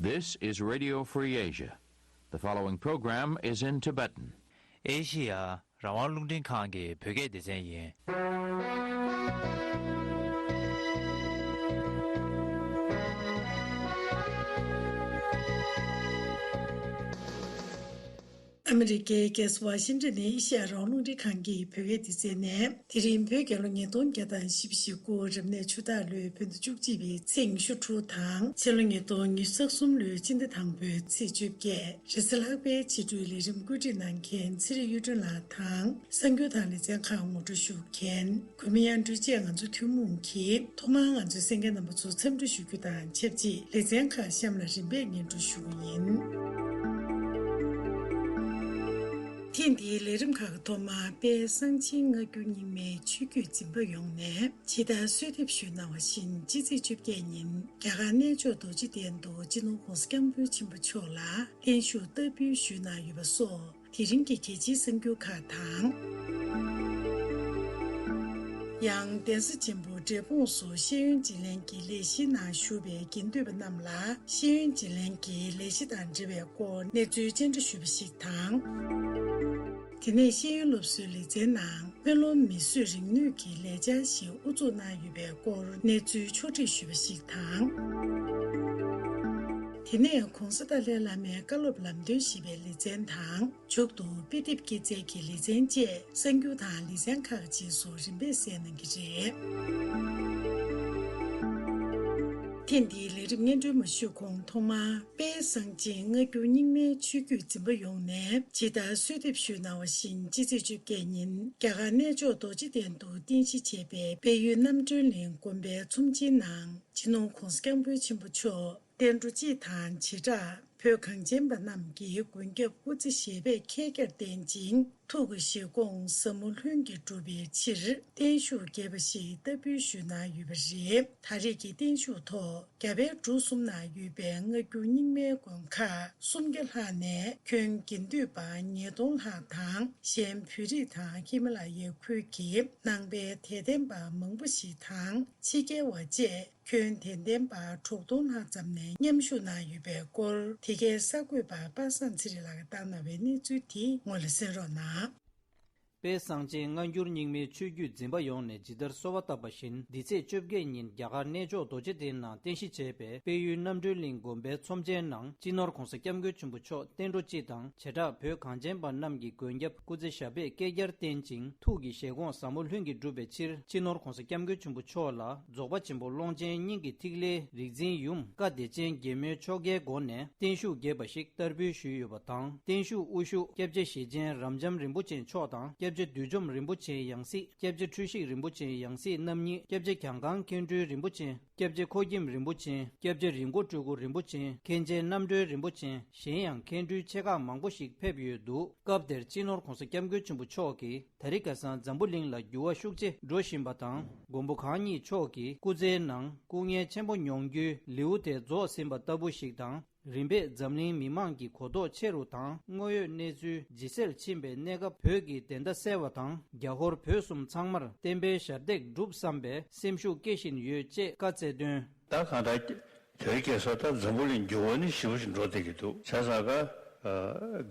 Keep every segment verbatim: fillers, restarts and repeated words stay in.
This is Radio Free Asia. The following program is in Tibetan. ཨེ་ཤི་ཡ་རང་དབང་རླུང་འཕྲིན་ཁང་གི་བོད་སྐད་སྡེ་ཚན་ཡིན། ཨ་མི་རི་ཀའི་རྒྱལ་ས་ཝ་ཤིང་ཊོན་ནས་ཨེ་ཤི་ཡ་རང་དབང་རླུང་འཕྲིན་ཁང་གི་བོད་སྐད་སྡེ་ཚན་ནས། དེ་རིང་བོད་རྒྱལ་ལོ་ཉིས་སྟོང་བརྒྱ་དང་བཞི་བཅུ་ཞེ་དགུ་རབ་གནས་ཆུ་སྟག་ལོའི་བོད་ཟླ་བཅུ་གཅིག་པའི་ཚེས་ཉི་ཤུ་དྲུག་དང་། ཕྱི་ལོ་ཉིས་སྟོང་ཉི་ཤུ་རྩ་གསུམ་ལོའི་སྤྱི་ཟླ་དང་པོའི་ཚེས་བཅོ་བརྒྱད། རེས་གཟའ་ལྷག་པའི་ཕྱི་དྲོའི་ལས་རིམ་བཀོད་སྒྲིག་གནང་མཁན་ཚེ་རིང་གཡུ་སྒྲོན་ལགས་དང་། གསར་འགྱུར་དང་ལེ་ཚན་ཁག་ངོ་སྤྲོད་ཞུ་མཁན་གུས་མོ་གཡང་སྒྲོན་བཅས་ང་ཚོ་ཐུན་མོང་གིས་ཐོག་མར་ང་ཚོའི་གསན་མཁན་རྣམ་པ་ཚོ་འཚམས་འདྲི་ཞུ་རྒྱུ་དང་ཆབས་ཅིག་ལེ་ཚན་ཁག་གཤམ་ལ་རིམ་པས་སྙན་སྒྲོན་ཞུ་གི་ཡིན། ཐེངས་འདིའི་ལས་རིམ་ཁག་གི་ཐོག་མར་དཔལ་གསང་ཆེན་སྔ་འགྱུར་རྙིང་མའི་ཆོས་བརྒྱུད་འཛིན་པ་ཡོངས་ནས་ཇི་ལྟར་གསོལ་འདེབས་ཞུས་གནང་བ་བཞིན་སྤྱི་ཚེས་བཅོ་བརྒྱད་ཉིན་རྒྱ་གར་གནས་མཆོག་རྡོ་རྗེ་གདན་དུ་སྤྱི་ནོར་༸གོང་ས་༸སྐྱབས་མགོན་ཆེན་པོ་མཆོག་ལ་བརྟན་བཞུགས་བསྟར་འབུལ་ཞུས་གནང་ཡོད་པ་སོགས། དེ་རིང་གི་གལ་ཆེའི་གསར་འགྱུར་ཁག་དང་། ཡང་གདན་ས་ཆེན་པོ་འབྲས་སྤུངས་སུ་ཤེས་ཡོན་བརྗེ་ལེན་གྱི་ལས་གཞིའི་ནང་ཞུགས་པའི་དགེ་འདུན་པ་རྣམས་ལ་ཤེས་ཡོན་བརྗེ་ལེན་གྱི་ལས་གཞི་དང་འབྲེལ་བའི་སྐོར་གནས་ཚུལ་བཅར་འདྲི་ཞུས་པ་ཞིག་དང་། དེ་ནས་ཤེས་ཡོན་སློབ་གསོའི་ལེ་ཚན་ནང་སྨོན་ལམ་མིས་བཟོས་རིག་ནུས་ཀྱི་ལས་འཆར་ཞིག་དབུ་འཛུགས་གནང་ཡོད་པའི་སྐོར་གནས་ཚུལ་ཕྱོགས་སྒྲིག་ཞུས་པ་ཞིག་དང་། དེ་ནས་༸གོང་ས་ཏཱ་ལའི་བླ་མའི་བཀའ་སློབ་ལམ་སྟོན་ཞེས་པའི་ལེ་ཚན་དང་། མཇུག་ཏུ་དཔེ་དེབ་སྐྱེད་ཚལ་གྱི་ལེ་ཚན་བཅས་གསར་འགྱུར་དང་ལེ་ཚན་ཁག་རྗེས་སུ་རིམ་པས་གསན་གནང་གི་རེད། ཐེངས་འདིའི་ལས་རིམ་སྙན་སྒྲོན་མ་ཞུས་གོང་ཐོག་མར་དཔལ་གསང་ཆེན་སྔ་འགྱུར་རྙིང་མའི་ཆོས་བརྒྱུད་འཛིན་པ་ཡོངས་ནས་ཇི་ལྟར་གསོལ་འདེབས་ཞུས་གནང་བ་བཞིན་སྤྱི་ཚེས་བཅོ་བརྒྱད་ཉིན་རྒྱ་གར་གནས་མཆོག་རྡོ་རྗེ་གདན་དུ་རྟེན་གཞི་བྱས་པའི་དཔལ་ཡུལ་རྣམ་གྲོལ་གླིང་དགོན་པའི་ཚོམས་ཆེན་ནང་སྤྱི་ནོར་༸གོང་ས་༸སྐྱབས་མགོན་ཆེན་པོ་མཆོག་བསྟན་འགྲོ་སྤྱི་དང་བྱེ་བྲག་བོད་གངས་ཅན་པ་རྣམས་ཀྱི་མགོན་སྐྱབས་སྐུ་ཚེ་ཞབས་པད་ཁྱད་པར་བརྟན་ཅིང་ཐུགས་ཀྱི་བཞེད་དགོངས་ཟབ་མོ་ལྷུན་གྱིས་གྲུབ་པའི་ཕྱིར་བརྟན་བཞུགས་རྒྱས་པ་ཞིག་བསྟར་འབུལ་ཞུས་གནང་ཡོད་པ་རེད། ད་རེས་ཀྱི་བརྟན་བཞུགས་ཐོག་རྒྱ་བལ་འབྲུག་གསུམ་ན་ཡོད་པའི་སྔ་འགྱུར་རྙིང་མའི་དགོན་ཁག་སུམ་བརྒྱ་ལྷག་ནས་ཁྱོན་དགེ་འདུན་པ་ཉིས་སྟོང་ལྷག་དང་། གཞན་བོད་རིགས་དང་ཧི་མ་ལ་ཡའི་ཁུལ་གྱི་ནང་པའི་དད་ལྡན་པ་མང་པོ་ཞིག་དང་ཕྱི་རྒྱལ་བ་བཅས། ཁྱོན་དད་ལྡན་པ་དྲུག་སྟོང་ལྷག་ཙམ་ནས་མཉམ་ཞུགས་གནང་ཡོད་པའི་སྐོར། དེ་གའི་གསར་འགོད་པ་པ་སངས་ཚེ་རིང་ལགས་ཀྱིས་བཏང་གནང་བའི་གནས་ཚུལ་དེ་སྔོན་ལ་གསན་རོགས་གནང་། དཔལ་གསང་ཆེན་སྔ་འགྱུར་རྙིང་མའི་ཆོས་བརྒྱུད་འཛིན་པ་ཡོངས་ནས་ཇི་ལྟར་གསོལ་བ་བཏབ་པ་བཞིན་འདི་ཚེས་བཅོ་བརྒྱད་ཉིན་རྒྱ་གར་གནས་མཆོག་རྡོ་རྗེ་གདན་ནང་རྟེན་གཞི་བྱས་པའི་དཔལ་ཡུལ་རྣམ་གྲོལ་གླིང་དགོན་པའི་ཚོམས་ཆེན་ནང་སྤྱི་ནོར་༸གོང་ས་༸སྐྱབས་མགོན་ཆེན་པོ་མཆོག་བསྟན་འགྲོ་སྤྱི་དང་བྱེ་བྲག་བོད་གངས་ཅན་པ་རྣམས་ཀྱི་མགོན་སྐྱབས་སྐུ་ཚེ་ཞབས་པད་བསྐལ་བརྒྱར་བརྟན་ཅིང་ཐུགས་ཀྱི་བཞེད་དགོངས་ཟབ་མོ་ལྷུན་གྱིས་གྲུབ་པའི་ཕྱིར་སྤྱི་ནོར་༸གོང་ས་༸སྐྱབས་མགོན་ཆེན་པོ་མཆོག་ལ། རྫོགས་པ་ཆེན་པོ་ཀློང་ཆེན་སྙིང་གི་ཐིག་ལེའི་རིག་འཛིན་ཡུམ་བཀའ་བདེ་ཆེན་རྒྱལ་མོའི་ཆོ་གའི་སྒོ་ནས་བརྟན་བཞུགས་རྒྱས་པ་ཞིག་བསྟར་འབུལ་ཞུས་ཡོད་པ་དང་། བརྟན་བཞུགས་དབུ་བཞུགས་སྐྱབས་རྗེ་ཞེ་ཆེན་རབ་འབྱམས་རིན་པོ་ཆེ་མཆོག་དང་། སྐྱབས་རྗེ་བདུད་འཇོམས་རིན་པོ་ཆེའི་ཡང་སྲིད། སྐྱབས་རྗེ་འཁྲུལ་ཞིག་རིན་པོ་ཆེའི་ཡང་སྲིད་རྣམ་གཉིས། སྐྱབས་རྗེ་གྱང་ཁང་མཁན་སྤྲུལ་རིན་པོ་ཆེ། སྐྱབས་རྗེ་ཁོ་ཁྱིམ་རིན་པོ་ཆེ། སྐྱབས་རྗེ་རི་མགོ་སྤྲུལ་སྐུ་རིན་པོ་ཆེ། མཁན་ཆེན་རྣམ་གྲོལ་རིན་པོ་ཆེ། གཞན་ཡང་མཁན་སྤྲུལ་ཆེ་ཁག་མང་པོ་ཞིག་ཕེབས་ཡོད་འདུག་སྐབས་དེར་སྤྱི་ནོར་༸གོང་ས་༸སྐྱབས་མགོན་ཆེན་པོ་མཆོག་གིས། ད་རེས་ཁ་སང་འཛམ་བུ་གླིང་ལ་འགྱུར་བ་ཤུགས་ཆེ་འགྲོ་བཞིན་པ་དང་། མགོན་པོ་གང་ཉིད་མཆོག་གི་སྐུ་ཚེའི་ནང་སྐུ་ངལ་ཆེན་པོ་མྱོང་རྒྱུའི་ལེའུ་དེ་རྫོགས་ཟིན་པ་ལྟ་བུ་ཞིག་དང་། རིམ་པས་འཛམ་གླིང་མི་མང་གི་གོ་རྟོགས་ཆེ་རུ་དང་། དངོས་ཡོད་གནས་ཚུལ་ཇེ་གསལ་ཕྱིན་པའི་གནས་སྐབས། བོད་ཀྱི་བདེན་མཐའ་གསལ་བ་དང་། རྒྱ་ཧོར་བོད་གསུམ་ཚང་མར་བསྟན་པའི་ཞབས་འདེགས་སྒྲུབ་བསམ་པའི་སེམས་ཤུགས་སྐྱེ་བཞིན་ཡོད་ཅེས་བཀའ་སྩལ་དོན། ད་གང་ལྟར་དེ་རིང་ཁ་སང་ད་འཛམ་བུ་གླིང་འགྱུར་བ་ནི་ཞེ་པོ་ཞིག་འགྲོ་བསྡད་ཀྱི་འདུག་བྱས་ཙང་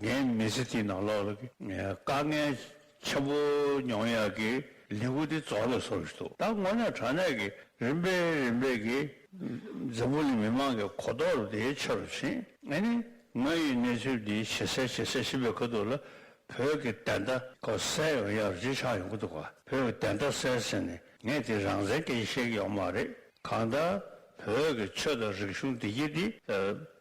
ཀ་ངའི་མི་ཚེ་འདིའི་ནང་ལོགས་ལ་དཀའ་ངལ་ཆེན་པོ་མྱོང་ཡག་གི་ལེའུ་འདི་རྫོགས་ལ་སོང་ཞིག་འདུག་ད་དངོས་གནས་དྲང་གནས་ཀྱི་རིམ་པས་རིམ་པས་ཀྱི་འཛམ་བུ་གླིང་མི་མང་གི་གོ་རྟོགས་དེ་ཆེ་རུ་ཕྱིན། ཨ་ནི་དངོས་ཡོད་གནས་ཚུལ་འདི་ཇེ་གསལ་ཇེ་གསལ་ཕྱིན་པའི་ཁ་ཐུག་ལ་བོད་ཀྱི་བདེན་མཐའ་ཁོ་གསལ་ཡོང་ཡག་རེ་ཆགས་ཡོང་གི་འདུག་ག་བོད་ཀྱི་བདེན་མཐའ་གསལ་ཟེར་ནས་ངས་དེ་རང་བཙན་སྐད་ཆ་བཤད་ཀྱི་ཡོད་མ་རེད། གང་ལྟར་བོད་ཀྱི་ཆོས་དང་རིག་གཞུང་བདེ་སྐྱིད་འདི་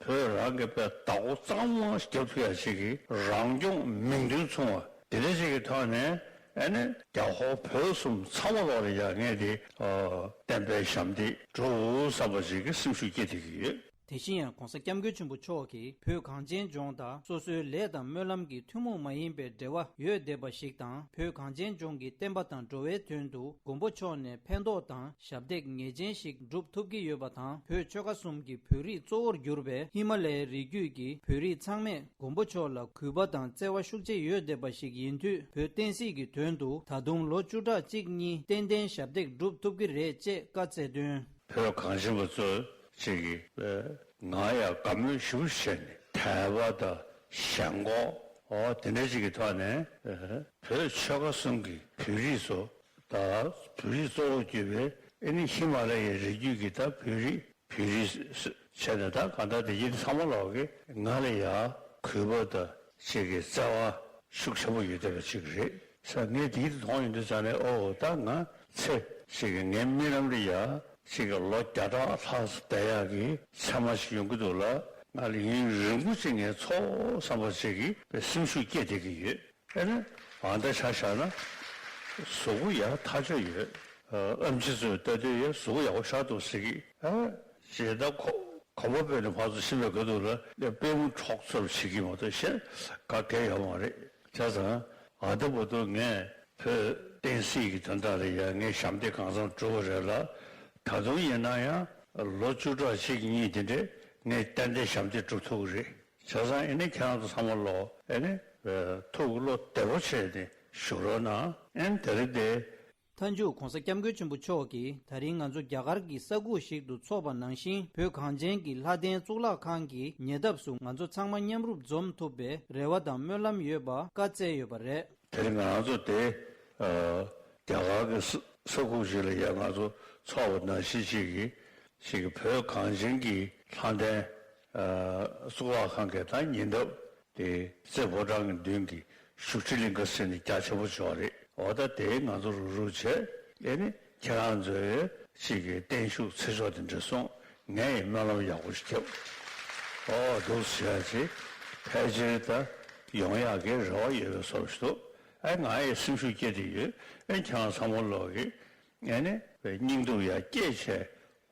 བོད་རང་གི་དཔེ་བདག་པོ་གཙང་མ་རྒྱབ་ཐུབ་ཡ་ཞིག་གི་རང་སྐྱོང་མིང་དོན་མཚུངས་པ་དེ་འདྲ་ཞིག་གི་ཐོག་ནས་ཨ་ནི་རྒྱ་ཧོར་བོད་གསུམ་ཚང་མ་ལོག་ལ་ཡ་ངས་དེ་བསྟན་པའི་ཞབས་འདེགས་སྒྲུབ་བསམ་པ་ཞིག་གི་སེམས་ཤུགས་སྐྱེ་ཐུབ་ཀྱི་ཡོད། དེ་བཞིན་ཡང་༸གོང་ས་༸སྐྱབས་མགོན་ཆེན་པོ་མཆོག་གིས་བོད་གངས་ཅན་ལྗོངས་དང་སོ་སོའི་ལས་དང་སྨོན་ལམ་གྱི་ཐུན་མོང་མ་ཡིན་པའི་འབྲེལ་བ་ཡོད་བསྡད་པ་ཞིག་དང་། བོད་གངས་ཅན་ལྗོངས་ཀྱི་བསྟན་པ་དང་འགྲོ་བའི་དོན་དུ་མགོན་པོ་མཆོག་ནས་ཕན་ཐོགས་དང་ཞབས་འདེགས་ངེས་ཅན་ཞིག་སྒྲུབ་ཐུབ་ཀྱི་ཡོད་པ་དང་། བོད་ཆོལ་ཁ་གསུམ་གྱི་བོད་རིགས་གཙོ་བོར་གྱུར་པའི་ཧི་མ་ལ་ཡའི་རི་རྒྱུད་ཀྱི་བོད་རིགས་ཚང་མས་མགོན་པོ་མཆོག་ལ་གུས་པ་དང་བརྩེ་བ་ཤུགས་ཆེ་ཡོད་བསྡད་པ་ཞིག་ཡིན་དུས། བོད་བསྟན་སྲིད་ཀྱི་དོན་དུ་ད་དུང་ལོ་བཅུ་ཕྲག་གཅིག་གཉིས་ཏན་ཏན་ཞབས་འདེགས་སྒྲུབ་ཐུབ་ཀྱི་རེད་ཅེས་བཀའ་སྩལ་དོན། བོད་གངས་ཅན་པ་ཚོ་ཅིག་གིས་ ང་ཡང་དགའ་མོས་ཞེ་པོ་བྱས་ནས་དད་པ་དང་ཞེན་ཁོག་འོ་དེ་འདྲ་ཅིག་གི་ཐོག་ནས་བོད་ཆོལ་ཁ་གསུམ་གྱི་བོད་རིགས་ཚོ་དང་བོད་རིགས་གཙོ་བོ་གྱུར་པའི་ཨེ་ནི་ཧི་མ་ལ་ཡའི་རི་རྒྱུད་ཀྱི་ད་བོད་རིགས་བོད་རིགས་བྱས་ནས་ད་གང་ལྟར་དེ་ཡིན་ཚང་མ་ལོག་གི་ང་ལ་ཡང་གུས་པ་དང་ཅིག་གི་བརྩེ་བ་ཤུགས་ཆེན་པོ་ཡོད་བསྡད་པ་ཅིག་རེད་ས། ངས་དེ་མཐོང་ཡོང་དུས་ཙང་ནས་ཨོ་ད་ང་ཚེ་ཅིག་གི་ངའི་རྨི་ལམ་རེ་ཡ་ཅིག་གི་ལོ་བརྒྱ་ཕྲག་ལྷག་ཙམ་བསྡད་ཡག་གི་མཚན་མ་ཞིག་ཡོང་གི་འདུག་ལ། ང་ལ་ཡུན་རིང་པོ་ཅིག་ངའི་ཚོགས་བསམ་པ་ཅིག་གི་སེམས་ཤུགས་སྐྱེད་བསྡད་ཀྱི་ཡོད། ཨེ་ནས་ཨ་མདའ་ཆ་བཞག་ན་གཟུགས་པོ་ཡག་ཐག་ཆོད་ཡོད། ཨམ་ཆི་ཚོས་ལྟ་དུས་ཡ་གཟུགས་པོ་ཡག་པོ་ཤར་འདུག་ཟེར་གི། ཨ་ཞེ་ད་ཁོ་གོམ་པ་སྤོས་ནས་ཕར་ཚུར་ཕྱིན་པའི་སྐབས་དུས་ལ་ཡ་པུས་མོ་འཕྲོག་ཚུར་བྱེད་ཀྱི་མ་གཏོགས་གཞན་ག་གེ་ཡོད་མ་རེད། བྱས་ཙང་ཨ་ད་བར་དུ་ངས་བོད་བསྟན་སྲིད་ཀྱི་དོན་དག་ལ་ཡ་ངས་ཞབས་འདེགས་གང་འཚམ་བསྒྲུབས་པ་རེད་ལ། ད་དུང་ཡིན་ན་ཡང་ལོ་བཅུ་ཕྲག་གཅིག་གཉིས་དེ་འདྲས་ངས་ཏན་ཏན་ཞབས་འདེགས་སྒྲུབ་ཐུབ་ཀྱི་རེད། བྱས་ཙང་ཨེ་ནས་ཁྱེད་རང་ཚོ་ཚང་མ་ལོ་ཨེ་ནས་ཐུགས་བློ་བདེ་པོ་བྱས་ནས་བཞུགས་རོགས་གནང་། ཨེ་ནས་དེ་རིང་དེ། མཐའ་མཇུག་༧གོང་ས་༧སྐྱབས་མགོན་ཆེན་པོ་མཆོག་གིས་ད་རིང་ང་ཚོ་རྒྱ་གར་གྱི་ས་ཁུག་ཞིག་ཏུ་འཚོགས་པ་ནང་བཞིན་བོད་གངས་ཅན་གྱི་ལྷ་ལྡན་གཙུག་ལག་ཁང་གི་ཉེ་འདབས་སུ་ང་ཚོ་ཚང་མ་མཉམ་རུབ་འཛོམས་ཐུབ་པའི་རེ་བ་དང་སྨོན་ལམ་ཡོད་པ་བཀའ་སྩལ་ཡོད་པ་རེད། དེ་རིང་ང་རང་ཚོ་དེ་རྒྱ་གར་གྱི་ས་ཁུག་ཞིག་ལ་ཡ་ང་ཚོ་འཚོགས་པ་ནང་བཞིན་ཞིག་གི་ཞིག་གི་བོད་གངས་ཅན་གྱི་ལྷ་ལྡན་གཙུག་ལག་ཁང་གི་ད་ཉེ་འདབས་དེ་རྩེ་ཕོ་བྲང་གི་མདུན་གྱི་བཞུགས་ཁྲི་གླིང་ག་ཟེར་ནས་རྒྱ་ཆེན་པོ་ཅིག་ཡོད་རེད། འོ་ད་དེ་ང་ཚོ་རུག་རུག་བྱས་ཨེ་ནི་ཁྱེད་རང་ཚོའི་ཞིག་གི་བརྟན་བཞུགས་ཚེ་ཆོག་དེ་འདྲ་སོང་ངས་ཡི་སྨོན་ལམ་ཡག་པོ་ཞིག་བརྒྱབ། འོ་འདུག་ཟེར་ཡ་ཅིག་ཕལ་ཆེར་ད་ཡོང་ཡག་གི་རེ་བ་ཡོད་པའི་བཟོ་ཞིག་འདུག་ཨེ་ང་ཡི་སེམས་ཤུགས་སྐྱེད་དེ་ཡོད། ཨེ་ཁྱེད་རང་ཚང་མ་ལོག་གི་ཨེ་ནི་སྙིང་སྡུག་ཡ་སྐྱེད་བྱས་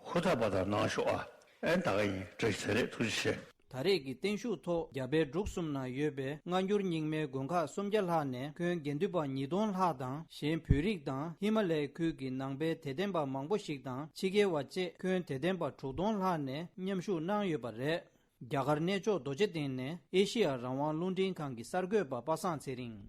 ཧུར་ཐག་པ་དང་གནང་ཤོག་ཨ། ཨེ་ད་ག་ཡིན་བཀྲ་ཤིས་བདེ་ལེགས་ཐུགས་རྗེ་ཆེ། ད་རེས་ཀྱི་བརྟན་བཞུགས་ཐོག་རྒྱ་བལ་འབྲུག་གསུམ་ན་ཡོད་པའི་སྔ་འགྱུར་རྙིང་མའི་དགོན་ཁག་སུམ་བརྒྱ་ལྷག་ནས་ཁྱོན་དགེ་འདུན་པ་ཉིས་སྟོང་ལྷག་དང་གཞན་བོད་རིགས་དང་ཧི་མ་ལའི་ཁུལ་གྱི་ནང་པའི་དད་ལྡན་པ་མང་པོ་ཞིག་དང་ཕྱི་རྒྱལ་བ་བཅས་ཁྱོན་དད་ལྡན་པ་དྲུག་སྟོང་ལྷག་ནས་མཉམ་ཞུགས་གནང་ཡོད་པ་རེད། རྒྱ་གར་གནས་མཆོག་རྡོ་རྗེ་གདན་ནས་ཨེ་ཤི་ཡ་རང་དབང་རླུང་འཕྲིན་ཁང་གི་གསར་འགོད་པ་པ་སངས་ཚེ་རིང་།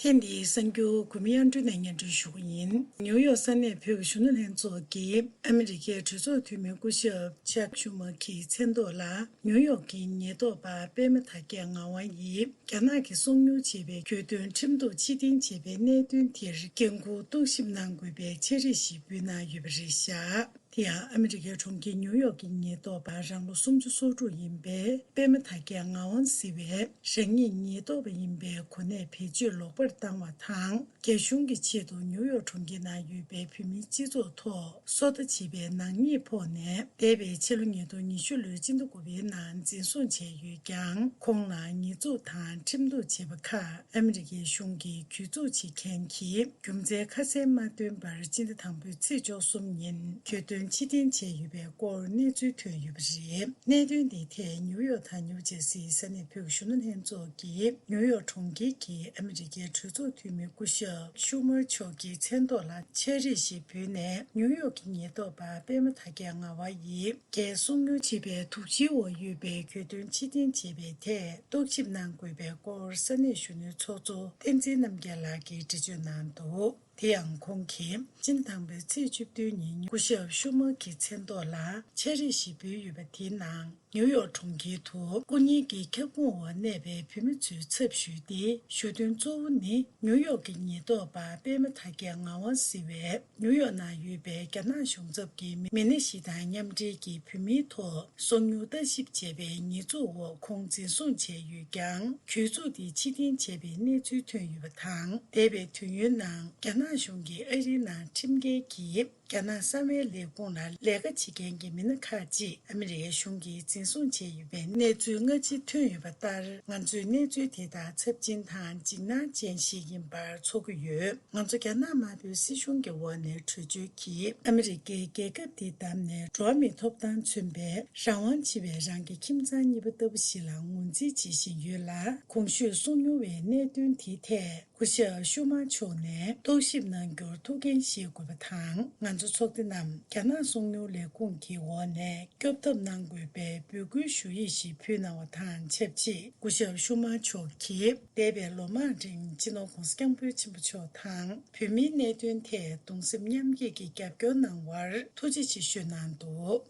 ཐེངས་འདིའི་གསར་འགྱུར་གུ་མི་དབྱངས་སྒྲོན་ནས་སྙན་སྒྲོན་ཞུ་གི་ཡིན། ནིའུ་ཡོག་ས་གནས་བོད་ཀྱི་གཞོན་ནུ་ལྷན་ཚོགས་ཀྱིས་ཨ་མི་རི་ཀའི་གྲོས་ཚོགས་འཐུས་མི་སྐུ་ཞབས་ཆག་ཤུ་མ་གི་མཚན་ཐོག་ལ་ནིའུ་ཡོག་གི་ཉེན་རྟོག་པ་པད་མ་དར་རྒྱས་ངག་དབང་ཡིས་རྒྱ་ནག་གིས་སོ་ཉུལ་བྱས་པའི་གྱོད་དོན་ཁྲིམས་གཏུག་ཕྱིར་འཐེན་བྱས་པའི་གནད་དོན་དེར་འགན་འཁུར་རྟོག་ཞིབ་གནང་དགོས་པའི་འཆར་གཞི་ཞིག་འབུལ་གནང་ཡོད་པ་རེད་བཞག་དེ་ཡང་ཨ་མི་རི་ཀའི་གྲོང་ཁྱེར་ཉིའུ་ཡོག་གི་ཉེན་རྟོག་པ་རང་ལོ་སུམ་ཅུ་སོ་དྲུག་ཡིན་པའི་པད་མ་དར་རྒྱས་ངག་དབང་ཟེར་བས་རང་ཉིད་ཉེན་རྟོག་པ་ཡིན་པའི་གོ་གནས་བེད་སྤྱོད་ལོག་པར་བཏང་བ་དང་། རྒྱ་གཞུང་གི་ཆེད་དུ་ཉིའུ་ཡོག་གྲོང་ཁྱེར་ནང་ཡོད་པའི་བོད་མིའི་སྤྱི་ཚོགས་ཐོག་སོ་ལྟ་བྱེད་པའི་ནག་ཉེས་ཕོག་ནས། འདས་པའི་ཕྱི་ལོ་ཉིས་སྟོང་ཉི་ཤུ་ལོའི་སྤྱི་ཟླ་དགུ་པའི་ནང་འཛིན་བཟུང་བྱས་ཡོད་ཀྱང་། ཁོང་ལ་ཉེས་འཛུགས་དང་ཁྲིམས་གཏུག་བྱས་པ་ཁག་ཨ་མི་རི་ཀའི་གཞུང་གིས་གྱོད་འཛུགས་བྱེད་མཁན་གྱི་རྒྱུ་མཚན་ཁ་གསལ་མ་བཏོན་པར་སྤྱི་ཟླ་དང་པོའི་ཚེས་བཅུ་གསུམ་ཉིན་གྱོད་དོན་ཕྱིར་འཐེན་བྱས་ཡོད་པའི་སྐོར་གནས་ཚུལ་ཐོན་ཡོད་པ་རེད། གནད་དོན་འདིའི་ཐད་ནིའུ་ཡོག་དང་ནིའུ་ཇར་སིའི་ས་གནས་བོད་ཀྱི་གཞོན་ནུ་ལྷན་ཚོགས་ཀྱིས་ནིའུ་ཡོག་གྲོང་ཁྱེར་གྱི་ཨ་མི་རི་ཀའི་གྲོས་ཚོགས་འཐུས་མི་སྐུ་ཞབས་ཤུ་མར་མཆོག་གི་མཚན་ཐོག་ལ་འཆར་གཞི་ཞིག་འབུལ་ནས། ནིའུ་ཡོག་གི་ཉེན་རྟོག་པ་པད་མ་དར་རྒྱས་ངག་དབང་ཡིས་རྒྱའི་སོ་ཉུལ་བྱས་པའི་དོགས་གཞིའི་འོག་ཡོད་པའི་གྱོད་དོན་ཕྱིར་འཐེན་བྱས་པའི་ཐད་རྟོག་ཞིབ་གནང་དགོས་པའི་སྐོར་ས་གནས་གཞོན་ནུའི་ཚོགས་གཙོ་བསྟན་འཛིན་རྣམ་རྒྱལ་ལགས་ཀྱིས་འགྲེལ་བརྗོད་གནང་འདུག་དེ་ཡང་ཁོང་གིས་སྤྱི་ཟླ་དང་པོའི་ཚེས་བཅུ་བདུན་ཉིན་སྐུ་ཞབས་ཤུ་མར་གྱི་མཚན་ཐོག་ལ་འཆར་གཞི་ཞིག་འབུལ་ཡོད་པ་དེའི་ནང་། ནིའུ་ཡོག་གྲོང་ཁྱེར་དུ་སྐུ་ཉིད་ཀྱི་ཁྱབ་ཁོངས་འོག་གནས་པའི་བོད་མི་ཚོའི་ཚབ་ཞུས་ཏེ། ཞུ་དོན་གཙོ་བོ་ནི་ནིའུ་ཡོག་གི་ཉེན་རྟོག་པ་པད་མ་དར་རྒྱས་ངག་དབང་ཟེར་བས། ནིའུ་ཡོག་ནང་ཡོད་པའི་རྒྱ་ནག་གཞུང་ཚབ་ཀྱི་མི་སྣ་ཞིག་དང་མཉམ་འབྲེལ་གྱིས་བོད་མིའི་ཐོག་སོ་ཉུལ་ལྟ་ཞིབ་བྱས་པའི་ཉེས་འཛུགས་འོག་ཁོང་འཛིན་བཟུང་བྱས་ཡོད་ཀྱང་། གྱོད་འཛུགས་དེ་ཕྱིར་འཐེན་བྱས་པའི་གནས་ཚུལ་ཐོན་ཡོད་པ་དང་། འདས་པའི་དུས་ཡུན་ནང་རྒྱ་ནག་གཞུང་གིས་ཨ་རིའི་ནང་ཁྲིམས་འགལ་གྱིས། རྒྱ་ནག་གསང་བའི་ལས་ཁུངས་ལ་ལས་ཀ་བྱེད་མཁན་གྱི་མི་སྣ་ཁག་ཅིག་ཨ་མི་རི་ཀའི་གཞུང་གིས་འཛིན་བཟུང་བྱས་ཡོད་པའི་གནས་ཚུལ་སྔ་ཕྱི་ཐོན་ཡོད་པ་ལྟར། ང་ཚོས་གནས་ཚུལ་དེ་དག་ཚབས་ཆེན་དང་འཇིགས་སྣང་ཅན་ཞིག་ཡིན་པར་ཚོར་གྱི་ཡོད། ང་ཚོ་རྒྱ་ནག་དམར་པོའི་སྲིད་གཞུང་གི་འོག་ནས་བྲོས་བྱོལ་གྱིས་ཨ་མི་རི་ཀའི་རྒྱལ་ཁབ་འདི་བདམས་ནས། འགྲོ་བ་མིའི་ཐོབ་ཐང་མཚོན་པའི་རང་དབང་ཆེ་བའི་རང་གི་ཁྱིམ་ཚང་གཉིས་པ་ལྟ་བུ་ཞིག་ལ་ངོས་འཛིན་བྱེད་བཞིན་ཡོད་ལ། གོང་ཞུས་སོ་ཉུལ་བའི་གནད་དོན་དེའི་ཐད། སྐུ་ཞབས་ཤུ་མ་མཆོག་ནས་རྟོག་ཞིབ་གནང་རྒྱུར་ཐུགས་འགན་བཞེས་དགོས་པ་དང་། ང་ཚོ་ཚོགས་སྡེ་རྣམས་རྒྱ་ནག་སོང་མྱོང་ལས་ཁུངས་ཀྱི་འོག་ནས་སྐྱོབ་ཐབས་གནང་དགོས་པའི་འབོད་སྐུལ་ཞུ་ཡིག་ཞིག་ཕུལ་གནང་བ་དང་ཆབས་ཅིག་སྐུ་ཞབས་ཤུ་མ་མཆོག་གིས་འདས་པའི་ལོ་མང་རིང་སྤྱི་ནོར་༧གོང་ས་༧སྐྱབས་མགོན་ཆེན་པོ་མཆོག་དང་བོད་མིའི་གནད་དོན་ཐད་གདུང་སེམས་མཉམ་སྐྱེད་ཀྱི་རྒྱབ་སྐྱོར་གནང་བར་ཐུགས་རྗེ་ཆེ་ཞུས་གནང་འདུག་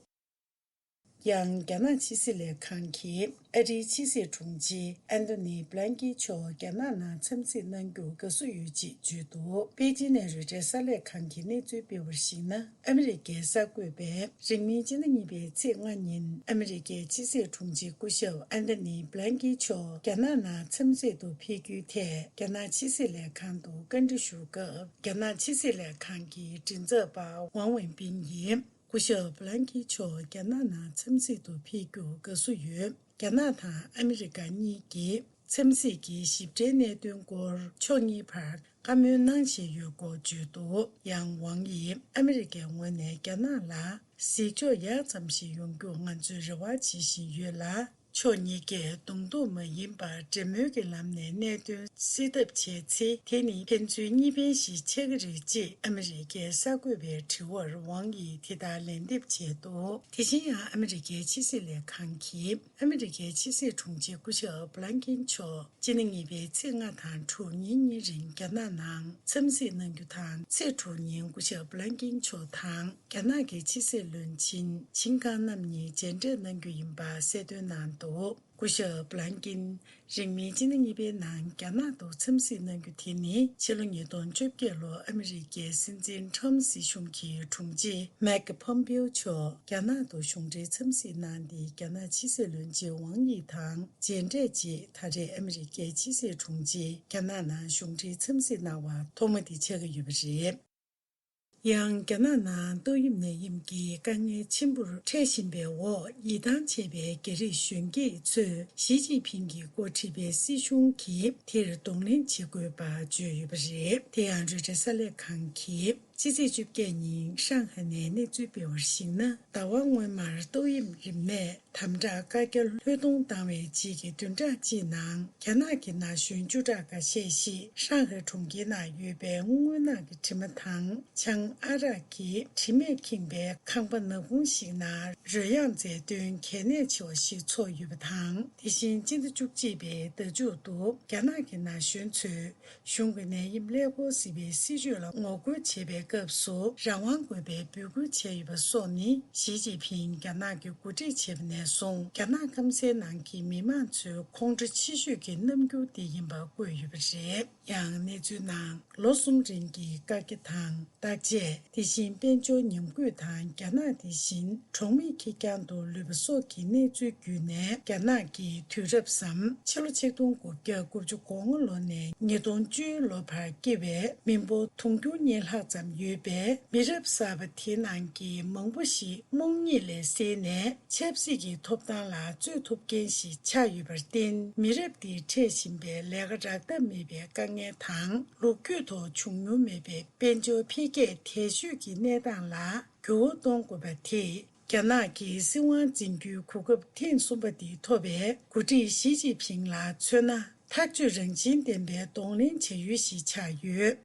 ཡང་རྒྱ་ནག་ཕྱི་སྲིད་ལས་ཁང་གིས་ཨ་རིའི་ཕྱི་སྲིད་དྲུང་ཆེ་ཨན་ཐོ་ནི་བྷི་ལན་ཀིན་མཆོག་རྒྱ་ནག་ནང་འཚམས་གཟིགས་གནང་རྒྱུར་དགའ་བསུ་ཡོད་ཅེས་བརྗོད་འདུག་པེ་ཅིན་ནས་རོའི་ཊར་གསར་ལས་ཁང་གིས་གནས་ཚུལ་སྤེལ་བར་གཞིགས་ན། ཨ་མི་རི་ཀའི་གསར་འགོད་པས་རིང་མིན་སྤྱི་ཟླ་གཉིས་པའི་ཚེས་ལྔ་ཉིན་ཨ་མི་རི་ཀའི་ཕྱི་སྲིད་དྲུང་ཆེ་སྐུ་ཞབས་ཨན་ཐོ་ནི་བྷི་ལན་ཀིན་མཆོག་རྒྱ་ནག་ནང་འཚམས་གཟིགས་དུ་ཕེབས་རྒྱུའི་ཐད་རྒྱ་ནག་ཕྱི་སྲིད་ལས་ཁང་དུ་བཀའ་འདྲི་ཞུ་སྐབས། རྒྱ་ནག་ཕྱི་སྲིད་ལས་ཁང་གི་མགྲིན་ཚབ་པ་ཝང་ཝེན་པིན་ཡིས། སྐུ་ཞབས་བྷི་ལན་ཀིན་མཆོག་རྒྱ་ནག་ནང་འཚམས་གཟིགས་དུ་ཕེབས་རྒྱུར་དགའ་བསུ་ཡོད། རྒྱ་ནག་དང་ཨ་མི་རི་ཀ་གཉིས་ཀྱིས་འཚམས་གཟིགས་ཀྱི་ཞིབ་ཕྲའི་གནད་དོན་སྐོར་ཕྱོགས་གཉིས་བར་བཀའ་མོལ་གནང་བཞིན་ཡོད་སྐོར་བརྗོད་འདུག་ཡང་ཝང་ཡིས་ཨ་མི་རི་ཀའི་ངོས་ནས་རྒྱ་ནག་ལ་གཟིགས་ཕྱོགས་ཡག་ཙམ་ཞིག་ཡོང་རྒྱུ་ང་ཚོས་རེ་བ་བྱེད་བཞིན་ཡོད་ལ། ཕྱོགས་གཉིས་ཀས་གདོང་ཐུག་མ་ཡིན་པར་འབྲེལ་མོལ་གྱི་ལམ་ནས་གནད་དོན་སེལ་ཐབས་བྱས་ཚེ། དེ་ནི་ཕན་ཚུན་གཉིས་ཕན་ཞིག་ཆགས་ཀྱི་རེད་ཅེས་ཨ་མི་རི་ཀའི་གསར་འགོད་པའི་དྲི་བར་ཝང་ཡིས་དེ་ལྟར་ལན་འདེབས་བྱས་འདུག་དེ་བཞིན་ཡང་ཨ་མི་རི་ཀའི་ཕྱི་སྲིད་ལས་ཁང་གིས་ཨ་མི་རི་ཀའི་ཕྱི་སྲིད་དྲུང་ཆེ་སྐུ་ཞབས་བྷི་ལན་ཀིན་མཆོག་སྤྱི་ཟླ་གཉིས་པའི་ཚེས་ལྔ་དང་དྲུག་ཉིན་གཉིས་རིང་རྒྱ་ནག་ནང་འཚམས་གཟིགས་གནང་རྒྱུ་དང་། ཚེས་དྲུག་ཉིན་སྐུ་ཞབས་བྷི་ལན་ཀིན་མཆོག་དང་། རྒྱ་ནག་གི་ཕྱི་སྲིད་བློན་ཆེན་ཆིན་ཀང་རྣམ་གཉིས་མཇལ་འཕྲད་གནང་རྒྱུ་ཡིན་པ་གསལ་སྟོན་གནང་འདུག་སྐུ་ཞབས་བྷི་ལན་ཀིན་རིང་མིན་སྤྱི་ཟླ་གཉིས་པའི་ནང་རྒྱ་ནག་ཏུ་འཚམས་གཟིགས་གནང་རྒྱུ་དེ་ནི་ཕྱི་ལོ་ཉིས་སྟོང་བཅོ་བརྒྱད་ལོར་ཨ་མི་རི་ཀའི་སྲིད་འཛིན་ཁྲོམ་སྲིད་གཞུང་གི་དྲུང་ཆེ་མེག་ཕོམ་པེའོ་མཆོག་རྒྱ་ནག་ཏུ་གཞུང་འབྲེལ་འཚམས་གཟིགས་གནང་སྟེ། རྒྱ་ནག་ཕྱི་སྲིད་བློན་ཆེན་ཝང་ཡི་དང་མཇལ་འཕྲད་རྗེས། ད་རེས་ཨ་མི་རི་ཀའི་ཕྱི་སྲིད་དྲུང་ཆེ་རྒྱ་ནག་ནང་གཞུང་འབྲེལ་འཚམས་གཟིགས་གནང་བ་ཐོག་མ་དེ་ཆགས་ཀྱི་ཡོད་པ་རེད། ཡང་རྒྱ་ནག་ནང་ཏོག་དབྱིབས་ནད་ཡམས་ཀྱི་དཀའ་ངལ་ཆེན་པོར་འཕྲད་བཞིན་པའི་འོག་ཡིད་ཐང་ཆད་པའི་རྒྱ་རིགས་གཞོན་སྐྱེས་ཚོས་ཞི་ཅིན་ཕིང་གིས་འགོ་ཁྲིད་པའི་སྲིད་གཞུང་གིས་དེར་གདོང་ལེན་བྱེད་དགོས་པ་བརྗོད་ཡོད་པ་རེད། དེ་ཡང་རོའི་ཊར་གསར་ལས་ཁང་གིས་ཕྱི་ཚེས་བཅོ་བརྒྱད་ཉིན་ཧྲང་ཧའེ་ནས་གནས་ཚུལ་སྤེལ་བར་གཞིགས་ན། ཟླ་བ་སྔོན་མར་ཏོག་དབྱིབས་རིམས་ནད་དམ་དྲག་བཀའ་རྒྱ་ལྷོད་གཏོང་བཏང་བའི་རྗེས་ཀྱི་བདུན་ཕྲག་གཅིག་ནང་། རྒྱ་ནག་གི་ན་གཞོན་བཅུ་ཕྲག་ཁ་ཤས་ཤིག་ཧྲང་ཧའེ་གྲོང་ཁྱེར་ནང་ཡོད་པའི་རྔུལ་ནག་གི་དྲི་མ་དང་ཆང་ཨ་རག་གི་དྲི་མས་ཁེངས་པའི་ཁང་པ་ནག་ཁུང་ཞིག་ནང་རོལ་དབྱངས་མཛད་དོན་གལ་གནད་ཆེ་བ་ཞིག་ཚོགས་ཡོད་པ་དང་། དེ་བཞིན་སྤྱི་ཟླ་བཅུ་གཅིག་པའི་ཟླ་མཇུག་ཏུ་རྒྱ་ནག་གི་ན་གཞོན་ཚོས། གཞུང་གི་ནད་ཡམས་ཀླད་ཀོར་ཟེར་བའི་སྲིད་བྱུས་ལ་ངོ་རྒོལ་བྱེད་པའི་སྐབས་སུ་རང་དབང་དགོས་པའི་འབོད་སྐུལ་བྱས་ཡོད་པ་སོགས་ནི། ཞི་ཅིན་ཕིང་རྒྱ་ནག་གི་འགོ་ཁྲིད་བྱས་པ་ནས་བཟུང་རྒྱ་ནག་སྐམ་སའི་ནང་གི་མི་མང་ཚོའི་ཁོང་ཁྲོ་ཆེ་ཤོས་ཀྱི་རྣམ་འགྱུར་དེ་ཡིན་པ་བཀོད་ཡོད་པ་རེད། ཡང་གནས་ཚུལ་ནང་ལོ་གསུམ་རིང་གི་བཀག་རྒྱ་དང་། བརྟག་དཔྱད། དེ་བཞིན་དཔལ་འབྱོར་ཉམས་རྒུད་དང་། རྒྱ་ནག་དེ་བཞིན་གྲོང་མི་ཁེར་རྐྱང་དུ་ལུས་པ་སོགས་ཀྱི་གནས་ཚུལ་བརྒྱུད་ནས། རྒྱ་ནག་གིས་དུས་རབས་སམ། ཕྱི་ལོ་ཆིག་སྟོང་དགུ་བརྒྱ་དགུ་བཅུ་གོ་ལྔ་ལོ་ནས་ཉིས་སྟོང་བཅུའི་ལོ་བར་སྐྱེས་པའི་མི་འབོར་དུང་ཕྱུར་གཉིས་ལྷག་ཙམ་ཡོད་པའི་མི་རབས་གསར་པ་དེའི་ནང་གི་མང་པོ་ཞིག་རྨོངས་གཉིད་ལས་སད་ནས། ཆབ་སྲིད་ཀྱི་ཐོབ་ཐང་ལ་རྩོད་ཐུབ་མཁན་ཞིག་ཆགས་ཡོད་པར་བརྟེན། མི་རབས་འདིར་འཕྲད་བཞིན་པའི་ལས་ཀ་རག་ཐབས་མེད་པའི་དཀའ་ངལ་དང་། ལོ་རྒྱུས་ཐོག་བྱུང་མྱོང་མེད་པའི་དཔལ་འབྱོར་འཕེལ་རྒྱས་དལ་འབྱོར་གྱི་གནས་སྟངས་ལ་འགྱུར་བ་གཏོང་དགོས་པ་དེས། རྒྱ་ནག་གིས་སྲིད་དབང་འཛིན་རྒྱུའི་གོ་སྐབས་ཐེངས་གསུམ་པ་འདི་ཐོབ་པའི་འགོ་ཁྲིད་ཞི་ཅིན་ཕིང་ལ་མཚོན་ན། ཐག་གཅོད་རང་བཞིན་ལྡན་པའི་གདོང་ལེན་བྱ་ཡུལ་ཞིག་ཆགས་ཡོད།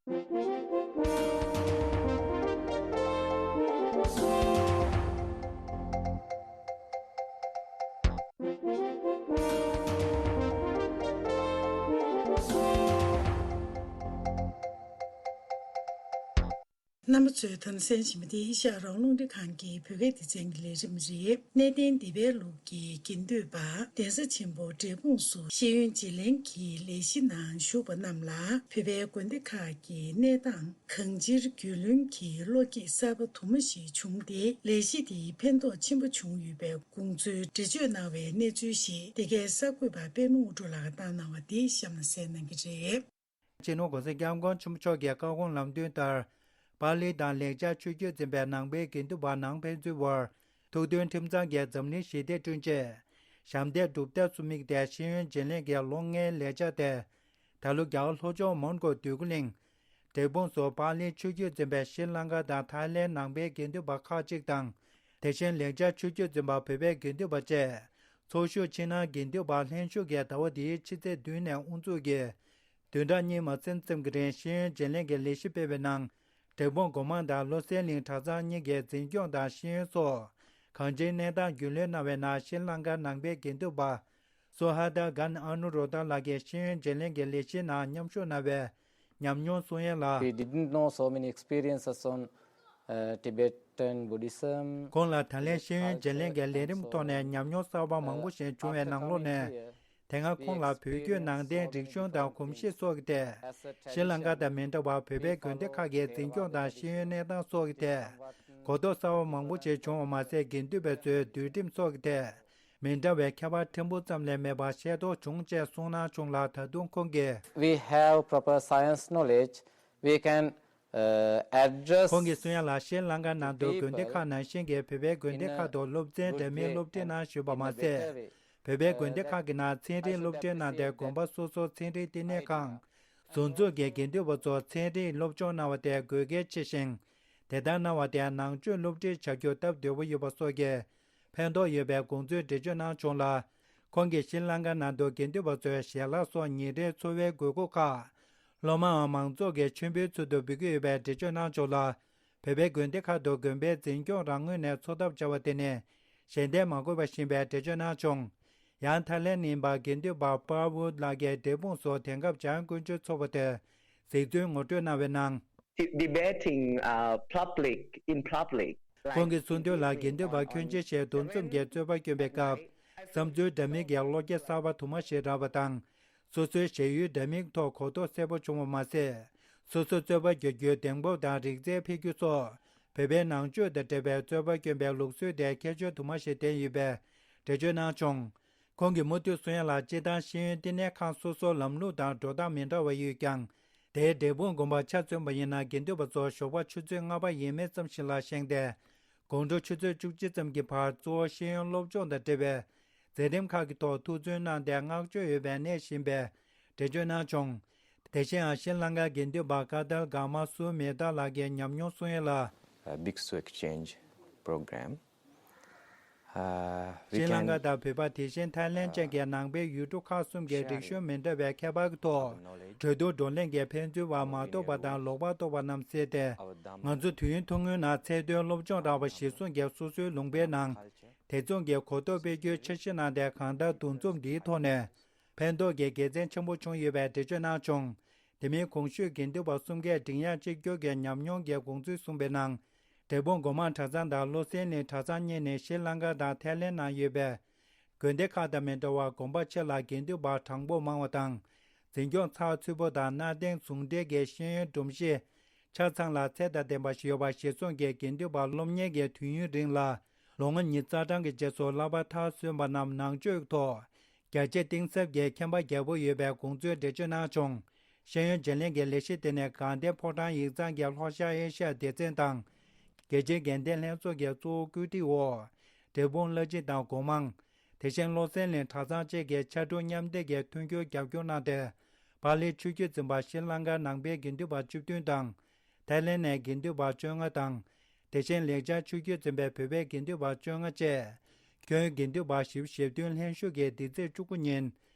རྣམ་པ་ཚོས་ད་ནས་གསན་བཞིན་པ་འདི་ཨེ་ཤ་ཡ་རང་དབང་རླུང་འཕྲིན་ཁང་གི་བོད་སྐད་སྡེ་ཚན་གྱི་ལས་རིམ་རེད། གནས་བརྟན་སྡེ་པའི་ལུགས་ཀྱི་དགེ་འདུན་པ་གདན་ས་ཆེན་པོ་འབྲས་སྤུངས་སུ་ཤེས་ཡོན་བརྗེ་ལེན་གྱི་ལས་གཞི་ནང་ཞུགས་པ་རྣམས་ལ་བོད་པའི་དགོན་སྡེ་ཁག་གི་གནས་སྟངས་གང་ཅིར་རྒྱུས་ལོན་གྱི་བློ་སྐྱེད་གསར་པ་དུ་མ་ཞིག་བྱུང་སྟེ། ལས་གཞི་དེས་ཕན་ཐོགས་ཆེན་པོ་བྱུང་ཡོད་པའི་དགོངས་ཚུལ་འགྲེལ་བརྗོད་གནང་བའི་གནས་ཚུལ་ཞིག་འདི་གའི་གསར་འགོད་པ་པད་མ་དངོས་གྲུབ་ལགས་བཏང་གནང་བ་འདི་གཤམ་ལ་གསན་གནང་གི་རེད། སྤྱི་ནོར་༧གོང་ས་༧སྐྱབས་མགོན་ཆེན་པོ་མཆོག་གི་བཀའ་དགོངས་ལམ་སྟོན་ལྟར། པཱ་ལི་དང་ལེགས་སྦྱར་ཆོས་བརྒྱུད་འཛིན་པའི་ནང་པའི་དགེ་འདུན་པ་ནང་ཕན་ཚུན་དབར་ཐུགས་མཐུན་ཁྲིམས་གཙང་གི་འཛམ་གླིང་ཞི་བདེ་བསྐྲུན་ཆེད། ཞབས་འདེགས་སྒྲུབ་ཐབས་སུ་དམིགས་ཏེ་ཤེས་ཡོན་བརྗེ་ལེན་གྱི་ལོ་ལྔའི་ལས་འཆར་དེ། ད་ལོ་རྒྱ་གར་ལྷོ་ཕྱོགས་མོན་གྷོ་འདོད་རྒུ་གླིང་། འབྲས་སྤུངས་སུ་པཱ་ལིའི་ཆོས་བརྒྱུད་འཛིན་པའི་ཤྲི་ལང་ཀ་དང་ཐའི་ལེན་ནང་པའི་དགེ་འདུན་པ་ཁག་ཅིག་དང་། དེ་བཞིན་ལེགས་སྦྱར་ཆོས་བརྒྱུད་འཛིན་པ་བོད་པའི་དགེ་འདུན་པ་བཅས། ཚོགས་ཞུགས་ཕྱི་ནང་དགེ་འདུན་པ་ལྷན་ཞུགས་ཀྱིས་ཟླ་བ་འདིའི་ཕྱི་ཚེས་བདུན་ནས་དབུ་འཛུགས་ཀྱིས། བདུན་ཕྲག་གཉིས་མ་ཟིན་ཙམ་གྱི་རིང་ཤེས་ཡོན་བརྗེ་ལེན་གྱི་ལས་གཞི་སྤེལ་བའི་ནང་། འབྲས་སྤུངས་སྒོ་མང་དང་བློ་གསལ་གླིང་གྲྭ་ཚང་གཉིས་ཀྱི་འཛིན་སྐྱོང་དང་ཤེས་ཡོན་སོགས་གང་ཅིའི་གནས་སྟངས་རྒྱུས་ལོན་གནང་བའི་ནང་ཤྲི་ལང་ཀ་ནང་པའི་དགེ་འདུན་པ་སུ་ཧ་ད་གྷན་ཨ་ནུ་རོ་ད་ལགས་ཀྱིས་ཤེས་ཡོན་བརྗེ་ལེན་གྱི་ལས་གཞིའི་ནང་མཉམ་ཞུགས་གནང་བའི་ཉམས་མྱོང་གསུང་ཡས་ལ། We didn't know so many experiences on uh, Tibetan Buddhism. ཁོང་ལ་ད་ལན་ཤེས་ཡོན་བརྗེ་ལེན་གྱི་ལས་རིམ་ཐོག་ནས་ཉམས་མྱོང་གསར་པ་མང་པོ་ཞིག་བྱུང་བའི་ནང་ལོགས་ནས། དེ་སྔ་ཁོང་ལ་བོད་བརྒྱུད་ནང་བསྟན་རིག་གཞུང་དང་གོམས་གཤིས་སོགས་ཀྱི་ཐད། ཤྲི་ལང་ཀ་དང་མི་འདྲ་བར་བོད་པའི་དགོན་སྡེ་ཁག་གི་འཛིན་སྐྱོང་དང་ཤེས་ཡོན་གནས་སྟངས་སོགས་ཀྱི་ཐད་གོ་རྟོགས་གསར་པ་མང་པོ་ཞིག་བྱུང་བ་མ་ཟད། དགེ་འདུན་པ་ཚོའི་འདུལ་ཁྲིམས་སོགས་ཀྱི་ཐད་མི་འདྲ་བའི་ཁྱད་པར་ཕྲན་བུ་ཙམ་ལས་མེད་པ་ཤེས་རྟོགས་བྱུང་ཅེས་གསུངས་གནང་བྱུང་ལ། ད་དུང་ཁོང་གིས། We have proper science knowledge. We can uh, address ཁོང་གིས་གསུང་ཡ་ལ། ཤྲི་ལང་ཀ་ནང་དུ་དགོན་སྡེ་ཁག་ནང་བཞིན་གྱི་བོད་པའི་དགོན་སྡེ་ཁག་ཏུ་སློབ་ཚན་འདྲ་མིན་སློབ་ཁྲིད་གནང་བཞིན་པ་མ་ཟད། བོད་པའི་དགོན་སྡེ་ཁག་གི་ནང་ཚན་རིག་སློབ་ཁྲིད་གནང་སྟེ། དགོན་པ་སོ་སོར་ཚན་རིག་བསྟི་གནས་ཁང་ཟུར་འཛུགས་ཀྱིས་དགེ་འདུན་པ་ཚོར་ཚན་རིག་སློབ་སྦྱོང་གནང་བ་དེ་དགོས་གལ་ཆེ་ཞིང་། དེ་ལྟར་གནང་བ་དེས་ནང་ཆོས་སློབ་ཁྲིད་བྱ་རྒྱུར་སྟབས་བདེ་པོ་ཡོད་པ་སོགས་ཀྱི་ཕན་ཐོགས་ཡོད་པའི་དགོངས་ཚུལ་འགྲེལ་བརྗོད་གནང་བྱུང་ལ། ཁོང་གིས་ཤྲི་ལང་ཀ་ནང་དུ་དགེ་འདུན་པ་ཚོའི་ཞལ་ལག་སོགས་ཉིན་རེའི་འཚོ་བའི་དགོས་མཁོ་ཁག་སློབ་མའམ་མང་ཚོགས་ཀྱིས་མཆོད་འབུལ་ཚུལ་དུ་འབུལ་གྱི་ཡོད་པའི་འགྲེལ་བརྗོད་གནང་བྱུང་ལ། བོད་པའི་དགོན་སྡེ་ཁག་ཏུ་དགོན་པའི་འཛིན་སྐྱོང་རང་ངོས་ནས་འཚོ་ཐབས་བྱ་བ་དེ་ནི་གཞན་དོན་མ་དགོས་པ་ཞིག་ཡིན་པའི་འགྲེལ་བརྗོད་གནང་བྱུང་། ཡང་ཐའི་ལེན་ནས་ཡིན་པ་དགེ་འདུན་པ་པར་ཝུད་ལགས་ཀྱིས་འབྲས་སྤུངས་སུ་དེང་སྐབས་འཇམ་དབྱངས་དཀོན་མཆོག་ཚོགས་པ་དེར་གཟིགས་ཚུལ་ངོ་སྤྲོད་གནང་བའི་ནང་། Debating uh, public in public. ཁོང་གིས་གསུངས་དོན་ལ། དགེ་འདུན་པ་ཁྱོན་ཆེ་ཞིག་འདུ་འཛོམས་ཀྱི་རྩོད་པ་བསྐྱོན་པའི་སྐབས། བསམ་ཚུལ་འདྲ་མིན་གྱི་བློ་སྐྱེད་གསར་པ་དུ་མ་ཞིག་རག་པ་དང་། སོ་སོའི་ཞ་ཡུལ་འདྲ་མིན་ཐོག་གོ་རྟོགས་གསལ་པོ་བྱུང་བ་མ་ཟད། སོ་སོ་རྩོད་པ་རྒྱག་རྒྱུའི་གདེང་སྤོབས་དང་རིག་རྩལ་འཕེལ་རྒྱུ་སོགས། བོད་པའི་ནང་ཆོས་དང་འབྲེལ་བའི་རྩོད་པ་བསྐྱོན་པའི་ལུགས་སྲོལ་དེ་ཁྱད་ཆོས་དུ་མ་ཞིག་ལྡན་ཡོད་པའི་འགྲེལ་བརྗོད་གནང་བྱུང་། ཁོང་གིས་མུ་མཐུད་གསུང་ཡ་ལ། སྤྱིར་བཏང་ཤེས་ཡོན་བསྟི་གནས་ཁང་སོ་སོར་ལམ་ལུགས་དང་འགྲོ་སྟངས་མི་འདྲ་བ་ཡོད་ཀྱང་། དེའི་འབྲས་སྤུངས་དགོན་པར་ཆ་མཚོན་པ་ཡིན་ན། དགེ་འདུན་པ་ཚོ་ཞོགས་པ་ཆུ་ཚོད་ལྔ་པ་ཡས་མས་ཙམ་ཞིག་ལ་བཞེངས་ཏེ། དགོང་དྲོ་ཆུ་ཚོད་བཅུ་གཅིག་ཙམ་གྱི་བར་གཙོ་བོ་ཤེས་ཡོན་སློབ་སྦྱོང་དང་འབྲེལ་བའི་མཛད་རིམ་ཁག་གི་ཐོག་ཐུགས་བརྩོན་གནང་སྟེ་བསྔགས་བརྗོད་ཡོད་པའི་གནས་ཤིག་ཡིན་པའི་འགྲེལ་བརྗོད་གནང་བྱུང་། དེ་བཞིན་ཡང་ཤྲི་ལང་ཀའི་དགེ་འདུན་པ་ཀ་དལ་གྷ་མ་སུ་མེ་ཏཱ་ལགས་ཀྱིས་ཉམས་མྱོང་གསུང་ཡས་ལ། uh, Bhikkhu exchange program. Uh, we ཤྲི་ལང་ཀ་can དང་བོད་པ། དེ་བཞིན་ཐའི་ལེན་བཅས་ཀྱི་ནང་པའི་ཡུལ་གྲུ་ཁག་གསུམ་གྱི་རིག་གཞུང་མི་འདྲ་བའི་ཁྱད་པར་གྱི་ཐོག་གྲོས་བསྡུར་བགྲོ་གླེང་གིས་ཕན་ཚུན་བར་མ་རྟོགས་པ་དང་ལོག་པར་རྟོགས་པ་རྣམས་སེལ་ཏེ། ང་ཚོ་དུས་ཡུན་ཐུང་ངུའི་ནང་ཚད་མཐོའི་སློབ་སྦྱོང་རག་པ་གཞིར་བཟུང་གིས། སོ་སོའི་ལུང་པའི་ནང་དེ་མཚུངས་ཀྱི་གོ་རྟོགས་སྤེལ་རྒྱུའི་འཆར་གཞི་གནང་སྟེ། གང་ལྟར་འདུ་འཛོམས་འདིའི་ཐོག་ནས་ཕན་ཐོགས་ཀྱི་དགེ་མཚན་ཆེན་པོ་བྱུང་ཡོད་པའི་འགྲེལ་བརྗོད་གནང་བྱུང་། དེ་མིན་གོང་ཞུས་དགེ་འདུན་པ་གསུམ་ཀས་མགྲིན་དབྱངས་གཅིག་གྱུར་གྱི་ཉམས་མྱོང་གི་དགོངས་ཚུལ་གསུངས་པའི་ནང་། འབྲས་སྤུངས་སྒོ་མང་གྲྭ་ཚང་དང་བློ་གསལ་གླིང་གྲྭ་ཚང་གཉིས་ནི་ཤྲི་ལང་ཀ་དང་ཐའི་ལེན་ནང་ཡོད་པའི་དགོན་སྡེ་ཁག་དང་མི་འདྲ་བར་དགོན་པ་ཆེ་ལ་དགེ་འདུན་པ་གྲངས་འབོར་མང་བ་དང་། འཛིན་སྐྱོང་ཚགས་ཚུད་པོ་དང་གནའ་དེང་ཟུང་འབྲེལ་གྱི་ཤེས་ཡོན་སྒྲོམ་གཞི་ཆ་ཚང་ལ་ཚད་དང་ལྡན་པ་ཞིག་ཡོད་པ་གཞིར་བཟུང་གིས། དགེ་འདུན་པ་སློབ་གཉེར་གྱི་དུས་ཡུན་རིང་ལ་ལོ་ངོ་ཉི་ཤུ་རྩ་གྲངས་ཀྱི་རྗེས་སུ་བསླབ་པ་མཐར་སོན་པ་རྣམས་ནང་ཆོས་ཐོག་རྒྱ་ཆེ་གཏིང་ཟབ་ཀྱི་མཁྱེན་པ་རྒྱས་པོ་ཡོད་པའི་དགོངས་ཚུལ་འགྲེལ་བརྗོད་གནང་བྱུང་། ཤེས་ཡོན་བརྗེ་ལེན་གྱི་ལས་གཞི་དེ་ནི་དགའ་ལྡན་ཕོ་བྲང་ཡིག་ཚང་གི་ལྷོ་ཤར་ཨེ་ཤ་ཡ་སྡེ་ཚན་དང་། རྒྱལ་སྤྱིའི་དགེ་ལྡན་ལྷན་ཚོགས་ཀྱི་གཙོ་བོ་བཀོད་སྒྲིག་འོག་འབྲས་སྤུངས་བླ་སྤྱི་དང་སྒོ་མང་། དེ་བཞིན་བློ་གསལ་གླིང་གྲྭ་ཚང་བཅས་ཀྱིས་ཕྱར་གྲུ་མཉམ་འདེགས་ཀྱིས་མཐུན་འགྱུར་རྒྱབ་སྐྱོར་གནང་སྟེ། པཱ་ལིའི་ཆོས་བརྒྱུད་འཛིན་པ་ཤྲི་ལང་ཀའི་ནང་པའི་དགེ་འདུན་པ་བཅུ་བདུན་དང་། ཐའི་ལེན་ནས་དགེ་འདུན་པ་བཅོ་ལྔ་དང་། དེ་བཞིན་ལེགས་སྦྱར་ཆོས་བརྒྱུད་འཛིན་པའི་བོད་པའི་དགེ་འདུན་པ་བཅོ་ལྔ་བཅས། ཁྱོན་དགེ་འདུན་པ་བཞི་བཅུ་ཞེ་བདུན་ལྷན་ཞུགས་ཀྱིས་འདི་ཚེས་བཅུ་དགུ་ཉིན།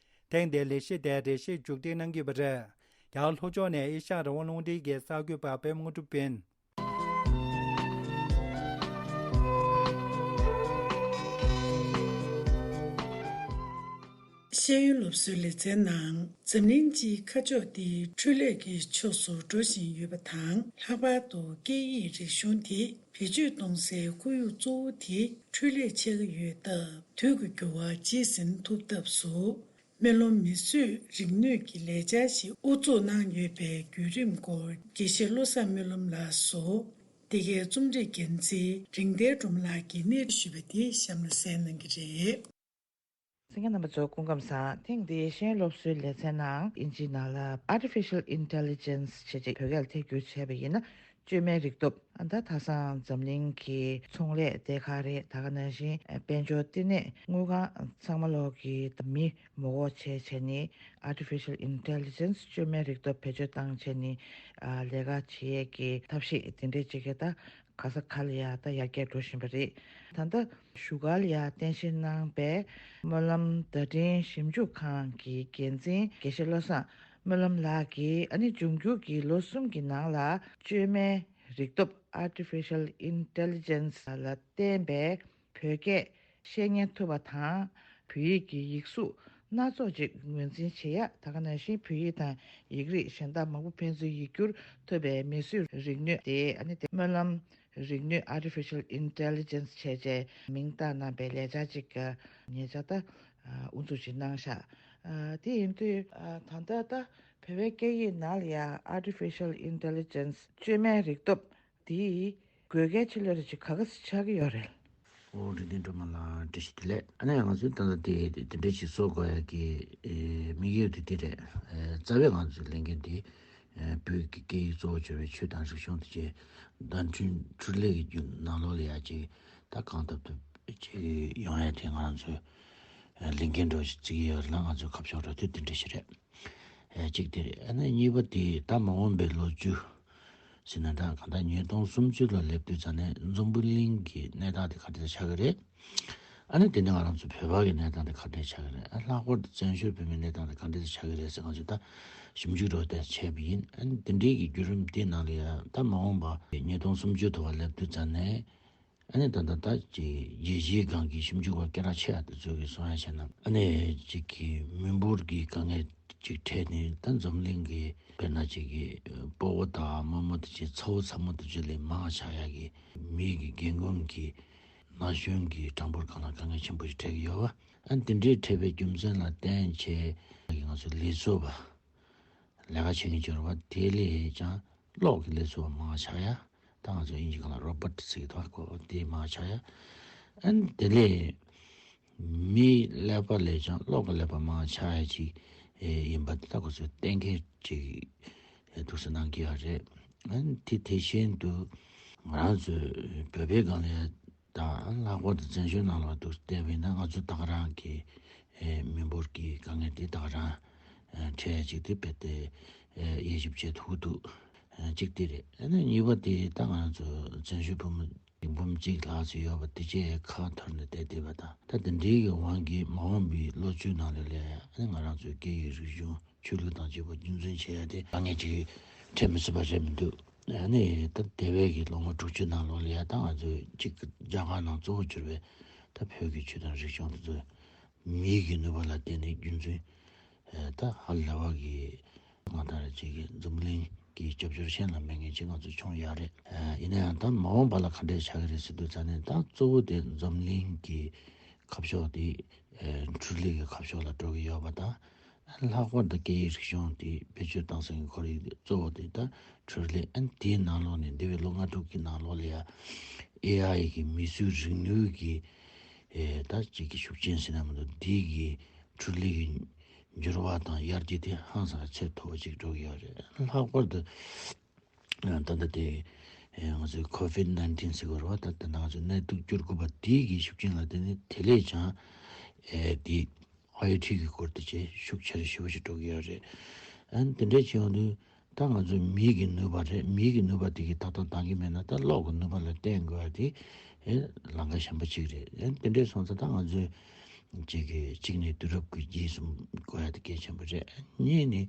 ཐེངས་འདིའི་ལས་གཞི་དེ་རེ་ཞིག་མཇུག་སྒྲིལ་གནང་གི་ཡོད་པ་རེད། ཡང་ལྷོ་ཕྱོགས་ནས་ཨེ་ཤ་ཡ་རང་དབང་རླུང་འཕྲིན་གྱི་གསར་འགོད་པ་པད་མ་དངོས་གྲུབ་ཡིན། ཤེས་ཡོན་སློབ་གསོའི་ལེ་ཚན་ནང་འཛམ་གླིང་སྤྱིའི་ཁ་ཕྱོགས་འདི་འཕྲུལ་ལས་ཀྱི་ཕྱོགས་སུ་འགྲོ་བཞིན་ཡོད་པ་དང་། ལྷག་པར་དུ་སྐད་ཡིག་རིག་གཞུང་དེ་བེད་སྤྱོད་གཏོང་སའི་ཁོར་ཡུག་གཙོ་བོ་དེ་འཕྲུལ་ལས་ཆགས་ཀྱི་ཡོད་སྟབས། དུས་ཀྱི་འགྱུར་བ་རྗེས་ཟིན་ཐུབ་ཐབས་སུ། སྨོན་ལམ་མིས་བཟོས་རིག་ནུས་ཀྱི་ལས་འཆར་ཞིག་དབུ་འཛུགས་གནང་ཡོད་པའི་བརྒྱུད་རིམ་སྐོར། དགེ་བཤེས་བློ་བཟང་སྨོན་ལམ་ལགས་སུ་འདི་གའི་རྩོམ་སྒྲིག་འགན་འཛིན་རིག་ལྡན་སྒྲོལ་མ་ལགས་ཀྱིས་གནས་ཞུས་པ་དེ་གཤམ་ལ་གསན་གནང་གི་རེད། གསན་མཁན་རྣམ་པ་ཚོ་སྐུ་ཁམས་བཟང་། ཐེངས་འདིའི་ཤེས་ཡོན་སློབ་གསོའི་ལེ་ཚན་ནང་། དབྱིན་ཇིའི་ནང་ལ་Artificial Intelligence བྱས་རྗེས་བོད་སྐད་ལ་ཐད་བསྒྱུར་བྱས་པ་ཡིན་ན། བཅོས་མའི་རིག་སྟོབས། ད་ད་ཆ་འཛམ་གླིང་གི་ཚོང་ལས་སྡེ་ཁག་རེད། ད་ག་ནང་བཞིན་དཔལ་འབྱོར་བསྟི་གནས། དངུལ་ཁང་ཚང་མ་ལོག་གི་མི་མོ་གོ་བྱས་བྱས་ནས། Artificial Intelligence བཅོས་མའི་རིག་སྟོབས་བེད་སྤྱོད་བཏང་བྱས་ནས་ལས་ཀ་བྱེད་ཡས་ཀྱི་ཐབས་ཤེས་དེ་འདྲས་ཅིག་གི་ད་ག་ས་ག་ལ་ཡ་ད་ཡར་རྒྱས་འགྲོ་བཞིན་པ་རེད། ད་ལྟ་བཞུགས་སྒར་ལ་ཡ་རྟེན་གཞི་གནང་པའི་སྨོན་ལམ་བརྡ་འཕྲིན་ཞིབ་འཇུག་ཁང་གི་འགན་འཛིན་དགེ་བཤེས་བློ་བཟང་ སྨོན་ལམ་ལགས་ཀྱིས་ཨ་ནི་འབྱུང་འགྱུར་གྱི་ལོ་གསུམ་གྱི་ནང་ལ་བཅོས་མའི་རིག་སྟོབས་Artificial Intelligence ལ་བརྟེན་པའི་བོད་སྐད་བཤད་ཉན་ཐུབ་པ་དང་། བོད་ཡིག་གི་ཡིག་གཟུགས་སྣ་ཚོགས་ཅིག་ངོས་འཛིན་བྱེད་ཡ། ད་ག་ནང་བཞིན་བོད་ཡིག་དང་ཡིག་རིགས་གཞན་དག་མང་པོ་ཕན་ཚུན་ཡིག་སྒྱུར་ཐུབ་པའི་མིས་བཟོས་རིག་ནུས་དེ། ཨ་ནི་དེ་སྨོན་ལམ་རིག་ནུས་Artificial Intelligence བྱས་རྗེས་མིང་བཏགས་གནང་པའི་ལས་འཆར་ཅིག་ཉེ་ཆར་ད་དབུ་འཛུགས་ཅིག་གནང་ཤག་དེ་ཡིན་དུས་ད་ལྟ་ད་བོད་པའི་སྐད་ཡིག་ནང་ལ་ཡང་Artificial Intelligence བཅོས་མའི་རིག་སྟོབས་དེ་དགོས་གལ་ཆེ་ལོས་རེ་ཅིག་ག་ག་ཟེ་ཆགས་ཀྱི་ཡོད་རེད། ཨོ་རིག་ལྡན་སྒྲོལ་མ་ལགས་བཀྲ་ཤིས་བདེ་ལེགས། ཨ་ནི་ང་ཚོས་ད་ལྟ་དེ་དེ་འདྲ་ཞིག་བཟོ་དགོས་ཡ་གི་དམིགས་ཡུལ་དེ་དེ་རེད། རྩ་བའི་ང་ཚོའི་ལས་འགན་དེ་བོད་ཀྱི་སྐད་ཡིག་གཙོ་བོ་བྱས་པའི་ཆོས་དང་རིག་གཞུང་དེ་བཅས་བརྡ་འཕྲིན་འཕྲུལ་ལས་ཀྱི་རྒྱུད་ནང་ལོགས་ལ་ཡ་ཅིག་ད་གང་ཐུབ་ཐུབ་ཅིག་ཡོང་ཡ་དེ་ང་རང་ཚོའི་ལས་འགན་འདྲ་བོ་ཞིག་བརྩི་གི་ཡོད་ལ། ང་ཚོའི་ཁ་ཕྱོགས་ར་དུས་དེ་འདྲ་ཞིག་རེད། གཅིག་དེ་རེད། ཨ་ནི་གཉིས་པ་དེ་ད་མ་འོངས་པའི་ལོ་བཅུ་ཟེར་ན་འདྲ། གང་ལྟར་ཉིས་སྟོང་སུམ་ཅུ་ལ་སླེབས་དུས་ཙམ་ནས་འཛམ་བུ་གླིང་གི་གནས་སྟངས་དེ་ག་འདྲ་ཆགས་ཀྱི་རེད། ཨ་ནི་དེ་ནས་ང་རང་ཚོ་བོད་པ་གི་གནས་སྟངས་དེ་ག་འདྲ་ཆགས་ཀྱི་རེད། ཨ་ལྷག་པར་དུ་བཙན་བྱོལ་བོད་མིའི་གནས་སྟངས་དེ་ག་འདྲ་ཆགས་ཀྱི་རེད་ཟེར་ང་ཚོས་ད་ཞིབ་འཇུག་འདྲ་བོ་དེ་བྱས་པ་ཡིན། ཨ་ནི་དེ་འདྲའི་གི་བརྒྱུད་རིམ་དེ་ནང་ལ་ཡང་ད་མ་འོངས་པ་ཉིས་སྟོང་སུམ་ཅུ་དུ་བ་སླེབས་དུས་ཙམ་ནས། ཨ་ནི་ད་ལྟ་ད་ཅིག་རྒྱལ་སྤྱིའི་སྒང་གི་ཞིབ་འཇུག་པ་སྐད་གྲགས་ཆེ་བ་དེ་ཚོ་གིས་གསུང་ཡ་བྱས་ན། ཨ་ནི་ཅིག་གི་མི་འབོར་གྱི་དཀའ་ངལ་ཅིག་འཕྲད་ནས་ད་འཛམ་གླིང་གི་དཔེར་ན་ཅིག་གི་སྤོ་བོ་དང་རྨོ་མོ་དེ་ཅིག་ཚ་བོ་ཚ་མོ་དེ་ཚོ་ལས་མང་ཆགས་ཡ་གི་མི་གི་རྒན་རྒོན་གྱི་ན་གཞོན་གྱི་གྲངས་འབོར་སྒང་ལ་དཀའ་ངལ་ཆེན་པོ་ཞིག་འཕྲད་ཀྱི་ཡོད་པ། ཨ་ནི་དེ་འདྲའི་འཕྲད་པའི་རྒྱུ་མཚན་ལ་བརྟེན་བྱས་ང་ཚོའི་ལས་བཟོ་བ། ལས་ཀ་བྱེད་མཁན་ཅིག་ཡོད་རེད་པ། དེ་ལས་ཀྱང་གློག་གི་ལས་བཟོ་བ་མང་ཆགས་ཡ། ད་ང་ཚོ་དབྱིན་ཇི་སྒང་ལ་རོ་བོ་ཊི་ཟེར་གྱི་འདུག་གོ། དེ་མང་ཆགས་ཡ། ཨ་ནི་དེ་ལས་མིའི་ཀླད་པ་ལས་ཀྱང་གློག་གི་ཀླད་པ་མང་ཆགས་ཡ་ཅིག་ཨེ་ཡིན་པ་དེ་ད་ཁོ་ཚོས་གཏན་འཁེལ་ཅིག་ཨེ་འདུག་སེ་གནང་གི་ཡོད་རེད། ཨ་ནི་དེ་དེ་བཞིན་དུ་ང་རང་ཚོའི་བོད་པའི་སྒང་ལ་ཡ། ད་ལྷག་པར་དུ་བཙན་བྱོལ་ནང་ལ་འདུག་བལྟས་པ་ཡིན་ན། ང་ཚོ་ད་ག་རང་གི་ཨེ་མི་འབོར་གྱི་དཀའ་ངལ་དེ་ད་ག་རང་ཨེ་འཕྲད་ཡ་ཅིག་དེ་རྦད་དེ་ཨེ་དབྱེ་ཞིབ་བྱེད་ཐུབ་ཀྱི་འདུག་ཨེ་གཅིག་དེ་རེད། ཨ་ནི་གཉིས་པ་དེ་ད་ང་ཚོ་བཙན་བྱོལ་བོད་མི་འབུམ་གཅིག་ལྷག་ཙམ་ཡོད་པ་དེ་བཅས་ཁ་འཐོར་ནས་བསྡད་བསྡད་པ་དང་། ད་དེ་འདྲའི་གི་དབང་གིས་མ་འོངས་པའི་ལོ་བཅུ་ནང་ལ་ལས་ཨ་ནི་ང་རང་ཚོའི་སྐད་ཡིག་རིག་གཞུང་ཆོས་ལུགས་དང་བཅས་པ་རྒྱུན་འཛིན་བྱེད་ཡ་དེ་དཀའ་ངལ་ཅིག་འཕྲད་མི་སྲིད་པ་རེད་མི་འདུག་ཨ་ནི་ད་འདས་པའི་གི་ལོ་ངོ་དྲུག་ཅུ་ནང་ལོགས་ལ་ཡ་ད་ང་ཚོས་གཅིག་རྒྱ་གར་ནང་གཙོ་བོ་གྱུར་པའི་ད་བོད་ཀྱི་ཆོས་དང་རིག་གཞུང་དེ་ཚོ་མིའི་གི་ནུས་པ་ལ་བརྟེན་ནས་རྒྱུན་འཛིན་ཨ་ད་ཧ་ལས་པ་གི་ང་ད་རེ་ཅིག་གི་འཛམ་གླིང་གི་རྒྱབ་སྐྱོར་གཞན་ལ་མེད་མཁན་ཅིག་ང་ཚོ་བྱུང་ཡོད་རེད། ཨ་ཡིན་ན་ཡང་ད་མ་འོངས་པ་ལ་ག་འདྲས་ཆགས་ཀྱི་རེད་ཟེར་དུས་ཙང་ནས། ད་གཙོ་བོ་དེ་འཛམ་གླིང་གི་ཁ་ཕྱོགས་དེ་ཨ་འཕྲུལ་ལས་ཀྱི་ཁ་ཕྱོགས་ལ་འགྲོ་གི་ཡོད་པ་དང་། ལྷག་པར་དུ་སྐད་ཡིག་རིག་གཞུང་དེ་བེད་སྤྱོད་བཏང་སའི་ཁོར་ཡུག་གཙོ་བོ་དེ་ད་འཕྲུལ་ལས། ཨ་ནི་དེའི་ནང་ལོགས་ནས་འདས་པའི་ལོ་ལྔ་དྲུག་གི་ནང་ལོགས་ལ་ཡ་ཨེ་ཨའི་གི་མིས་བཟོས་རིག་ནུས་ཀྱི་ཨེ་ད་ཅིག་གི་ཤུགས་རྐྱེན་ཟེར་ན་མི་འདུག་འདི་གི་འཕྲུལ་ལས་ཀྱི་འགྱུར་བ་དང་ཡར་རྒྱས་དེ་ཧང་སང་ཚད་མཐོ་བོ་ཅིག་འགྲོ་གི་ཡོད་རེད། ལྷག་པར་དུ་ད་ལྟ་དེ་ཨེ་ང་ཚོའི་ཁོ་ཝིད་ནའིན་ཊིན་ཟེར་གྱི་ཡོད་རེད་པ། ད་ལྟ་ང་ཚོའི་ནད་དུག་འགྱུར་དགོས་པ་དེ་གི་ཤུགས་རྐྱེན་ལ་བརྟེན་ནས་དེ་ལས་ཀྱང་ཨེ་དེ་ཨའི་ཊི་གི་སྐོར་དེ་བཅས་ཤུགས་ཆེ་རུ་ཞེ་པོ་ཞིག་འགྲོ་གི་ཡོད་རེད། ཨ་ནི་དེ་འདྲས་བྱས་ཡོང་དུས་ད་ང་ཚོའི་མིའི་གི་ནུས་པ་རེད། མིའི་གི་ནུས་པ་དེ་གིས་ཏག་ཏག་འདང་གི་མེད་ན་ད་གློག་གི་ནུས་པ་ལ་བརྟེན་དགོས་ཡ་དེ་ཨེ་ལམ་ཁ་གཞན་པ་གཅིག་རེད། ཨ་ནི་དེ་འདྲས་སོང་ཙང་ད་ང་ཚོའི་ཅིག་གི་གཅིག་ནས་དུས་རབས་ཀྱི་རྗེས་སུ་འགྲོ་ཡ་དེ་གལ་ཆེན་པོ་རེད། གཉིས་ནས་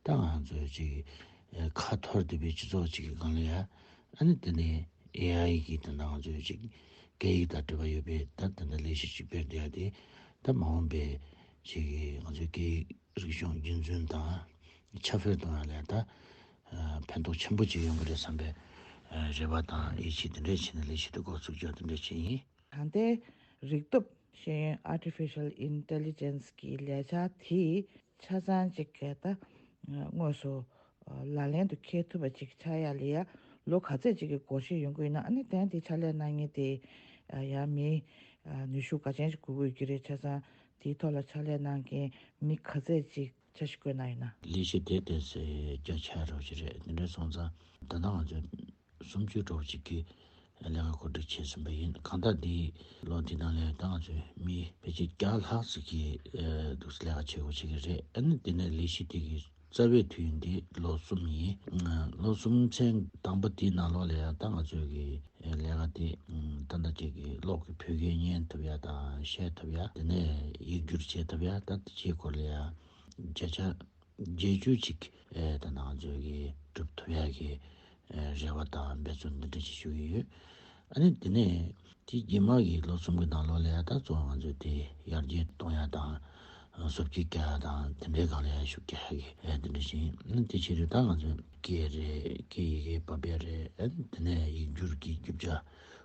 ད་ང་ཚོའི་ཅིག་ཨེ་ཁ་འཐོར་བསྡད་པའི་སྤྱི་ཚོགས་ཅིག་གི་སྒང་ལ་ཡ། ཨ་ནི་དེ་ནས་ཨེ་ཨའི་གི་དེ་འདྲ་ང་ཚོའི་ཅིག་སྐད་ཡིག་དང་འབྲེལ་བ་ཡོད་པའི་ད་དེ་འདྲ་ལས་གཞི་ཅིག་སྤེལ་བསྡད་ཡ་དེ་ད་མ་འོངས་པའི་ཅིག་གི་ང་ཚོའི་སྐད་ཡིག་རིག་གཞུང་རྒྱུན་འཛིན་དང་ཁྱབ་སྤེལ་གཏོང་ཡ་ལ་ད་ཕན་ཐོགས་ཆེན་པོ་ཅིག་ཡོང་གི་རེད་བསམ་པའི་རེ་བ་དང་ཡིད་ཆེས་དེ་འདྲས་བྱས་ནས་ལས་གཞི་དེ་འགོ་ཚུགས་རྒྱུ་དེ་འདྲས་ཅིག་ཡིན། ད་ལྟའི་རིག་སྟོབས་ཤེས་ཡོན་Artificial Intelligence གི་ལས་འཆར་དེ་ཆ་ཚང་ཅིག་གི་ད་དངོས་སུ་ལག་ལེན་དུ་འཁེལ་ཐུབ་པ་ཅིག་ཆགས་ཡ་ལ་ཡ་ལོ་ག་ཚད་ཅིག་གི་འགོར་འགྲོ་ཡོང་གི་ཡོད་ན། ཨ་ནི་དེ་ཡང་དེ་ཕྱག་ལས་གནང་མཁན་དེ་ཡང་མི་ནུས་ཤུགས་ག་ཚད་ཅིག་དགོས་ཀྱི་ཡོད་ཀྱི་རེད། ཆ་ཚང་དེའི་ཐོག་ལ་ཕྱག་ལས་གནང་མཁན་མི་ག་ཚད་ཅིག་འཆར་གཞི་བཀོད་གནང་ཡོད་ན། ལས་གཞི་དེ་ཏོག་ཙམ་རྒྱ་ཆེ་རོགས་ཅིག་རེད། དེ་འདྲ་སོང་ཙང་ད་ལྟ་ང་ཚོས་སུམ་ཅུ་འགྲོ་ཅིག་གི་ལས་ཀ་གོ་སྒྲིག་བྱས་ཟིན་པ་ཡིན། གང་ལྟར་འདི་ལོ་འདི་ནང་ལ་ད་ང་ཚོས་མི་ཕལ་ཆེར་བརྒྱ་ལྷག་ཙམ་གྱིས་ཨ་འདུག་ལས་ཀ་བྱེད་དགོས་བྱེད་ཀྱི་རེད། ཨ་ནི་དེ་ནས་ལས་གཞི་དེ་གི་རྩ་བའི་དུས་ཡུན་དེ་ལོ་གསུམ་ཡིན། ལོ་གསུམ་ཚན་དང་པོ་དེའི་ནང་ལོགས་ལ་ཡང་ད་ང་ཚོས་ཀྱི་ལས་ཀ་དེ་ད་ལྟ་ཅིག་གི་གློག་གི་བོད་སྐད་ཉན་ཐུབ་ཡ་དང་བཤད་ཐུབ་ཡ། དེ་ནས་ཡིག་སྒྱུར་བྱེད་ཐུབ་ཡ། ད་དེ་བྱེད་སྐོར་ལ་ཡང་བརྒྱ་ཆ་ རྒྱས་བཅུ་ཅིག་ད་ང་ཚོ་གི་སྒྲུབ་ཐུབ་ཡ་གི་རེ་བ་དང་འབད་བརྩོན་འདི་འདྲ་ཅིག་ཞུ་གི་ཡོད། ཨ་ནི་དེ་ནས་དེ་རྗེས་མ་གི་ལོ་གསུམ་གི་ནང་ལོགས་ལ་ཡ་ད་གཙོ་བོ་ང་ཚོ་དེ་ཡར་རྒྱས་གཏོང་ཡ་དང་། བཟོ་བཅོས་རྒྱག་ཡ་དང་དེ་འདྲའི་སྒང་ལ་ཡ་ཤུགས་རྒྱག་ཡ་གི་དེ་འདྲ་ཞིག་ཡིན། དེ་ཕྱིར་ད་ང་ཚོ་སྐད་རེད། སྐད་ཡི་གེ་ཕབ་ཡ་རེད། དེ་ནས་ཡིག་སྒྱུར་གྱི་རྒྱུ་ཆ་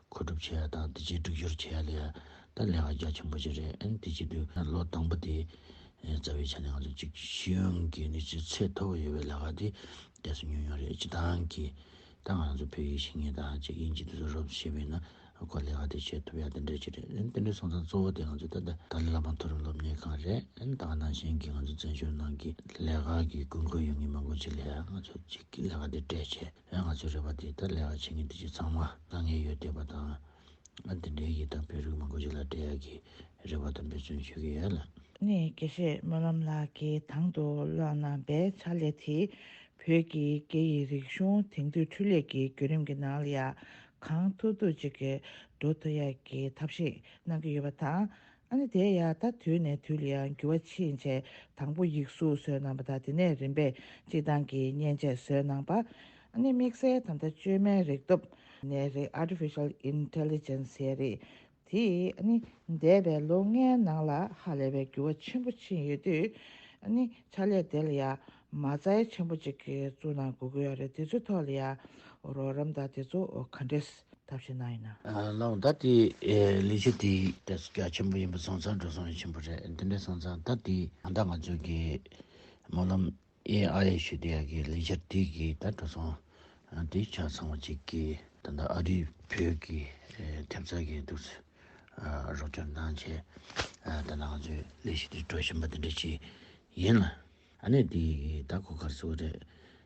མཁོ་སྒྲུབ་བྱེད་ཡ་དང་དེ་རྗེས་སྒྲིག་སྦྱོར་བྱེད་ཡ་ལ་ཡ་ད་ལས་ཀ་རྒྱ་ཆེན་པོ་ཞིག་རེད། དེ་བྱེད་དུས་ལོ་དང་པོ་དེ་རྩ་བའི་ཆ་ནས་ང་ཚོ་གཅིག་ཤེས་ཡོན་གྱི་ནི་ཚད་མཐོ་བོ་ཡོད་པའི་ལས་ཀ་དེ་ཏོག་ཙམ་ཉུང་ཉུང་རེད། སྤྱིར་བཏང་གི་ད་ང་རང་ཚོ་བོད་ཡིག་ཤེས་མཁན་དང་ཅིག་དབྱིན་ཇི་དེ་ཚོ་རོབ་ཙམ་ཤེས་པ་ཡིན་ན་ཁོ་ལས་ཀ་དེ་བྱེད་ཐུབ་ཡ་དེ་འདྲ་ཅིག་རེད། དེ་འདྲ་སོང་ཙང་གཙོ་བོ་དེ་ང་ཚོ་ད་ལྟ་ཏཱ་ལའི་བླ་མ་མཐོ་རིམ་སློབ་གཉེར་ཁང་རེད། ད་ག་ནང་བཞིན་གྱི་ང་ཚོ་བཙན་བྱོལ་ནང་གི་ལས་ཀ་གི་དགོས་མཁོ་ཡོད་མཁན་མང་པོ་ཅིག་ལ་ཡ་ང་ཚོ་ཅིག་གི་ལས་ཀ་དེ་སྤྲད་བྱས་ང་ཚོའི་རེ་བ་དེ་ད་ལས་ཀ་བྱེད་མཁན་དེ་ཅིག་ཚང་མ་དཀའ་ངལ་ཡོད་བསྡད་པ་དང་། ཨ་དེ་འདྲའི་ཡི་དམ་བོད་རིགས་མང་པོ་ཞིག་ལ་སྤྲད་ཡག་གི་རེ་བ་དང་འབད་བརྩོན་ཞུ་གི་ཡོད་ལ། ནས་དགེ་བཤེས་སྨོན་ལམ་ལགས་ཀྱིས་དང་དུ་བླངས་གནང་པའི་ཕྱག་ལས་དེ་བོད་ཀྱི་སྐད་ཡིག་རིག་གཞུང་དེང་དུས་འཕྲུལ་ལས་ཀྱི་བརྒྱུད་རིམ་གྱི་ནང་ལ་ཡང་གང་ཐུབ་ཐུབ་ཅིག་གི་འགྲོ་ཐུབ་ཡག་གི་ཐབས་ཤེས་གནང་གི་ཡོད་པ་དང་། ཨ་ནི་དེ་ཡང་ད་དུས་ནས་དུས་ལ་ཡང་འགྱུར་བ་ཕྱིན་བྱས་དང་པོ་ཡིག་གཟུགས་བཟོས་གནང་པ་དང་དེ་ནས་རིམ་པས་སྤྱིར་བཏང་གི་མཉེན་ཆས་བཟོས་གནང་པ། ཨ་ནི་དམིགས་བསལ་ད་ལྟ་བཅོས་མའི་རིག་སྟོབས་ནས་རེད། Artificial Intelligence ཟེར་རེད། དེ་ཨ་ནི་འདས་པའི་ལོ་ལྔའི་ནང་ལ་ཧ་ལས་པའི་འགྱུར་བ་ཆེན་པོ་ཕྱིན་ཡོད་དུས། ཨ་ནི་ཕྱག་ལས་དེ་ལ་ཡང་མ་རྩ་ཆེན་པོ་ཅིག་གི་བཙུགས་གནང་དགོས་ཀྱི་ཡོད་རེད། དེ་ཚོའི་ཐོག་ལ་ཡང་རོགས་རམ་དང་དེ་ཚོ་ག་འདྲས་ཐབས་ཤེས་གནང་ཡོད་ན། ལགས་ད་དེ་ལས་གཞི་དེ་ཏོག་ཙམ་རྒྱ་ཆེན་པོ་ཡིན་པ་སོང་ཙང་འགྲོ་སོང་ཡང་ཆེན་པོ་རེད། དེ་འདྲས་སོང་ཙང་ད་དེ་ད་ང་ཚོ་གི་སྨོན་ལམ་ཨེ་ཨའི་ཞུ་དེ་ཡ་གི་ལས་འཆར་དེ་གི་ད་འགྲོ་སོང་དེ་ཆ་ཚང་བ་ཅིག་གི་ད་ལྟ་ཨ་རིའི་བོད་ཀྱི་ཐེབས་རྩ་གི་འདུག་རོགས་སྐྱོར་གནང་བྱས་ད་ང་ཚོའི་ལས་གཞི་དེ་འགྲོ་བཞིན་པ་དེ་འདྲ་ཅིག་ཡིན་ལ། ཨ་ནི་དེ་གི་ད་གོ་སྐབས་གཙོ་བོ་རེད།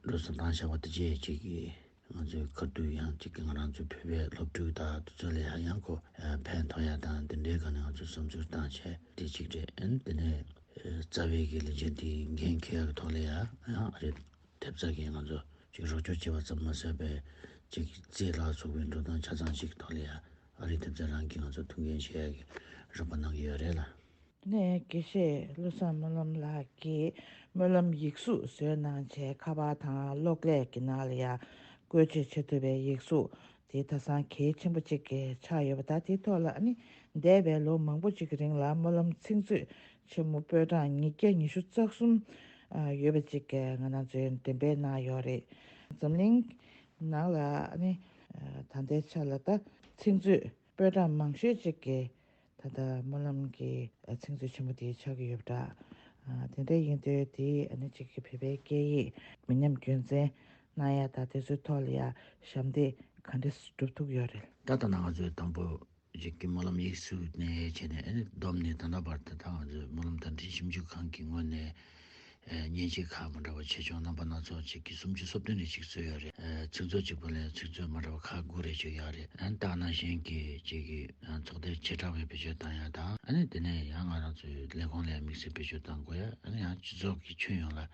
འགྲོ་སོང་བཏང་བཞག་པ་དེ་ཅིག་གི་ང་ཚོའི་ཁ་ཐུག་ཡང་གཅིག་གི་ང་རང་ཚོའི་བོད་པའི་སློབ་ཕྲུག་དང་དེ་ཚོ་ལ་ཡང་ཡང་ཁོ་ཕན་ཐོགས་ཡ་དང་དེ་འདྲའི་སྒང་ནས་ང་ཚོས་བསམ་ཚུལ་བཏང་བྱས་དེ་གཅིག་རེད། ཨ་ནི་དེ་ནས་རྩ་བའི་གི་ལས་འཆར་དེ་འགན་འཁྱེར་ཡ་གི་ཐོག་ལ་ཡང་ཡང་ཨ་རི་ཐེབས་རྩ་གིས་ང་ཚོ་གཅིག་རོགས་སྐྱོར་བྱེད་པ་ཙམ་མ་ཟད་པའི་གཅིག་རྩིས་ལ་སོགས་པའི་འགྲོ་སྟངས་ཆ་ཚང་གཅིག་གི་ཐོག་ལ་ཡང་ཨ་རི་ཐེབས་རྩ་རང་གིས་ང་ཚོ་ཐུགས་འགན་བཞེས་ཡ་གི་རོགས་པ་གནང་གི་ཡོད་རེད་ལ། ནས་དགེ་བཤེས་བློ་བཟང་སྨོན་ལམ་ལགས་ཀྱིས་སྨོན་ལམ་ཡིག་གཟུགས་བཟོས་གནང་བྱས་ཁ་པར་དང་གློག་ཀླད་ཀྱི་ནང་ལ་ཡང་བཀོལ་སྤྱོད་བྱེད་ཐུབ་པའི་ཡིག་གཟུགས་དེ་ད་སང་གལ་ཆེན་པོ་གཅིག་གི་ཆགས་ཡོད་པ་དང་དེའི་ཐོག་ལ་ཨ་ནི་འདས་པའི་ལོ་མང་པོ་གཅིག་གི་རིང་ལ་སྨོན་ལམ་ཚིག་མཛོད་ཆེན་མོ་པོད་གྲངས་ཉིས་བརྒྱ་ཉི་ཤུ་རྩ་གསུམ་ཡོད་པ་གཅིག་གི་ང་རང་ཚོས་འགྲེམས་སྤེལ་གནང་ཡོད་རེད། འཛམ་གླིང་ནང་ལ་ཨ་ནི་ད་ལྟའི་ཆ་ལ་ད་ཚིག་མཛོད་པོད་གྲངས་མང་ཤོས་གཅིག་གི་ད་ལྟ་སྨོན་ལམ་གྱི་ཚིག་མཛོད་ཆེན་མོ་དེ་ཆགས་ཀྱི་ཡོད་པ་འདྲ། དེ་འདྲ་ཡིན་དུས་དེ་ཨ་ནི་གཅིག་གི་བོད་པའི་སྐད་ཡིག་མི་ཉམས་རྒྱུན་འཛིན་གནང་ཡ་དང་དེ་ཚོའི་ཐོག་ལ་ཡ་ཞབས་འདེགས་ག་འདྲས་སྒྲུབ་ཐུབ་ཡོད་རེད། ད་ལྟ་ན་ང་ཚོས་དང་པོ་གཅིག་གི་སྨོན་ལམ་ཡིག་གཟུགས་ནས་བྱས་ནས་ཨ་ནི་བསྡོམས་ནས་ད་ལྟ་བར་དུ་ད་ང་ཚོས་སྨོན་ལམ་དང་འབྲེལ་ཞིབ་འཇུག་ཁང་གི་ངོས་ནས། མཉེན་ཆས་ཁག་མི་འདྲ་བ་ཆེ་ཆུང་རྣམ་པ་སྣ་ཚོགས་ཅིག་གི་སུམ་ཅུ་སོ་བདུན་ནས་ཅིག་བཟོས་ཡོད་རེད། ཚིག་མཛོད་གཅིག་པུ་ལ་ཚིག་མཛོད་མི་འདྲ་བ་ཁག་དགུ་རེ་ཅིག་ཡོད་རེད། ཨ་ནི་ད་ག་ནང་བཞིན་གྱི་ཅིག་གི་ཚོགས་སྡེ་བྱེ་བྲག་པའི་བེད་སྤྱོད་བཏང་ཡ་དང་ཨ་ནི་དེ་ནས་ཡང་ང་རང་ཚོའི་ལས་ཁུངས་ལ་དམིགས་བསལ་བེད་སྤྱོད་བཏང་དགོས་ཡ་ཨ་ནི་ཡང་སྤྱི་ཚོགས་ཀྱི་ཁྱོན་ཡོངས་ལ་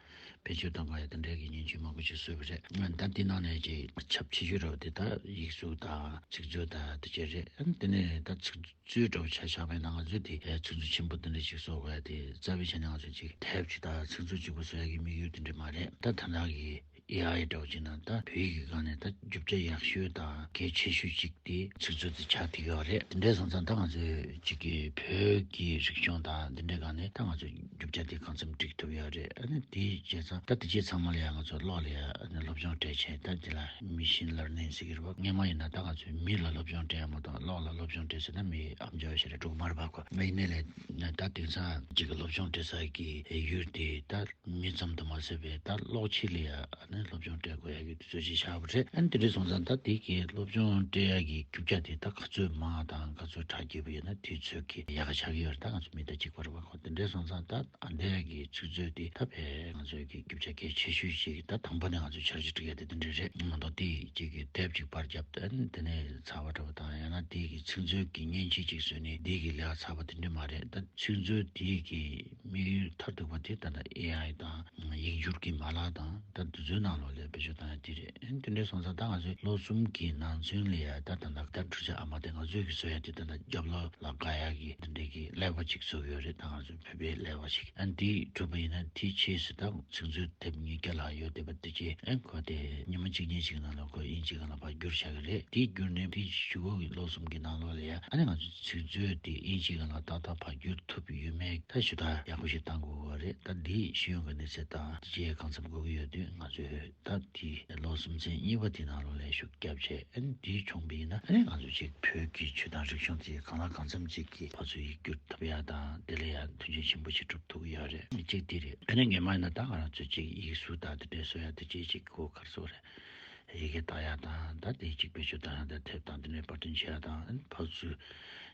བེད་སྤྱོད་བཏང་དགོས་ཡ་དེ་འདྲའི་གི་མཉེན་ཆས་མང་པོ་ཅིག་བཟོས་པ་རེད། ད་དེ་ནང་ནས་ཅིག་ཁྱབ་ཆེ་ཤོས་རེད་བ་དེ་ད་ཡིག་གཟུགས་དང་ཚིག་མཛོད་དང་དེ་བཅས་རེད། ཨ་ནི་དེ་ནས་ད་ཚིག་གཙོའི་འདྲ་བོ་ཆ་བཞག་པ་ཡིན་ན་ང་ཚོས་དེ་ཚིག་མཛོད་ཆེན་པོ་དེ་འདྲ་ཞིག་བཟོ་དགོས་ཡ་དེ་རྩ་བའི་ཆ་ནས་ང་ཚོས་ཅིག་དེབ་ཅིག་དང་ཚིག་མཛོད་གཅིག་པུ་བཟོ་ཡ་གི་དམིགས་ཡུལ་དེ་འདྲ་མ་རེད། ད་ད་ལྟ་གི་ཨེ་ཨའི་འདྲ་བོ་ཅིག་ན་ད་བོད་ཡིག་གི་སྒང་ནས་ད་རྒྱུ་ཆ་ཡག་ཤོས་དང་གལ་ཆེ་ཤོས་ཅིག་དེ་ཚིག་མཛོད་དེ་ཆགས་བསྡད་ཡོད་རེད། དེ་འདྲ་སོང་ཙང་ད་ང་ཚོས་ཅིག་གི་བོད་ཀྱི་རིག་གཞུང་དང་དེ་འདྲའི་སྒང་ནས་ད་ང་ཚོས་རྒྱུ་ཆ་དེ་གང་འཚམ་སྒྲིག་ཐུབ་ཡོད་རེད། ཨ་ནི་དེའི་བྱས་ཙང་ད་དེ་རྗེས་ཚང་མ་ལ་ཡང་ང་ཚོ་གློག་ལ་ཡང་ཨ་ནི་སློབ་སྦྱོང་སྤྲད་བྱས་ད་དེ་ལ་མེ་ཤིན་ལར་ནིང་ཟེར་གྱི་རེད་པ། སྔོན་མ་ཡིན་ན་ད་ང་ཚོས་མི་ལ་སློབ་སྦྱོང་སྤྲད་ཡ་མ་གཏོགས་གློག་ལ་སློབ་སྦྱོང་སྤྲད་ཟེར་ན་མི་ཨ་མཆོག་ཞིག་རེད་འགྲོ་གི་མ་རེད་པ་ཁོ། ཡིན་ནའི་ལས་ད་དེང་སང་གཅིག་གི་སློབ་སྦྱོང་སྤྲད་ས་གི་ཡུལ་དེ་ད་མི་ཙམ་དུ་མ་ཟད་པའི་ད་གློག་ཆས་ལ་ཡང་ཨ་ནི་སློབ་སྦྱོང་སྤྲད་དགོས་ཡ་གི་དུས་ཚོད་ཅིག་ཆགས་པ་རེད། ཨ་ནི་དེ་འདྲ་སོང་ཙང་ད་དེ་གི་སློབ་སྦྱོང་སྤྲད་ཡ་གི་རྒྱུ་ཆ་དེ་ད་ག་ཚོད་མང་དང་ག་ཚོད་དྲག་རྒྱས་པ་ཡོད་ན་དུས་ཚོད་ཀྱི་ཡག་ག་ཆགས་ཀྱི་ཡོད་རེད། ད་ང་ཚོ་མི་ད་གཅིག་པ་རེད་པ་ཁོ། དེ་འདྲ་སོང་ཙང་ད་ཨ་འདྲ་གི་ཚིག་མཛོད་དེ་ད་ཕལ་ང་ཚོའི་གི་རྒྱུ་ཆ་གལ་ཆེ་ཤོས་ཤིག་ད་དང་པོ་ནས་ང་ཚོས་འཆར་གཞི་སྒྲིག་ཡ་དེ་དེ་འདྲ་རེད་མ་གཏོགས་དེ་གཅིག་གི་དེབ་ཅིག་པར་བརྒྱབ་དེ་ནས་ཚར་བ་འདྲ་བོ་དང་ཡང་ན་དེ་གི་ཚིག་མཛོད་ཀྱི་མཉེན་ཆས་ཅིག་བཟོས་ནས་དེ་གི་ལས་ཀ་ཚར་བ་དེ་འདྲ་མ་རེད། ད་ཚིག་མཛོད་དེ་གི་དམིགས་ཡུལ་མཐར་ཐུག་པ་དེ་ད་ལྟ་ཨེ་ཨའི་དང་ཡིག་སྒྱུར་གྱི་མ་ལག་དང་ད་དེ་ཚོའི་ ནང་ལོགས་ལ་བེད་སྤྱོད་བཏང་ཡ་དེ་རེད། ཨ་ནི་དེ་འདྲའི་སོང་ཙང་ད་ང་ཚོའི་ལོ་གསུམ་གྱི་ནང་ཚུན་ལ་ཡ་ད་ད་ལྟ་ད་འཕྲུལ་ཆས་ཨ་མ་དེ་ང་ཚོས་ཀྱི་བཟོ་ཡ་དེ་ད་ལྟ་རྒྱབ་ལོགས་ལ་དགའ་ཡ་གི་དེ་འདྲའི་གི་ཀླད་པ་ཅིག་བཟོ་གི་ཡོད་རེད། ད་ང་ཚོའི་བོད་པའི་ཀླད་པ་ཞིག་ཨ་ནི་དེ་གྲུབ་པ་ཡིན་ན་དེའི་རྗེས་སུ་ད་ཚིག་མཛོད་དེབ་ཉིས་བརྒྱ་ལྷག་ཡོད་བསྡད་པ་དེ་རྗེས་ཨ་ནི་ཁོ་དེ་ཉི་མ་གཅིག་གཉིས་ཅིག་ནང་ལ་ཁོ་དབྱིན་ཇི་སྒང་ལ་ཕར་བསྒྱུར་བཞག་གི་རེད། དེ་བསྒྱུར་ནས་དེ་གཞུག་གུ་གི་ལོ་གསུམ་གྱི་ནང་ལོགས་ལ་ཡ་ཨ་ནི་ང་ཚོ་ཚིག་མཛོད་དེ་དབྱིན་ཇི་སྒང་ལ་ཏག་ཏག་ཕར་བསྒྱུར་ཐུབ་ཡོད་མེད་ད་ཞུ་དག་ཡག་པོ་ཞིག་བཏང་དགོས་ཀྱི་རེད། ད་འདི་ཤེས་ཡོན་གྱི་གནས་ཚད་དང་དེ་རྗེས་གང་འཚམ་དགོས་ཀྱི་ཡོད་དུས་ང་ཚོས་ད་དེ་ལོ་གསུམ་ཚན་གཉིས་པ་དེ་ནང་ལོགས་ལ་ཤུགས་བརྒྱབ་བྱས་ཨ་ནི་དེ་བྱུང་བ་ཡིན་ན་ཨ་ནི་ང་ཚོ་ཅིག་བོད་ཀྱི་ཆོས་དང་རིག་གཞུང་དེ་གང་ལ་གང་འཚམ་ཅིག་གི་ཕར་ཚུར་ཡིག་སྒྱུར་ཐུབ་ཡ་དང་དེ་ལ་ཡ་མཐུན་རྐྱེན་ཆེན་པོ་ཞིག་གྲུབ་ཐུབ་ཀྱི་ཡོད་རེད། གཅིག་དེ་རེད། ཨ་ནི་སྔོན་མ་ཡིན་ན་ད་ང་རང་ཚོ་ཅིག་ཡིག་གཟུགས་དང་དེ་འདྲའི་བཟོ་ཡ་དེ་ཅིག་ཅིག་གོ་གར་སོགས་རེད། ཡི་གེ་བཏགས་ཡག་དང་ད་དེ་གཅིག་བེད་སྤྱོད་བཏང་ཡག་དང་དེབ་དང་དེ་འདྲའི་པར་སྐྲུན་བྱེད་ཡག་དང་ཨ་ནི་ཕར་ཚུར་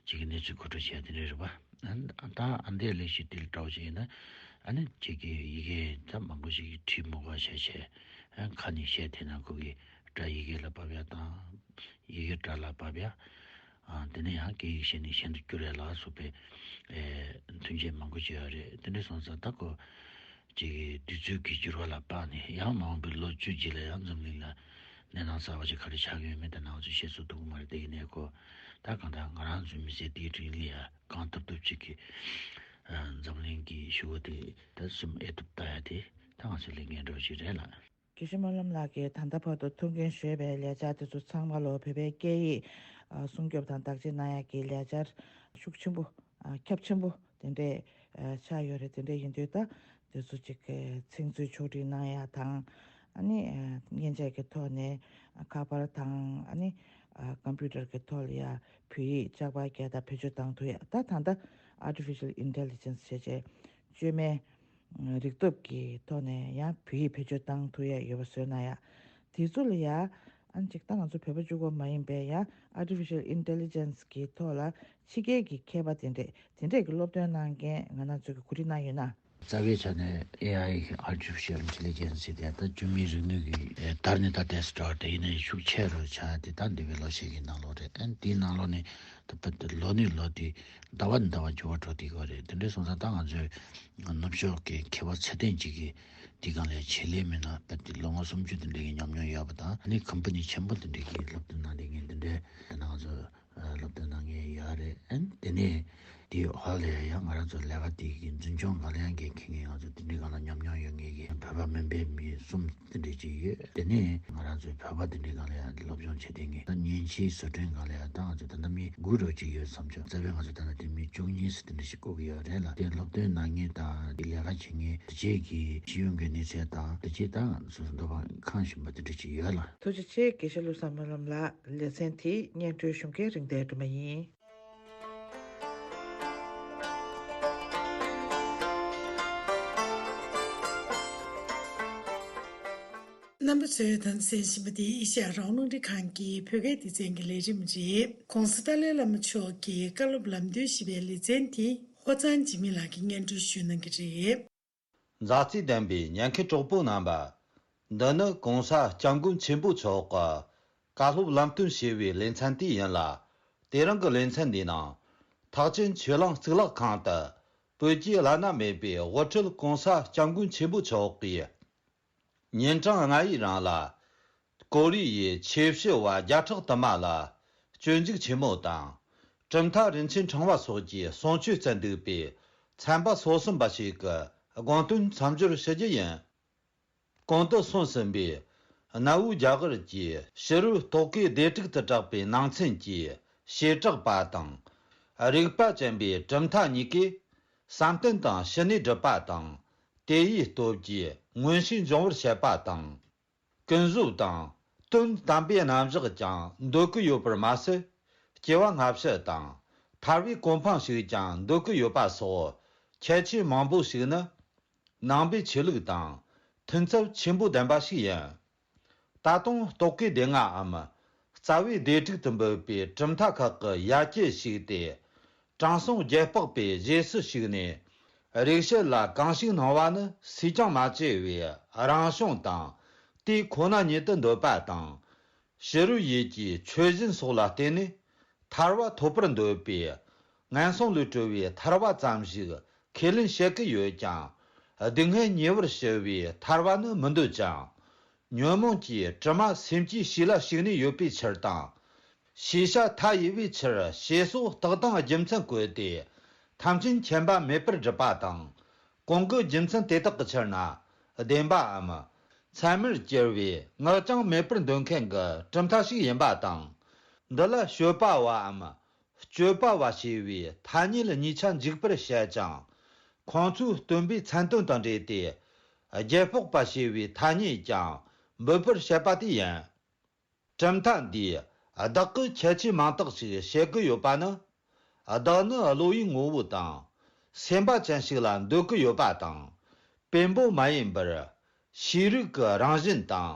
གཅིག་གི་གནས་ཚུལ་མཁོ་སྤྲོད་བྱེད་ཡག་དེ་འདྲ་རེད་པ། ཨ་ནི་ད་ཨ་འདས་ལས་གཞི་དེ་ལ་འདྲ་བོ་ཞིག་ཡིན་ན་ཨ་ནི་གཅིག་གི་ཡི་གེ་ད་མང་པོ་ཞིག་གིས་བྲིས་མི་དགོས་པ་བྱས་བྱས་ཨ་ཁ་ནས་བཤད་དེ་ན་ཁོ་གི་སྒྲ་ཡི་གེ་ལ་ཕབ་ཡག་དང་ཡི་གེ་སྒྲ་ལ་ཕབ་ཡག་ཨ་དེ་ནས་ཡང་སྐད་ཡིག་གཞན་ནས་གཞན་དུ་བསྒྱུར་ཡག་ལ་སོགས་པའི་ཨེ་མཐུན་རྐྱེན་མང་པོ་ཅིག་ཡོད་རེད། དེ་འདྲ་སོང་ཙང་ད་ཁོ་ཅིག་གི་དུས་ཚོད་ཀྱི་འགྱུར་བ་ལ་དཔག་ནས་ཡང་མ་འོངས་པའི་ལོ་བཅུ་རྗེས་ལ་ཡང་འཛམ་གླིང་ལ་གནས་སྟངས་གསར་པ་ཞིག་ག་རེ་ཆགས་ཀྱི་ཡོད་མེད་དེ་ང་ཚོས་ཤེས་ཚོད་ཐུབ་ཀྱི་མ་རེད། དེ་ཡིན་ནའི་ཁོ་ད་གང་ལྟར་ང་རང་ཚོའི་མི་ཚེ་འདིའི་རིང་ལ་ཡང་གང་ཐུབ་ཐུབ་ཅིག་གིས་ཨ་འཛམ་གླིང་གི་ཤུགས་དེ་ད་གསུམ་ཨེ་ཐུབ་ལྟ་ཡ་དེ་ད་ང་ཚོའི་ལས་འགན་འདྲ་བོ་ཞིག་རེད་ལ། དགེ་བཤེས་སྨོན་ལམ་ལགས་ཀྱིས་ད་ལྟ་བར་དུ་ཐུགས་འགན་བཞེས་པའི་ལས་འཆར་དེ་ཚོ་ཚང་མ་ལོ་བོད་པའི་སྐད་ཡིག་ཨ་སྲུང་སྐྱོབ་དང་བདག་གཅེས་གནང་ཡག་གི་ལས་འཆར་ཤུགས་ཆེན་པོ་ཨ་ཁྱབ་ཆེན་པོ་དེ་འདྲས་ཨ་ཆགས་ཡོད་རེད། དེ་འདྲས་ཡིན་དུས་ད་དེ་ཚོ་ཅིག་གི་ཚིག་མཛོད་ཕྱོགས་སྒྲིག་གནང་ཡག་དང་ཨ་ནི་ཨ་མཉེན་ཆས་ཀྱི་ཐོག་ནས་ཨ་ཁ་པར་དང་ཨ་ནི་ཨ་ཀམ་པུ་ཊར་གྱི་ཐོག་ལ་ཡ་བོད་ཡིག་ལྕགས་པར་རྒྱག་དང་བེད་སྤྱོད་བཏང་ཐུབ་ཡག་ད་ད་ལྟ་Artificial Intelligence་བྱས་བྱས་བཅོས་མའི་རིག་སྟོབས་ཀྱི་ཐོག་ནས་ཡང་བོད་ཡིག་བེད་སྤྱོད་བཏང་ཐུབ་ཡ་ཡོད་པ་བཟོས་གནང་ཡ། དེ་ཚོ་ལ་ཡ་ཨ་ཅིག་ད་ང་ཚོ་བོད་པ་གཅིག་པོ་མ་ཡིན་པའི་ཡ་Artificial Intelligence་གི་ཐོག་ལ་ཕྱི་རྒྱལ་གྱི་མཁས་པ་དེ་འདྲས་དེ་འདྲས་ཀྱི་སློབ་སྟོན་གནང་མཁན་ང་རང་ཚོ་གི་གོ་སྒྲིག་གནང་ཡོད་ན། རྩ་བའི་ཆ་ནས་ཨེ་ཨའི་Artificial Intelligence་དེ་ད་བཅོས་མའི་རིག་ནུས་ཀྱི་ཨེ་དར་ནས་ད་ཏོག་ཙམ་འགྲོ་བ་དེ་ཡིན་ན་ཡང་ཤུགས་ཆེ་རུ་ཆགས་དེ་ད་འདས་པའི་ལོ་ཤས་ཀྱི་ནང་ལོགས་རེད། ཨ་ནི་དེའི་ནང་ལོགས་ནས་ད་ལོ་ནས་ལོ་དེ་ཟླ་བ་ནས་ཟླ་བ་འགྱུར་བ་འགྲོ་བསྡད་ཀྱི་ཡོད་རེད། དེ་འདྲ་སོང་ཙང་ད་ང་ཚོའི་ནུབ་ཕྱོགས་ཀྱི་མཁས་པ་ཚད་ལྡན་ཅིག་གིས་དེའི་སྒང་ལ་ཆེད་ལས་མི་སྣ་དཔེ་དེ་ལོ་ངོ་སུམ་ཅུ་དེ་འདྲ་གི་ཉམས་མྱོང་ཡོད་པ་དང་ཨ་ནི་ཀམ་པ་ནི་ཆེན་པོ་དེ་འདྲ་གིས་སློབ་སྟོན་གནང་བསྡད་མཁན་དེ་འདྲ་ད་ང་ཚོ་སློབ་སྟོན་གནང་མཁན་ཡོད་རེད། ཨ་ནི་དེ་ནས་དེའི་འོག་ལ་ཡང་ང་རང་ཚོ་ལས་ཀ་དེ་གི་འཛིན་སྐྱོང་སྒང་ལ་ཡང་འགན་འཁྱེར་མཁན་ང་ཚོ་དེ་འདྲའི་སྒང་ལ་ཉམས་མྱོང་ཡོད་མཁན་གྱི་བོད་པ་མིན་པའི་མི་གསུམ་དེ་འདྲ་ཅིག་ཡོད། དེ་ནས་ང་རང་ཚོའི་བོད་པ་དེ་འདྲའི་སྒང་ལ་ཡང་སློབ་སྦྱོང་བྱེད་བསྡད་མཁན་ད་མཉེན་ཆས་བཟོ་སྐྲུན་སྒང་ལ་ཡང་ད་ང་ཚོ་ད་ལྟ་མི་དགུ་རོ་ཅིག་ཡོད་བསམ་བྱུང་། རྩ་བའི་ང་ཚོ་ད་ལྟ་དེ་མི་བཅུ་གཉིས་སུ་དེ་འདྲ་ཞིག་བསྐོ་གི་ཡོད་རེད་ལ། དེ་སློབ་སྟོན་གནང་མཁན་དང་དེ་ལས་ཀ་བྱེད་མཁན་དེ་བཅས་ཀྱི་ཤེས་ཡོན་གྱི་གནས་ཚད་དང་དེ་བཅས་ད་ང་ཚོ་འདོད་པ་ཁེངས་བཞིན་པ་དེ་འདྲ་ཅིག་ཡོད་ལ། ཐུགས་རྗེ་ཆེ། དགེ་བཤེས་བློ་བཟང་སྨོན་ལམ་ལགས། ལེ་ཚན་དེ་སྙན་སྒྲོན་ཞུ་མཁན་རིག་ལྡན་སྒྲོལ་མ་ཡིན། རྣམ་པ་ཚོས་ད་གསན་བཞིན་པ་འདི་ཨེ་ཤ་ཡ་རང་དབང་རླུང་འཕྲིན་ཁང་གི་བོད་སྐད་སྡེ་ཚན་གྱི་ལས་རིམ་རེད། ༸གོང་ས་ཏཱ་ལའི་བླ་མ་མཆོག་གི་བཀའ་སློབ་ལམ་སྟོན་ཞེས་པའི་ལེ་ཚན་དེ་ཧོ་ཚང་འཇིགས་མེད་ལགས་ཀྱིས་སྙན་སྒྲོན་ཞུ་གནང་གི་རེད། མཛའ་བརྩེ་ལྡན་པའི་ཉན་མཁན་གྲོགས་པོ་རྣམ་པ། འདི་ནི་༸གོང་ས་༸སྐྱབས་མགོན་ཆེན་པོ་མཆོག་གི་བཀའ་སློབ་ལམ་སྟོན་ཞེས་པའི་ལེ་ཚན་དེ་ཡིན་ལ། དེ་རིང་གི་ལེ་ཚན་འདིའི་ནང་། ཐེག་ཆེན་ཆོས་གླིང་གཙུག་ལག་ཁང་དུ་བོད་ཀྱི་བླ་ན་མེད་པའི་དབུ་ཁྲིད་༸གོང་ས་༸སྐྱབས་མགོན་ཆེན་པོ་མཆོག་གིས། ཉིན་གྲངས་ལྔ་ཡི་རིང་ལ། ཀོ་རི་ཡའི་ཆོས་ཞུ་བ་བརྒྱ་ཕྲག་དུ་མ་ལ་སྤྱོད་འཇུག་ཆེན་མོ་དང་། གྲུབ་མཐའ་རིན་ཆེན་ཕྲེང་བ་སོགས་ཀྱི་གསུང་ཆོས་སྩལ་འདུག་པའི་ཚན་པ་སོ་གསུམ་པ་ཞིག་གི་དགོངས་དོན་མཚམས་སྦྱོར་ཞུ་རྒྱུ་ཡིན། གོང་དུ་གསུངས་ཟིན་པའི་གནའ་བོའི་རྒྱ་གར་གྱི་ཕྱི་རོལ་རྟོག་གེའི་སྡེ་དྲུག་ཏུ་གྲགས་པའི་ནང་ཚན་གྱི་བྱེ་བྲག་པ་དང་། རིག་པ་ཅན་པའི་གྲུབ་མཐའ་གཉིས་ཀས་བསམ་གཏན་དང་ཕྱི་ནས་སྒྲུབ་པ་དང་། དེ་ཡི་སྟོབས་ཀྱིས་མངོན་ཤེས་འབྱུང་བར་བྱེད་པ་དང་། ཀུན་རྫོབ་དང་དོན་དམ་པའི་རྣམ་གཞག་ཀྱང་འདོད་ཀྱི་ཡོད་པར་མ་ཟད། སྐྱེ་བ་སྔ་ཕྱི་དང་ཐར་པའི་གོ་འཕང་ཞིག་ཀྱང་འདོད་ཀྱི་ཡོད་པ་སོགས་ཁྱད་ཆོས་མང་པོ་ཞིག་ནི། ནང་པའི་ཆོས་ལུགས་དང་མཐུན་ཚད་ཆེན་པོ་ལྡན་པ་ཞིག་ཡིན། ད་དུང་རྟོག་གེ་སྡེ་ལྔའམ་རྩ་བའི་སྡེ་དྲུག་ཏུ་འབོད་པའི་གྲུབ་མཐའ་ཁག་གི་ཡ་གྱལ་ཞིག་སྟེ། དྲང་སྲོང་རྒྱལ་འཕགས་པའི་རྗེས་སུ་ཞུགས་ནས་རིག་བྱེད་ལ་གང་ཞིག་སྣང་བ་ནི་སུས་ཀྱང་མ་བྱས་པའི་རང་བྱུང་དང་དེ་ཁོ་ན་ཉིད་དུ་འདོད་པ་དང་། ཕྱི་རོལ་ཡུལ་གྱི་ཆོས་གཞན་སོགས་ལ་བརྟེན་ནས་ཐར་པ་ཐོབ་པར་འདོད་པས། ངན་སོང་ལས་གྲོལ་བའི་ཐར་པ་ཙམ་ཞིག་ཁས་ལེན་བྱེད་ཀྱི་ཡོད་ཀྱང་། སྡུག་བསྔལ་ཉེ་བར་ཞི་བའི་ཐར་པ་ནི་མི་འདོད་ཅིང་། ཉོན་མོངས་ཀྱི་དྲི་མ་སེམས་ཀྱི་ཤེས་ལ་ཞུགས་ནས་ཡོད་པའི་ཕྱིར་དང་། ཤེས་བྱ་མཐའ་ཡས་པའི་ཕྱིར་ཞེས་སོགས་རྟགས་དང་རྒྱུ་མཚན་བཀོད་དེ། ཐམས་ཅད་མཁྱེན་པ་མེད་པར་སྒྲུབ་པ་དང་། གོང་གི་རྒྱུ་མཚན་དེ་དག་གི་ཕྱིར་ན། བདེན་པའམ། མཚན་མར་གྱུར་པའི་ངག་ཅིང་མེད་པར་འདོད་མཁན་གྱི་གྲུབ་མཐའ་ཞིག་ཡིན་པ་དང་། འདི་ལ་དཔྱོད་པ་བའམ། སྤྱོད་པ་བ་ཞེས་པའི་ཐ་སྙད་གཉིས་ཆ་འཇུག་པར་བཤད་ཅིང་། ཁོང་ཚོའི་སྟོན་པའི་མཚན་དོན་དང་འབྲེལ་ཏེ། རྒྱལ་འཕགས་པ་ཞེས་པའི་ཐ་སྙད་ཀྱང་འབོད་པར་བཤད་པ་དེ་ཡིན། གྲུབ་མཐའ་འདིས་བདག་གི་ཁྱད་ཆོས་མང་དག་ཅིག་བཤད་ཀྱི་ཡོད་པ་ནི། བདག་ནི་བློ་ཡི་ངོ་བོ་དང་། སེམས་པ་ཅན་ཞིག་ལ་འདོད་ཀྱི་ཡོད་པ་དང་། བེམ་པོ་མ་ཡིན་པར། ཤེས་རིག་གི་རང་བཞིན་དང་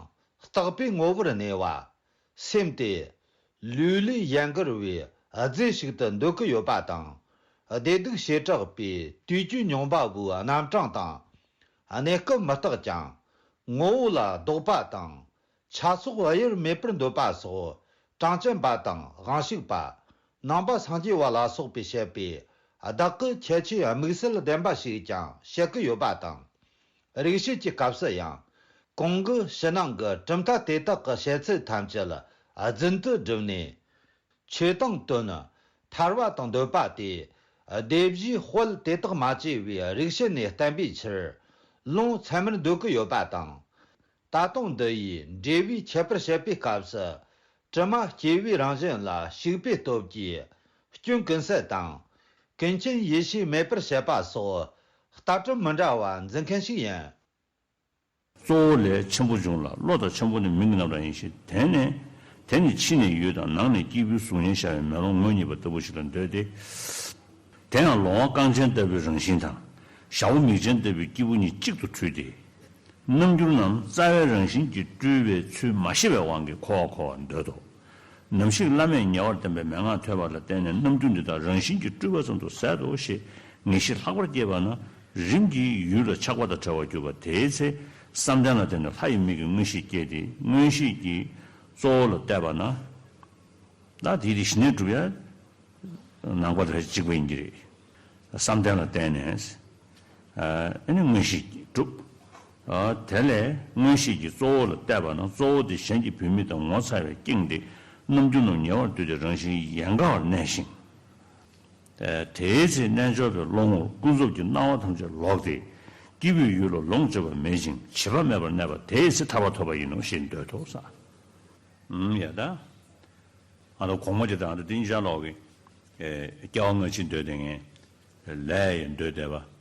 རྟག་པའི་ངོ་བོར་གནས་པ། སེམས་དེ། ལུས་ལས་ཡན་གར་བའི་རྫས་ཤིག་ཏུ་འདོད་ཀྱི་ཡོད་པ་དང་། བདེ་སྡུག་བྱེ་བྲག་པའི་དུས་ཀྱི་མྱོང་བ་བོའི་རྣམ་གྲངས་དང་། གནས་སྐབས་མི་རྟག་ཅིང་། ངོ་བོ་ལ་ལྡོག་པ་དང་། ཆ་ཚོགས་དབྱེར་མེད་པར་འདོད་པ་སོགས་གྲངས་ཅན་པ་དང་དབང་ཕྱུག་པ། ནང་པ་སངས་རྒྱས་པ་ལ་སོགས་པས་བཤད་པའི་བདག་གི་ཁྱད་ཆོས་དམིགས་བསལ་ལྡན་པ་ཞིག་ཀྱང་བཤད་ཀྱི་ཡོད་པ་དང་། རིག་བྱེད་ཀྱི་སྐབས་སུ་ཡང་། གོང་གི་ཕྱི་ནང་གི་གྲུབ་མཐའ་དེ་དག་གི་བཤད་ཚུལ་ཐམས་ཅད་རྫུན་དུ་བསྒྲུབས་ནས། ཆོས་དང་དོན་ཐར་བ་དང་འདོད་པ་དེ། སྡེ་བཞིའི་དཔལ་དེ་དག་མ་བཅས་པའི་རིགས་ཤེས་ནས་བསྟན་པའི་ཕྱིར། ལུང་ཚད་མར་འདོད་ཀྱི་ཡོད་པ་དང་། ད་དུང་འདི་ཡི་འབྲས་བུའི་ཁྱད་པར་བཤད་པའི་སྐབས་སུ། དྲི་མ་སྐྱེ་བའི་རང་བཞིན་ལ་ཞུགས་པའི་སྟོབས་ཀྱིས། སྐྱོན་ཀུན་ཟད་དང་། ཀུན་མཁྱེན་ཡེ་ཤེས་མེད་པར་བཤད་པ་སོགས། ལྟ་གྲུབ་མི་འདྲ་བ་འཛིན་མཁན་ཞིག་ཡིན། གཙོ་བོ་ལས་ཆེན་པོ་འབྱུང་ལ། བློ་དང་ཆེན་པོ་ནི་མིང་གི་རྣམ་གྲངས་ཡིན་ཞིང་། དེ་ནི། དེ་ནི་ཕྱི་ནས་ཡུལ་དང་ནང་ནས་སྐྱེས་བུའི་གཟུགས་བརྙན་ཤར་བའི་མེ་ལོང་ངོས་གཉིས་པ་ལྟ་བུ་ཞིག་ལ་འདོད་དེ། དེ་ཡང་ལོང་བ་རྐང་ཅན་ལྟ་བུའི་རང་བཞིན་དང་། ཞ་བོ་མིག་ཅན་ལྟ་བུའི་སྐྱེས་བུ་གཉིས་གཅིག་ཏུ་འཁྲུལ་ཏེ། རྣམ་འགྱུར་རྣམས་རྩ་བའི་རང་བཞིན་གྱིས་སྤྲུལ་པའི་ཚུལ་མ་ཤེས་པའི་དབང་གིས་འཁོར་བར་འཁོར་བར་འདོད་དོ། ནམ་ཞིག་བླ་མས་ཉེ་བར་བསྟན་པའི་མན་ངག་ཐོས་པ་ལ་བརྟེན་ནས་རྣམ་འགྱུར་འདི་དག་རང་བཞིན་གྱིས་སྤྲུལ་པ་ཙམ་དུ་ཟད་དོ་ཞེས་ངེས་ཤེས་ལྷག་པར་སྐྱེས་པ་ན། རིམ་གྱིས་ཡུལ་ལ་ཆགས་པ་དང་བྲལ་བར་གྱུར་པ། དེའི་ཚེ་བསམ་གཏན་ལ་བརྟེན་ནས་ལྷ་ཡི་མིག་གིས་མངོན་ཤེས་སྐྱེས་ཏེ། མངོན་ཤེས་ཀྱིས་གཙོ་བོ་ལ་བལྟས་པ་ན། ད་དེའི་དེ་གཞི་གནས་གྲུབ་ཡ། ནང་པ་དང་གཅིག་པ་ཡིན་གྱི་རེད། བསམ་གཏན་ལ་བརྟེན་ནས། ཨ་ནི་མངོན་ཤེས་ཀྱིས་གྲུབ། ཨ་དེ་ལས་མངོན་ཤེས་ཀྱིས་གཙོ་བོ་ལ་བལྟས་པ་ན། གཙོ་བོ་དེ་གཞན་གྱི་བུད་མེད་དང་ངོ་ཚ་བས་བསྐྱེངས་ཏེ། རྣམ་འགྱུར་རྣམས་ཉེ་བར་བསྡུས་ཏེ་རང་བཞིན་ཡན་གར་བར་གནས་ཤིང་། ཨ་དེའི་ཚེ་རྣལ་འབྱོར་པའི་བློ་ངོར་ཀུན་རྫོབ་ཀྱི་སྣང་བ་ཐམས་ཅད་ལོག་སྟེ། སྐྱེས་བུའི་ཡུལ་ལ་ལོངས་སྤྱོད་པ་མེད་ཅིང་བྱིས་པ་མེད་པར་གནས་པ་དེའི་ཚེ་ཐར་པ་ཐོབ་པ་ཡིན་ནོ་ཞེས་འདོད་དོ་ཟེར། ཨུམ་ཡ་ད། ང་ཚོ་གོང་མ་དེ་དང་དེ་གཉིས་ཆར་ལོག་གི། ཨེ་སྐྱེ་བ་སྔ་ཕྱི་འདོད་བསྡད་མཁན། ལས་ཡང་འདོད་བསྡད་པ།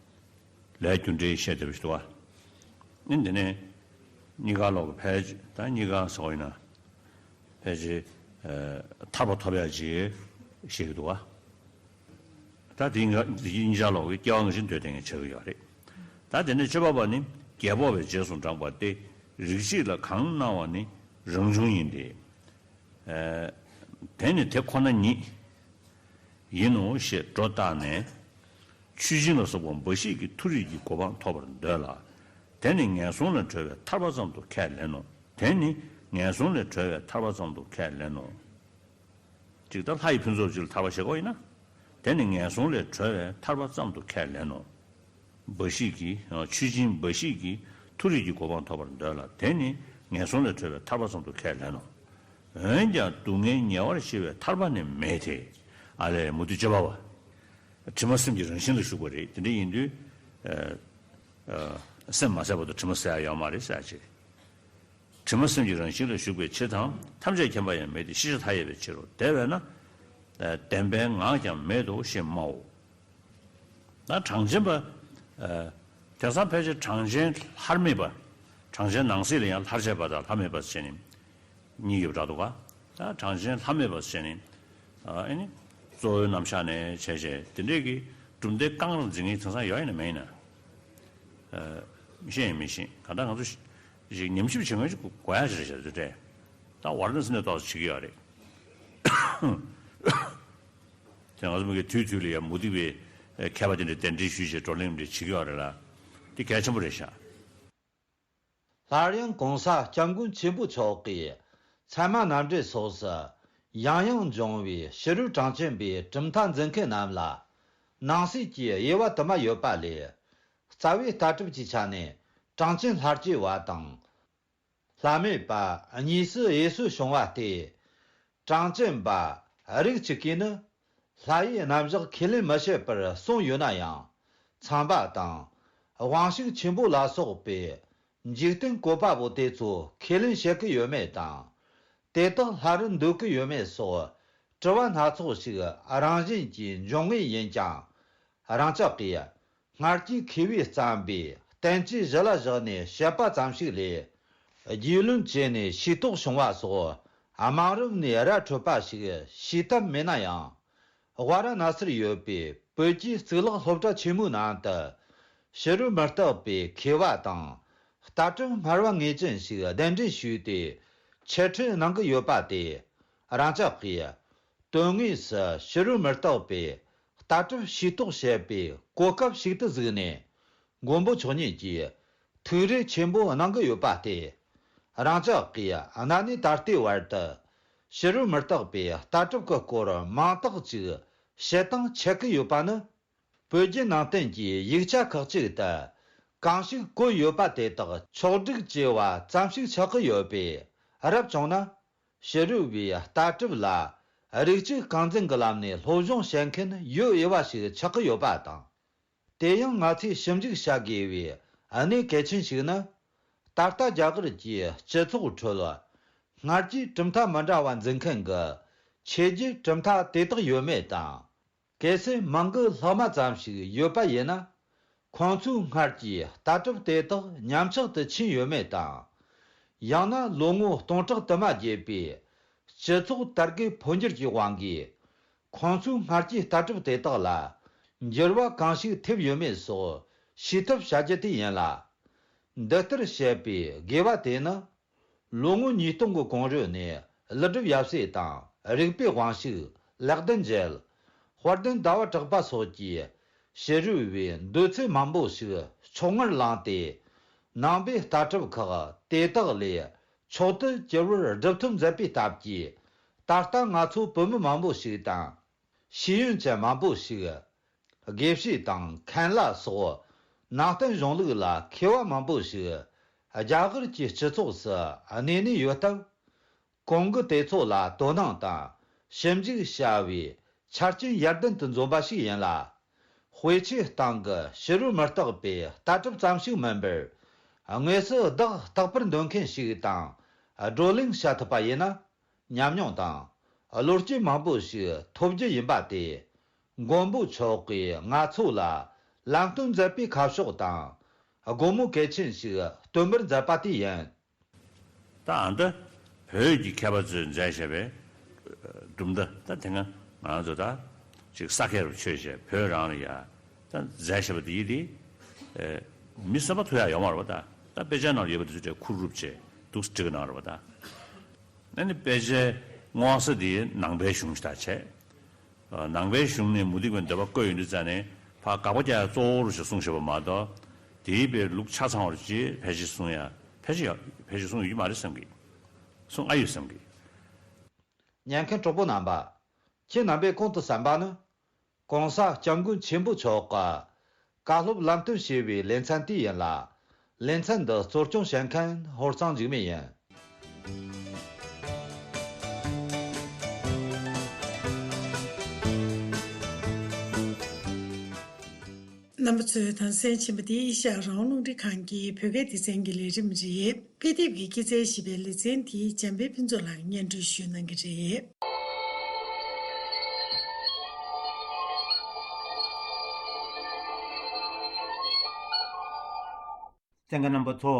ལས་རྒྱུ་འབྲས་བཤད་བསྡད་པ་ཞིག་འདུག་བ། ཨེ་འདི་ནས་གཉིས་ཀ་ལོག་གི་ཕལ་ཆེར་ད་གཉིས་ཀ་སོགས་ཡིན་ན། ཕལ་ཆེར་ཨེ་ཐར་པ་ཐོབ་ཡག་ཅིག་བཤད་ཀྱི་འདུག་བ། ད་དེ་གཉིས་ཀ་དེ་གཉིས་ཆར་ལོག་གི་སྐྱེ་བ་སྔ་ཕྱི་འདོད་བསྡད་མཁན་ཆགས་ཀྱི་ཡོད་རེད། ད་དེ་ནས་དཔྱོད་པ་པ་ནི་རྒྱལ་པོ་བའི་རྗེས་སུ་འབྲངས་པ་སྟེ། རིག་བྱེད་ལ་གང་སྣང་བ་ནི་རང་བྱུང་ཡིན་ཏེ། ཨ་དེ་ནི་དེ་ཁོ་ན་ཉིད་ཡིན་ནོ་ཞེས་སྒྲོ་བཏགས་ནས། ཆུ་སྦྱིན་ལ་སོགས་པ་འབའ་ཞིག་གིས་མཐོ་རིས་ཀྱི་གོ་འཕང་ཐོབ་པར་འདོད་ལ། དེ་ནི་ངན་སོང་ལས་གྲོལ་བའི་ཐར་པ་ཙམ་དུ་ཁས་ལེན་ནོ། དེ་ནི་ངན་སོང་ལས་གྲོལ་བའི་ཐར་པ་ཙམ་དུ་ཁས་ལེན་ནོ། ཅིག་ད་ལྷ་ཡི་ཕུན་ཚོགས་ཅིག་ལ་ཐར་པ་བྱེད་དགོས་ཡིན་ན། དེ་ནི་ངན་སོང་ལས་གྲོལ་བའི་ཐར་པ་ཙམ་དུ་ཁས་ལེན་ནོ། འབའ་ཞིག་གིས། ཆུ་སྦྱིན་འབའ་ཞིག་གིས་མཐོ་རིས་ཀྱི་གོ་འཕང་ཐོབ་པར་འདོད་ལ། དེ་ནི་ངན་སོང་ལས་གྲོལ་བའི་ཐར་པ་ཙམ་དུ་ཁས་ལེན་ནོ། འོན་ཀྱང་སྡུག་བསྔལ་ཉེ་བར་ཞི་བའི་ཐར་པ་ནི་མེད་དེ། ཨ་ལས་མུ་སྟེགས་སྤྱོད་པ་བ། དྲི་མ་སེམས་ཀྱི་རང་བཞིན་ལ་ཞུགས་པ་རེད། དེ་འདྲ་ཡིན་དུས། ཨ་ཨ་སེམས་མ་ཟད་བར་དུ་དྲི་མ་ཟད་ཡ་ཡོད་མ་རེད་ཟེར་ཅིག་དྲི་མ་སེམས་ཀྱི་རང་བཞིན་ལ་ཞུགས་པའི་ཕྱིར་དང་། ཐམས་ཅད་མཁྱེན་པ་ཡང་མེད་དེ། ཤེས་བྱ་མཐའ་ཡས་པའི་ཕྱིར་རོ། དེ་བས་ན། བདེན་པའི་ངག་ཀྱང་མེད་དོ་ཞེས་སྨྲའོ། ད་གྲངས་ཅན་པ། དེང་སང་ཕལ་ཆེར་གྲངས་ཅན་ལྷར་མེད་པ། གྲངས་ཅན་ནང་གསེས་ལ་ཡང་ལྷར་བཅས་པ་དང་ལྷ་མེད་པ་ཟེར་ནས་གཉིས་ཡོད་པ་འདྲ་འདུག་ག་ད་གྲངས་ཅན་ལྷ་མེད་པ་ཟེར་ནས། ཨ་ནི། གཙོ་བོའི་རྣམ་གཞག་ནས་བྱས་བྱས་དེ་འདྲས་ཀྱི་གྲུབ་མཐའི་རྐང་རང་འཛིན་མཁན་དེང་སང་ཡོད་ཡིན་ན་མེད་ཡིན་ན། མི་ཤེས་ཡིན་མི་ཤེས། གང་ལྟར་ང་ཚོ་ཞིག་ཉམས་ཞིབ་བྱེད་མཁན་ཞིག་དགོས་ཡ་ཞིག་རེད་ཤག་དེ་འདྲས། ད་ཝཱ་ར་ཎ་སི་ནས་ཏོག་ཙམ་བྱེད་ཀྱི་ཡོད་རེད། དེ་ང་ཚོ་མི་གི་དུས་དུས་ལ་ཡང་མུ་སྟེགས་པའི་མཁས་པ་དེ་འདྲས་གདན་འདྲེན་ཞུས་བྱས་བགྲོ་གླེང་འདྲས་བྱེད་ཀྱི་ཡོད་རེད་ལ། དེ་གལ་ཆེན་པོ་རེད་ཤག་སླར་ཡང་གོང་ས་སྐྱབས་མགོན་ཆེན་པོ་མཆོག་གིས་ཚད་མ་རྣམ་འགྲེལ་སོགས་སུ་ཡང་ཡང་འབྱུང་བའི་ཕྱི་རོལ་གྲངས་ཅན་པའི་གྲུབ་མཐའ་འཛིན་མཁན་རྣམས་ལ་ནང་གསེས་ཀྱི་དབྱེ་བ་དུ་མ་ཡོད་པ་ལས། རྩ་བའི་ལྟ་གྲུབ་ཀྱི་ཆ་ནས་གྲངས་ཅན་ལྷར་བཅས་པ་དང་། བླ་མེད་པ་གཉིས་སུ་དབྱེ་སུ་བྱུང་བ་སྟེ། གྲངས་ཅན་པ་རིགས་གཅིག་གིས་ནི་ལྷ་ཡི་རྣམ་གཞག་ཁས་ལེན་མི་བྱེད་པར་གསུངས་ཡོད་ན་ཡང་། ཚངས་པ་དང་དབང་ཕྱུག་ཆེན་པོ་ལ་སོགས་པའི་འཇིག་རྟེན་བཀོད་པ་པོ་དེ་ཚོ་ཁས་ལེན་བྱེད་ཀྱི་ཡོད་མེད་དང་། དེ་དག་ལྷ་རུ་འདོད་ཀྱི་ཡོད་མེད་སོགས་དྲི་བ་སྣ་ཚོགས་ཤིག་རང་བཞིན་གྱིས་འབྱུང་ངེས་ཡིན་ཀྱང་། རང་ཅག་གིས་སྔར་གྱི་མཁས་པས་བརྩམས་པའི་བསྟན་བཅོས་གཞི་ལ་བཞག་ནས་བཤད་པ་ཙམ་ཞིག་ལས། རྒྱུས་ལོན་བྱས་ནས་ཤེས་རྟོགས་བྱུང་བ་སོགས་དམངས་རབས་ནས་ར་འཕྲོད་པ་ཞིག་ཤེས་ཐབས་མེད་ན་ཡང་། ཝཱ་ར་ཎ་སིར་ཡོད་པའི་བོད་ཀྱི་གཙུག་ལག་སློབ་གྲྭ་ཆེན་མོའི་ནང་དུ་ཕྱི་རོལ་མུ་སྟེགས་པའི་མཁས་པ་དང་ལྟ་གྲུབ་སྨྲ་བ་ངེས་ཅན་ཞིག་གདན་འདྲེན་ཞུས་ཏེ་འཆད་ཁྲིད་གནང་གི་ཡོད་པ་དེ། རང་ཅག་གིས་དོན་དངོས་སུ་ཕྱི་རོལ་མུ་སྟེགས་པའི་ལྟ་གྲུབ་ཤེས་རྟོགས་བྱེད་པའི་གོ་སྐབས་ཤིག་ཏུ་གཟིགས་ནས། མགོན་པོ་མཆོག་ཉིད་ཀྱིས་ཐུགས་རེ་ཆེན་པོ་གནང་གི་ཡོད་པ་སྟེ། རང་ཅག་གིས་གནའ་ནས་ད་ལྟའི་བར་དུ་ཕྱི་རོལ་མུ་སྟེགས་པའི་ལྟ་གྲུབ་ཀྱི་སྐོར་མང་དག་ཅིག་བཤད་སྟངས་ཆད་ཀྱི་ཡོད་པ་ནི། བོད་བརྒྱུད་ནང་བསྟན་གྱི་ཡིག་ཆ་ཁག་ཅིག་ཏུ་གང་ཞིག་བཀོད་ཡོད་པ་དེ་དག་ཕྱོགས་བསྒྲིགས་བྱས་པ་ཙམ་ཞིག་ཆགས་ཀྱི་ཡོད་པས། རབ་བྱུང་ན་ཕྱི་རོལ་པའི་ལྟ་གྲུབ་ལ་རིགས་གཅིག་རྐང་འཛིན་གྱི་ལམ་ནས་སློབ་སྦྱོང་བྱེད་མཁན་ཡོད་འོས་པ་ཞིག་ཆགས་ཀྱི་ཡོད་པ་དང་། དེ་ཡང་ང་ཚོས་ཞིབ་འཇུག་བྱ་དགོས་པའི་གནད་གལ་ཆེན་ཞིག་ནི། ད་ལྟ་རྒྱ་གར་གྱི་སྤྱི་ཚོགས་ཁྲོད་སྔར་གྱི་གྲུབ་མཐའ་མི་འདྲ་བ་འཛིན་མཁན་གྱི་ཆོས་བརྒྱུད་གྲུབ་མཐའ་དེ་དག་ཡོད་མེད་དང་། གལ་སྲིད་མང་གི་ལྷག་མ་ཙམ་ཞིག་ཡོད་པ་ཡིན་ན། ཁོང་ཚོའི་སྔར་གྱི་ལྟ་གྲུབ་དེ་དག་ཉམས་ཆག་ཏུ་ཕྱིན་ཡོད་མེད་དང་། ཡང་ན་ལོ་ངོ་སྟོང་ཕྲག་དུ་མ་བརྒྱུད་པའི་སྤྱི་ཚོགས་དར་རྒུད་འཕོ་འགྱུར་གྱི་དབང་གིས། ཁོང་ཚོའི་སྔར་གྱི་ལྟ་གྲུབ་དེ་དག་ལ་འགྱུར་བ་གང་ཞིག་ཐེབས་ཡོད་མེད་སོགས་ཤེས་ཐབས་བྱ་རྒྱུ་དེ་ཡིན་ལ། འདི་ལྟར་བཤད་པའི་དགོས་པ་དེ་ནི། ལོ་ངོ་ཉིས་སྟོང་གི་གོང་རོལ་ནས་ཀླུ་སྒྲུབ་ཡབ་སྲས་དང་རིག་པའི་དབང་ཕྱུག་ལེགས་ལྡན་འབྱེད། དཔལ་ལྡན་ཟླ་བ་གྲགས་པ་སོགས་ཀྱིས་ཕྱི་རོལ་པའི་འདོད་ཚུལ་མང་པོ་ཞིག་ཕྱོགས་སྔར་བླངས་ཏེ། ནང་པའི་ལྟ་གྲུབ་ཁག་དེ་དག་ལས་མཆོག་ཏུ་གྱུར་པར་སྒྲུབ་ཐབས་མཛད་པའི་སྟབས་ཀྱིས། ད་ལྟ་ང་ཚོ་བོད་མི་མང་པོ་ཞིག་དང་། ཤེས་ཡོན་ཅན་མང་པོ་ཞིག་དགེ་བཤེས་དང་མཁན་བླ་སོགས་ནང་བསྟན་གཞུང་ལུགས་ལ་མཁས་པ་མང་པོ་ཞིག་རྒྱ་གར་གྱི་སྤྱི་ཚོགས་སུ་གནས་ནས་ཡོད་སྟབས། གོང་གི་དེ་ཚོ་ལ་དོ་སྣང་དང་ཞིབ་འཇུག་བྱ་བའི་ཆ་རྐྱེན་ཡར་ལྡན་དུ་འཛོམས་པ་ཞིག་ཡིན་ལ། དཔེ་ཆའི་སྟེང་གི་ཕྱི་རོལ་མུ་སྟེགས་པའི་ལྟ་གྲུབ་ཙམ་ཞིག་མིན་པར། དངོས་སུ་བདག་རྟག་པར་འདོད་མཁན་ཞིག་དང་བགྲོ་གླེང་བྱ་ཐུབ་པ་ཡིན་ན། ཉམས་མྱོང་དང་བློ་སྐྱེད་མང་པོ་ཞིག་ཐོབ་རྒྱུ་ཡིན་པ་སྟེ། མགོན་པོ་མཆོག་གིས་ང་ཚོ་ལ་ལམ་སྟོན་མཛད་པའི་ཁ་ཕྱོགས་དང་སྒོ་མོ་གལ་ཆེན་ཞིག་སྟོན་པར་མཛད་པ་དེ་ཡིན། ད་ཨ་འདི་བོད་ཀྱི་མཁས་པ་ཚོས་མཛད་བཞག་པའི་གྲུབ་མཐའ། ད་དེ་སྔ་ང་ཚོ་ད་ཅིག་ས་སྐྱ་རུ་ཆོས་བྱས། བོད་རང་ལ་ཡ་ད་མཛད་བཞག་པ་དེ་ཡིན་དེ། མི་གསར་པ་ཐུག་ཡག་ཡོད་མ་རེད་པ། ད་ད་དཔེ་ཆའི་ནང་ལ་ཡོད་པ་དེ་ཚོ་ཁུར་རུབ་བྱས་འདུག་སེ་བྲིས་གནང་རེད་པ། ད། ཨ་ནི་དཔེ་ཆའི་མངོན་གསལ་དེ་ནང་པའི་གཞུང་ཞིག་ད་བྱས། ནང་པའི་གཞུང་ནས་མུ་སྟེགས་པའི་འདོད་པ་བཀོད་ཡོང་དུས་ཙ་ནས་ཕར་དགག་པ་རྒྱག་ཡ་གཙོ་བོ་རུ་ཞིག་གསུངས་བཞག་པ་མ་གཏོགས། དེའི་དཔེ་ལུགས་ཆ་ཚང་བ་རུ་ཅིག་ཕལ་ཆེར་གསུང་ཡ་ཕལ་ཆེར་ཡོད་ཕལ་ཆེར་གསུང་ཡོད་ཀྱི་མ་རེད་བསམ་གི། གསུང་ཨ་ཡོད་བསམ་གི། ཉན་མཁན་གྲོགས་པོ་རྣམ་པ། ཁྱེད་རྣམ་པས་གོང་དུ་གསན་པ་ནི། གོང་ས་སྐྱབས་མགོན་ཆེན་པོ་མཆོག་གི་བཀའ་སློབ་ལམ་སྟོན་ཞེས་པའི་ལེ་ཚན་དེ་ཡིན་ལ། ལེ་ཚན་འདི་གཙོ་སྐྱོང་བྱེད་མཁན་ཧོར་གཙང་འཇིགས་མེད་ཡིན། རྣམ་པ་ཚོས་དོན་ཚན་ཆེན་པོ་འདི་ཨེ་ཤ་ཡ་རང་དབང་རླུང་འཕྲིན་ཁང་གི་བོད་སྐད་སྡེ་ཚན་གྱི་ལས་རིམ་རེད། དཔེ་དེབ་ཀྱི་སྐྱེད་ཚལ་ཞེས་པའི་ལེ་ཚན་དེ་འཇམ་དཔལ་ཕུན་ཚོགས་ལགས་སྙན་སྒྲོན་ཞུ་གནང་གི་རེད། གསན་མཁན་རྣམ་པ་ཚོ།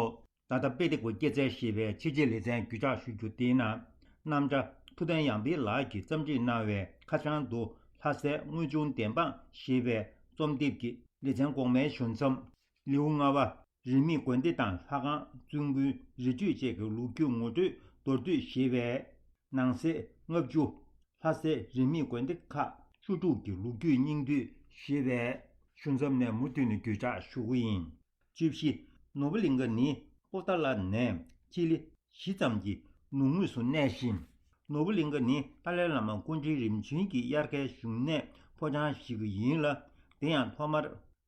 ད་ལྟ་དཔེ་དེབ་ཀྱི་སྐྱེད་ཚལ་ཞེས་པའི་ཕྱི་རྒྱལ་ལེ་ཚན་བརྒྱུད་བསྒྲགས་ཞུ་རྒྱུ་དེའི་ནང་། རྣམ་གྲྭ་ཐུབ་བསྟན་ཡང་འཕེལ་ལགས་ཀྱིས་བརྩམས་བརྩིས་གནང་བའི་ཁ་བྱང་དུ་ལྷ་སའི་དངོས་བྱུང་བདེན་དཔང་ཞེས་པའི་རྩོམ་དེབ་ཀྱི་ལེ་ཚན་གོང་མའི་ཞུ་མཚམས། ལེའུ་ལྔ་པ། རིས་མེད་དགོན་སྡེ་དང་ལྷ་ཁང་བཙུན་དགོན་རི་ཁྲོད་བཅས་ཀྱི་ལོ་རྒྱུས་ངོ་སྤྲོད་མདོར་བསྡུས་ཞེས་པའི་ནང་གསེས་ལྔ་བཅུ། ལྷ་སའི་རིས་མེད་དགོན་སྡེ་ཁག་བཅུ་དྲུག་གི་ལོ་རྒྱུས་སྙིང་བསྡུས་ཞེས་པའི་ཞུ་མཚམས་ནས་མུ་མཐུད་ནས་བརྒྱུད་བསྒྲགས་ཞུ་གི་ཡིན། བཅུ་བཞི། ནོར་བུ་གླིང་ག་ནི་པོ་ཏཱ་ལ་ནས་སྤྱི་ལེ་བཞི་ཙམ་གྱི་ནུབ་ངོས་སུ་གནས་ཤིང་། ནོར་བུ་གླིང་ག་ནི་ཏཱ་ལའི་བླ་མ་སྐུ་ཕྲེང་རིམ་བྱོན་གྱི་དབྱར་ཁའི་བཞུགས་གནས་ཕོ་བྲང་ཞིག་ཡིན་ལ། དེ་ཡང་ཐོག་མར་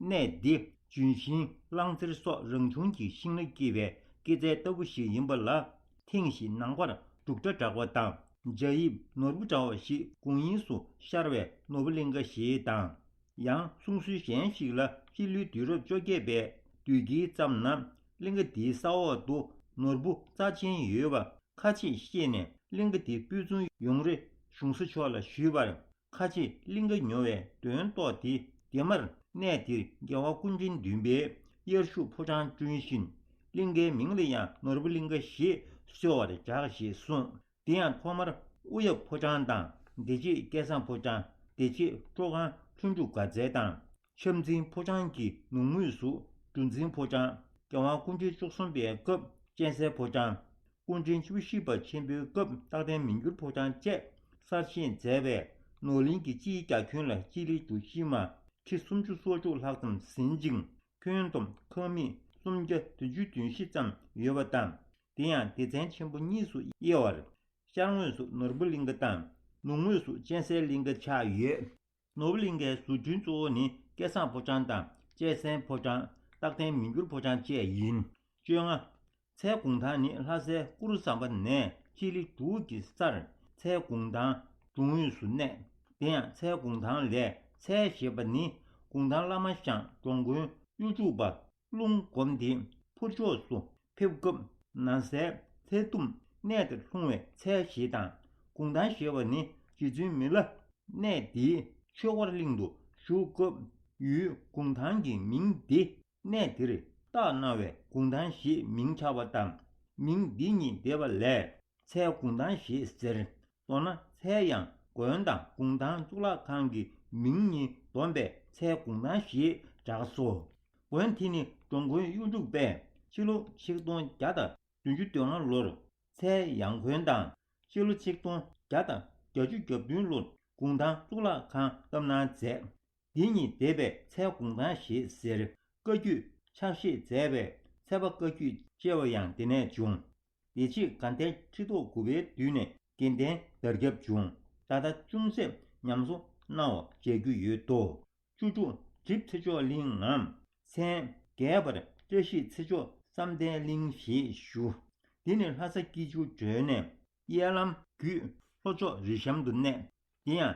གནས་འདི་ལྗོན་ཤིང་གླང་རྩེར་སོགས་རང་བྱུང་གི་ཤིང་ལ་སྐྱེས་པའི་སྐྱེད་ཚལ་ལྟ་བུ་ཞིག་ཡིན་པ་ལ། ཐེངས་ཤིག་ནང་པར་འབྲུག་སྒྲ་གྲགས་པ་དང་། རྒྱ་ཡིབ་ནོར་བུ་འདྲ་བ་ཞིག་དགོངས་དབྱིངས་སུ་ཤར་བས་ནོར་བུ་གླིང་ག་ཞེས་དང་། ཡང་གསུང་སྲོལ་གཞན་ཞིག་ལ། སྤྱི་ལོའི་དུས་རབས་བཅོ་བརྒྱད་པའི་དུས་དཀྱིལ་ཙམ་ན། གླིང་ག་དེའི་ས་འོག་ཏུ་ནོར་བུ་རྩ་ཆེན་ཡོད་པ་ཁ་ཆེས་ཤེས་ནས། གླིང་ག་དེ་སྤོས་ཚུན་ཡོང་རེ་གཞུང་ས་མཆོག་ལ་ཞུས་པར། ཁ་ཆེས་གླིང་ག་ཉོ་བའི་དོན་རྟོགས་ཏེ། དེ་མར་གནས་དེར་རྒྱལ་བ་སྐུ་ཕྲེང་བདུན་པའི་དབྱར་བཞུགས་ཕོ་བྲང་བསྐྲུན་བཞིན། གླིང་གའི་མིང་ལ་ཡང་ནོར་བུ་གླིང་ག་ཞེས་གསོལ་བར་གྲགས་ཞེས་གསུངས། དེ་ཡང་ཐོག་མར་དབུ་ཡབ་ཕོ་བྲང་དང་། དེ་རྗེས་སྐལ་བཟང་ཕོ་བྲང་། དེ་རྗེས་སྤྲོ་ཁང་ལྷུན་གྲུབ་དགའ་ཚལ་དང་། ཆབ་འཛིན་ཕོ་བྲང་གི་ནུབ་ངོས་སུ་གྲུ་འཛིན་ཕོ་བྲང་། རྒྱལ་དབང་སྐུ་ཕྲེང་བཅུ་གསུམ་པའི་སྐབས་གཅན་གཟན་ཕོ་བྲང་། སྐུ་ཕྲེང་བཅུ་བཞི་པ་ཆེན་པོའི་སྐབས་རྟག་བརྟན་མི་འགྱུར་ཕོ་བྲང་བཅས་གསར་བཞེངས་མཛད་པས། ནོར་གླིང་གི་སྤྱིའི་རྒྱ་ཁྱོན་ལ་སྤྱི་ལེ་གྲུ་བཞི་མ། ཁྲི་སུམ་ཅུ་སོ་དྲུག་ལྷག་ཙམ་ཟིན་ཅིང་། ཁྱོན་བསྡོམས་ཁང་མིག་སུམ་བརྒྱ་བདུན་ཅུ་དོན་བཞི་ཙམ་ཡོད་པ་དང་། དེ་ཡང་སྡེ་ཚན་ཆེན་པོ་གཉིས་སུ་དབྱེ་བར། ཤར་ངོས་སུ་ནོར་བུ་གླིང་ག་དང་། ནུབ་ངོས་སུ་གཅན་གཟན་གླིང་ག་ཆགས་ཡོད། ནོར་བུ་གླིང་གའི་བཟོ་སྐྲུན་གཙོ་བོ་ནི་སྐལ་བཟང་ཕོ་བྲང་དང་། གཅན་གཟན་ཕོ་བྲང་། རྟག་བརྟན་མི་འགྱུར་ཕོ་བྲང་བཅས་ཡིན། བཅོ་ལྔ། མཚལ་གུང་ཐང་ནི་ལྷ་སའི་གུ་རུ་ཟམ་པ་ནས་སྤྱི་ལེ་དྲུག་གི་སར་མཚལ་གུང་ཐང་དྲུང་ངོས་སུ་གནས། དེ་ཡང་མཚལ་གུང་ཐང་ལས་མཚལ་ཞེས་པ་ནི་གུང་ཐང་བླ་མ་ཞང་འགྲོ་མགོན་གཡུ་འབྲུག་པ་རླུང་སྒོམ་སྟེ་ཕུར་ཕྱོགས་སུ་ཕེབས་སྐབས། ན་བཟའི་མཚལ་ཟླུམ་གནས་དེར་ལྷུང་བས་མཚལ་ཞེས་དང་། གུང་ཐང་ཞེས་པ་ནི་རྗེ་བཙུན་མི་ལ་གནས་འདིའི་ཆོས་འཁོར་གླིང་དུ་བཞུགས་སྐབས་ཡུལ་གུང་ཐང་གི་མིང་འདི་གནས་དེར་བཏགས་གནང་བས་གུང་ཐང་ཞེས་མིང་ཆགས་པ་དང་། མིང་འདི་ཉིད་འདས་པ་ལས་མཚལ་གུང་ཐང་ཞེས་ཟེར། མདོར་ན་མཚལ་ཡང་དགོན་དང་གུང་ཐང་གཙུག་ལག་ཁང་གི་མིང་གཉིས་བསྡོམས་པས་མཚལ་གུང་ཐང་ཞེས་གྲགས་སོ། དགོན་དེ་ནི་འགྲོ་མགོན་གཡུ་འབྲུག་པས་ཕྱི་ལོ་ཆིག་སྟོང་བརྒྱ་དང་བདུན་ཅུ་དོན་ལྔ་ལོར་མཚལ་ཡང་དགོན་དང་། ཕྱི་ལོ་ཆིག་སྟོང་བརྒྱ་དང་བརྒྱད་ཅུ་གྱ་བདུན་ལོར་གུང་ཐང་གཙུག་ལག་ཁང་བཏབ་གནང་མཛད། འདི་ཉིད་འདས་པས་མཚལ་གུང་ཐང་ཞེས་ཟེར། བཀའ་བརྒྱུད་ཕྱག་བཞེས་མཛད་པས་མཚལ་པ་བཀའ་བརྒྱུད་ཅེས་པ་ཡང་འདི་ནས་བྱུང་། དེ་རྗེས་དགའ་ལྡན་ཁྲི་ཐོག་དགུ་པའི་དུས་ནས་དགེ་ལྡན་དར་ཁྱབ་བྱུང་། ད་ལྟ་ཅུང་ཟད་ཉམས་གསོ་གནང་བ་མཇལ་རྒྱུ་ཡོད་དོ། བཅུ་དྲུག། གྲིབ་ཚེ་མཆོག་གླིང་ངམ་མཚན་རྒྱས་པར་བཀྲ་ཤིས་ཚེ་མཆོག་བསམ་གཏན་གླིང་ཞེས་ཞུ། འདི་ནི་ལྷ་ས་སྐྱིད་ཆུ་སྒྲོལ་ནས་གཡས་ལམ་བརྒྱུད་ལྷོ་ཕྱོགས་རི་གཤམ་དུ་གནས། དེ་ཡང་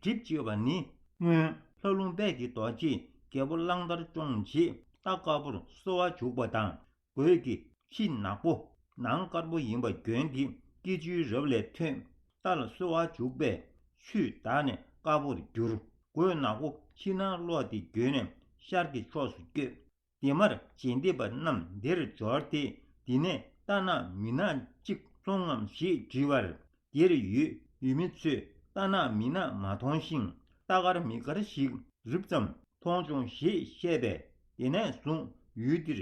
གྲིབ་ཅེས་པ་ནི་སྔོན་ལྷ་ལུང་དཔལ་གྱི་རྡོ་རྗེས་རྒྱལ་པོ་གླང་དར་བཅོམ་རྗེས་རྟ་དཀར་པོར་གསོལ་བ་འཇུག་པ་དང་། གོས་ཀྱི་ཕྱི་ནག་པོ་ནང་དཀར་པོ་ཡིན་པ་བརྗོད་དེ་སྐྱིད་ཆུའི་རབས་ལས་ཐོན། རྟ་ལ་གསོལ་བ་འཇུག་པས་ཆུས་འདག་ནས་དཀར་པོར་གྱུར། གོས་ནག་པོ་ཕྱི་ནང་སློག་སྟེ་བརྗོད་ནས་ཤར་གྱི་ཕྱོགས་སུ་བསྐྱོད། དེ་མར་རྗེས་འདེད་པ་རྣམས་འདིར་འབྱོར་ཏེ། འདི་ནས་རྟ་ནག་མི་ནག་གཅིག་མཐོང་ངམ་ཞེས་དྲིས་པར། དེར་ཡོད་ཡུལ་མི་ཚོས་རྟ་ནག་མི་ནག་མ་མཐོང་ཞིང་། རྟ་དཀར་མི་དཀར་ཞིག་རིབ་ཙམ་མཐོང་བྱུང་ཞེས་བཤད་པས། དེ་ནས་བཟུང་ཡུལ་འདིར་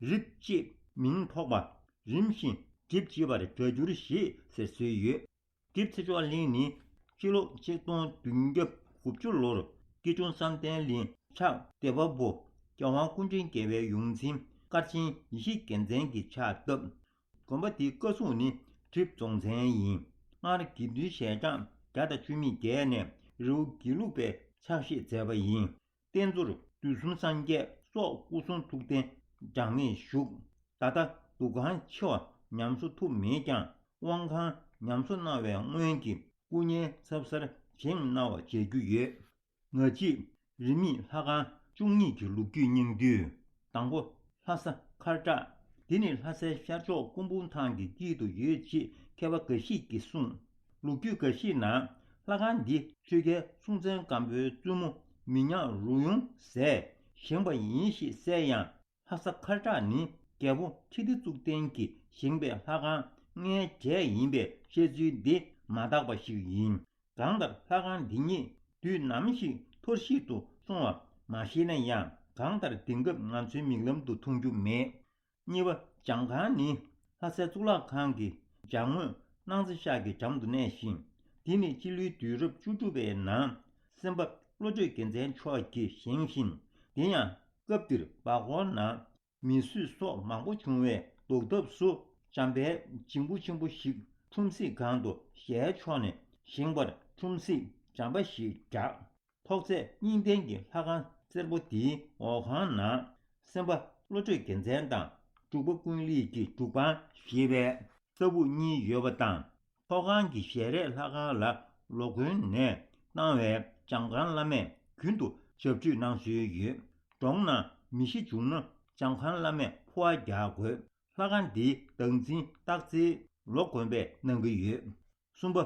རིབ་ཅེས་མིང་ཐོགས་པ། རིམ་བཞིན་གྲིབ་ཅེས་པར་སྒྲ་འགྱུར་ཞེས་ཟེར་སྲོལ་ཡོད། གྲིབ་ཚེ་མཆོག་གླིང་ནི་སྤྱི་ལོ་ཆིག་སྟོང་བདུན་བརྒྱ་དགུ་བཅུ་ལོར་སྐྱིད་གྲོང་བསམ་གཏན་གླིང་ཕྱག་སྡེ་པ་པོ་རྒྱལ་དབང་སྐུ་ཕྲེང་བརྒྱད་པའི་ཡོངས་འཛིན་སྐར་ཆེན་ཡེ་ཤེས་རྒྱལ་མཚན་གྱིས་ཕྱག་བཏབ། དགོན་པ་དེའི་བཀའ་སྲུང་ནི་གྲིབ་རྫོང་བཙན་ཡིན། སྔར་དགེ་འདུན་ཞལ་གྲངས་བརྒྱ་དང་བཅུ་མེད་བརྒྱད་ནས་རི་བོ་དགེ་ལུགས་པས་ཕྱག་བཞེས་མཛད་པ་ཡིན། རྟེན་གཙོར་དུས་གསུམ་སངས་རྒྱས་སོགས་སྐུ་གསུང་ཐུགས་རྟེན་གྲངས་མེད་བཞུགས། ད་ལྟ་འདུ་ཁང་ཆེ་བ་ཉམས་གསོ་ཐུབ་མེད་ཀྱང་། དབང་ཁང་ཉམས་གསོ་གནང་བའི་སྔོན་གྱི་སྐུ་བརྙན་ཚབ་གསར་བཞེངས་གནང་བ་མཇལ་རྒྱུ་ཡོད། ང་བཅས་རིས་མེད་ལྷ་ཁང་བཅུ་གཉིས་ཀྱི་ལོ་རྒྱུས་སྙིང་བསྡུས། དང་པོ། ལྷ་ས་མཁར་བྲག་འདི་ནི་ལྷ་སའི་ཤར་ཕྱོགས་སྐུ་འབུམ་ཐང་གི་དཀྱིལ་དུ་ཡོད་ཅེས་མཁས་པ་འགའ་ཞིག་གིས་གསུངས། ལོ་རྒྱུས་འགའ་ཞིག་ནང་ལྷ་ཁང་འདི་ཆོས་རྒྱལ་སྲོང་བཙན་སྒམ་པོའི་བཙུན་མོ་མི་ཉག་རུ་ཡོང་ཟས་བཞེངས་པ་ཡིན་ཞེས་གསལ་ཡང་། ལྷ་ས་མཁར་བྲག་ནི་རྒྱལ་པོ་ཁྲི་ལྡེ་གཙུག་བརྟན་གྱིས་བཞེངས་པའི་ལྷ་ཁང་ལྔའི་གྲས་ཡིན་པའི་བཤད་ཚུལ་འདི་མ་དག་པ་ཞིག་ཡིན། གང་ལྟར་ལྷ་ཁང་འདི་ཉིད་དུས་ནམ་ཞིག་འཐོར་བཤིག་ཏུ་སོང་བ་མ་ཤེས་ན་ཡང་། གང་ལྟར་དེང་སྐབས་ང་ཚོའི་མིག་ལམ་དུ་མཐོང་རྒྱུ་མེད། གཉིས་པ། བྱང་ཁང་ནི་ལྷ་སའི་གཙུག་ལག་ཁང་གི་བྱང་ངོས་སྣང་རྩེ་ཤག་གི་འགྲམ་དུ་གནས་ཤིང་། འདི་ནི་སྤྱི་ལོའི་དུས་རབས་བཅུ་དྲུག་པའི་ནང་སེམས་དཔའ་བློ་གྲོས་རྒྱལ་མཚན་མཆོག་གིས་བཞེངས་ཤིང་། དེ་ཡང་སྐབས་དེར་འབའ་ཁོག་ནང་མི་གསོད་སོགས་མང་པོ་བྱུང་བའི་ཟློག་ཐབས་སུ་བྱམས་པའི་བྱིང་བུ་ཆེན་པོ་ཞིག་ཁྲོམ་གཟིགས་སྒང་དུ་ཞལ་ཕྱོགས་ནས་བཞེངས་པར་ཁྲོམ་གཟིགས་བྱམས་པ་ཞེས་གྲགས། ཐོག་བརྩེགས་གཉིས་ལྡན་གྱི་ལྷ་ཁང་སེར་པོ་དེའི་འོག་ཁང་ནང་སེམས་དཔའ་བློ་གྲོས་རྒྱལ་མཚན་དང་འབྲུག་པ་ཀུན་ལེགས་ཀྱི་སྒྲུབ་ཁང་ཞེས་པའི་ ས་སྦུག་གཉིས་ཡོད་པ་དང་། ཐོག་ཁང་གི་ཞལ་རས་ལྷ་ཁང་ལ་ལོ་མགོན་ནས་བཏང་བའི་འཇམ་དཀར་བླ་མས་རྒྱུན་དུ་ཞབས་ཁྲིད་གནང་སྲོལ་ཡོད། གྲོང་ན་མི་ཤི་བྱུང་ན་འཇམ་དཀར་བླ་མས་ཕུ་བ་རྒྱག་དགོས། ལྷ་ཁང་འདིའི་བདག་འཛིན་སྟག་རྩེའི་ལོ་མགོན་པས་གནང་གི་ཡོད། གསུམ་པ།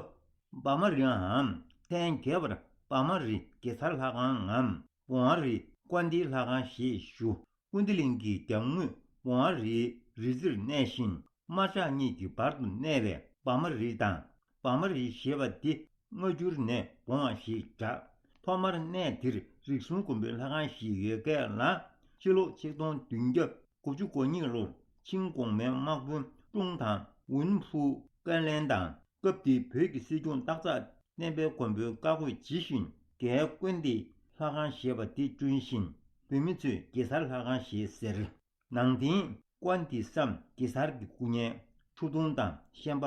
འབའ་མ་རིའམ་ཐེངས་བརྒྱད་པར་འབའ་མ་རི་གེ་སར་ལྷ་ཁང་ངམ་འབོ་བ་རི་ཀོན་ཏི་ལྷ་ཁང་ཞེས་ཞུ། ཀུན་བཏུས་གླིང་གི་རྒྱབ་ངོས་འབོ་བ་རིའི་རི་རྩེར་གནས་ཤིང་། དམར་ཕྱོགས་གཉིས་ཀྱི་བར་དུ་གནས་པའི་འབའ་མ་རི་དང་། འབའ་མ་རི་ཞེས་པ་འདི་སྔ་འགྱུར་ནས་འབོ་བ་ཞེས་གྲགས། ཐོག་མར་གནས་འདིར་རིགས་གསུམ་མགོན་པོའི་ལྷ་ཁང་ཞིག་ཡོད་སྐད་ལ། ཕྱི་ལོ་ཆིག་སྟོང་བདུན་བརྒྱ་དགུ་བཅུ་གོ་གཉིས་ལོར་ཆིང་གོང་མའི་དམག་དཔོན་ཀྲུང་དང་ཝུན་ཕུ་ཀན་ལན་དང་། སྐབས་དེའི་བོད་ཀྱི་སྲིད་སྐྱོང་སྟག་བྲག་བསྟན་པའི་མགོན་པོའི་བཀའ་བཀོད་ཇི་བཞིན་རྒྱའི་ཀོན་ཏི་ལྷ་ཁང་ཞེས་པ་འདི་བསྐྲུན་ཞིང་། བོད་མི་ཚོས་གེ་སར་ལྷ་ཁང་ཞེས་ཟེར། ནང་རྟེན་ཀོན་ཏི་སམ་གེ་སར་གྱི་སྐུ་བརྙན་ཆུ་དུང་དང་ཤན་པ་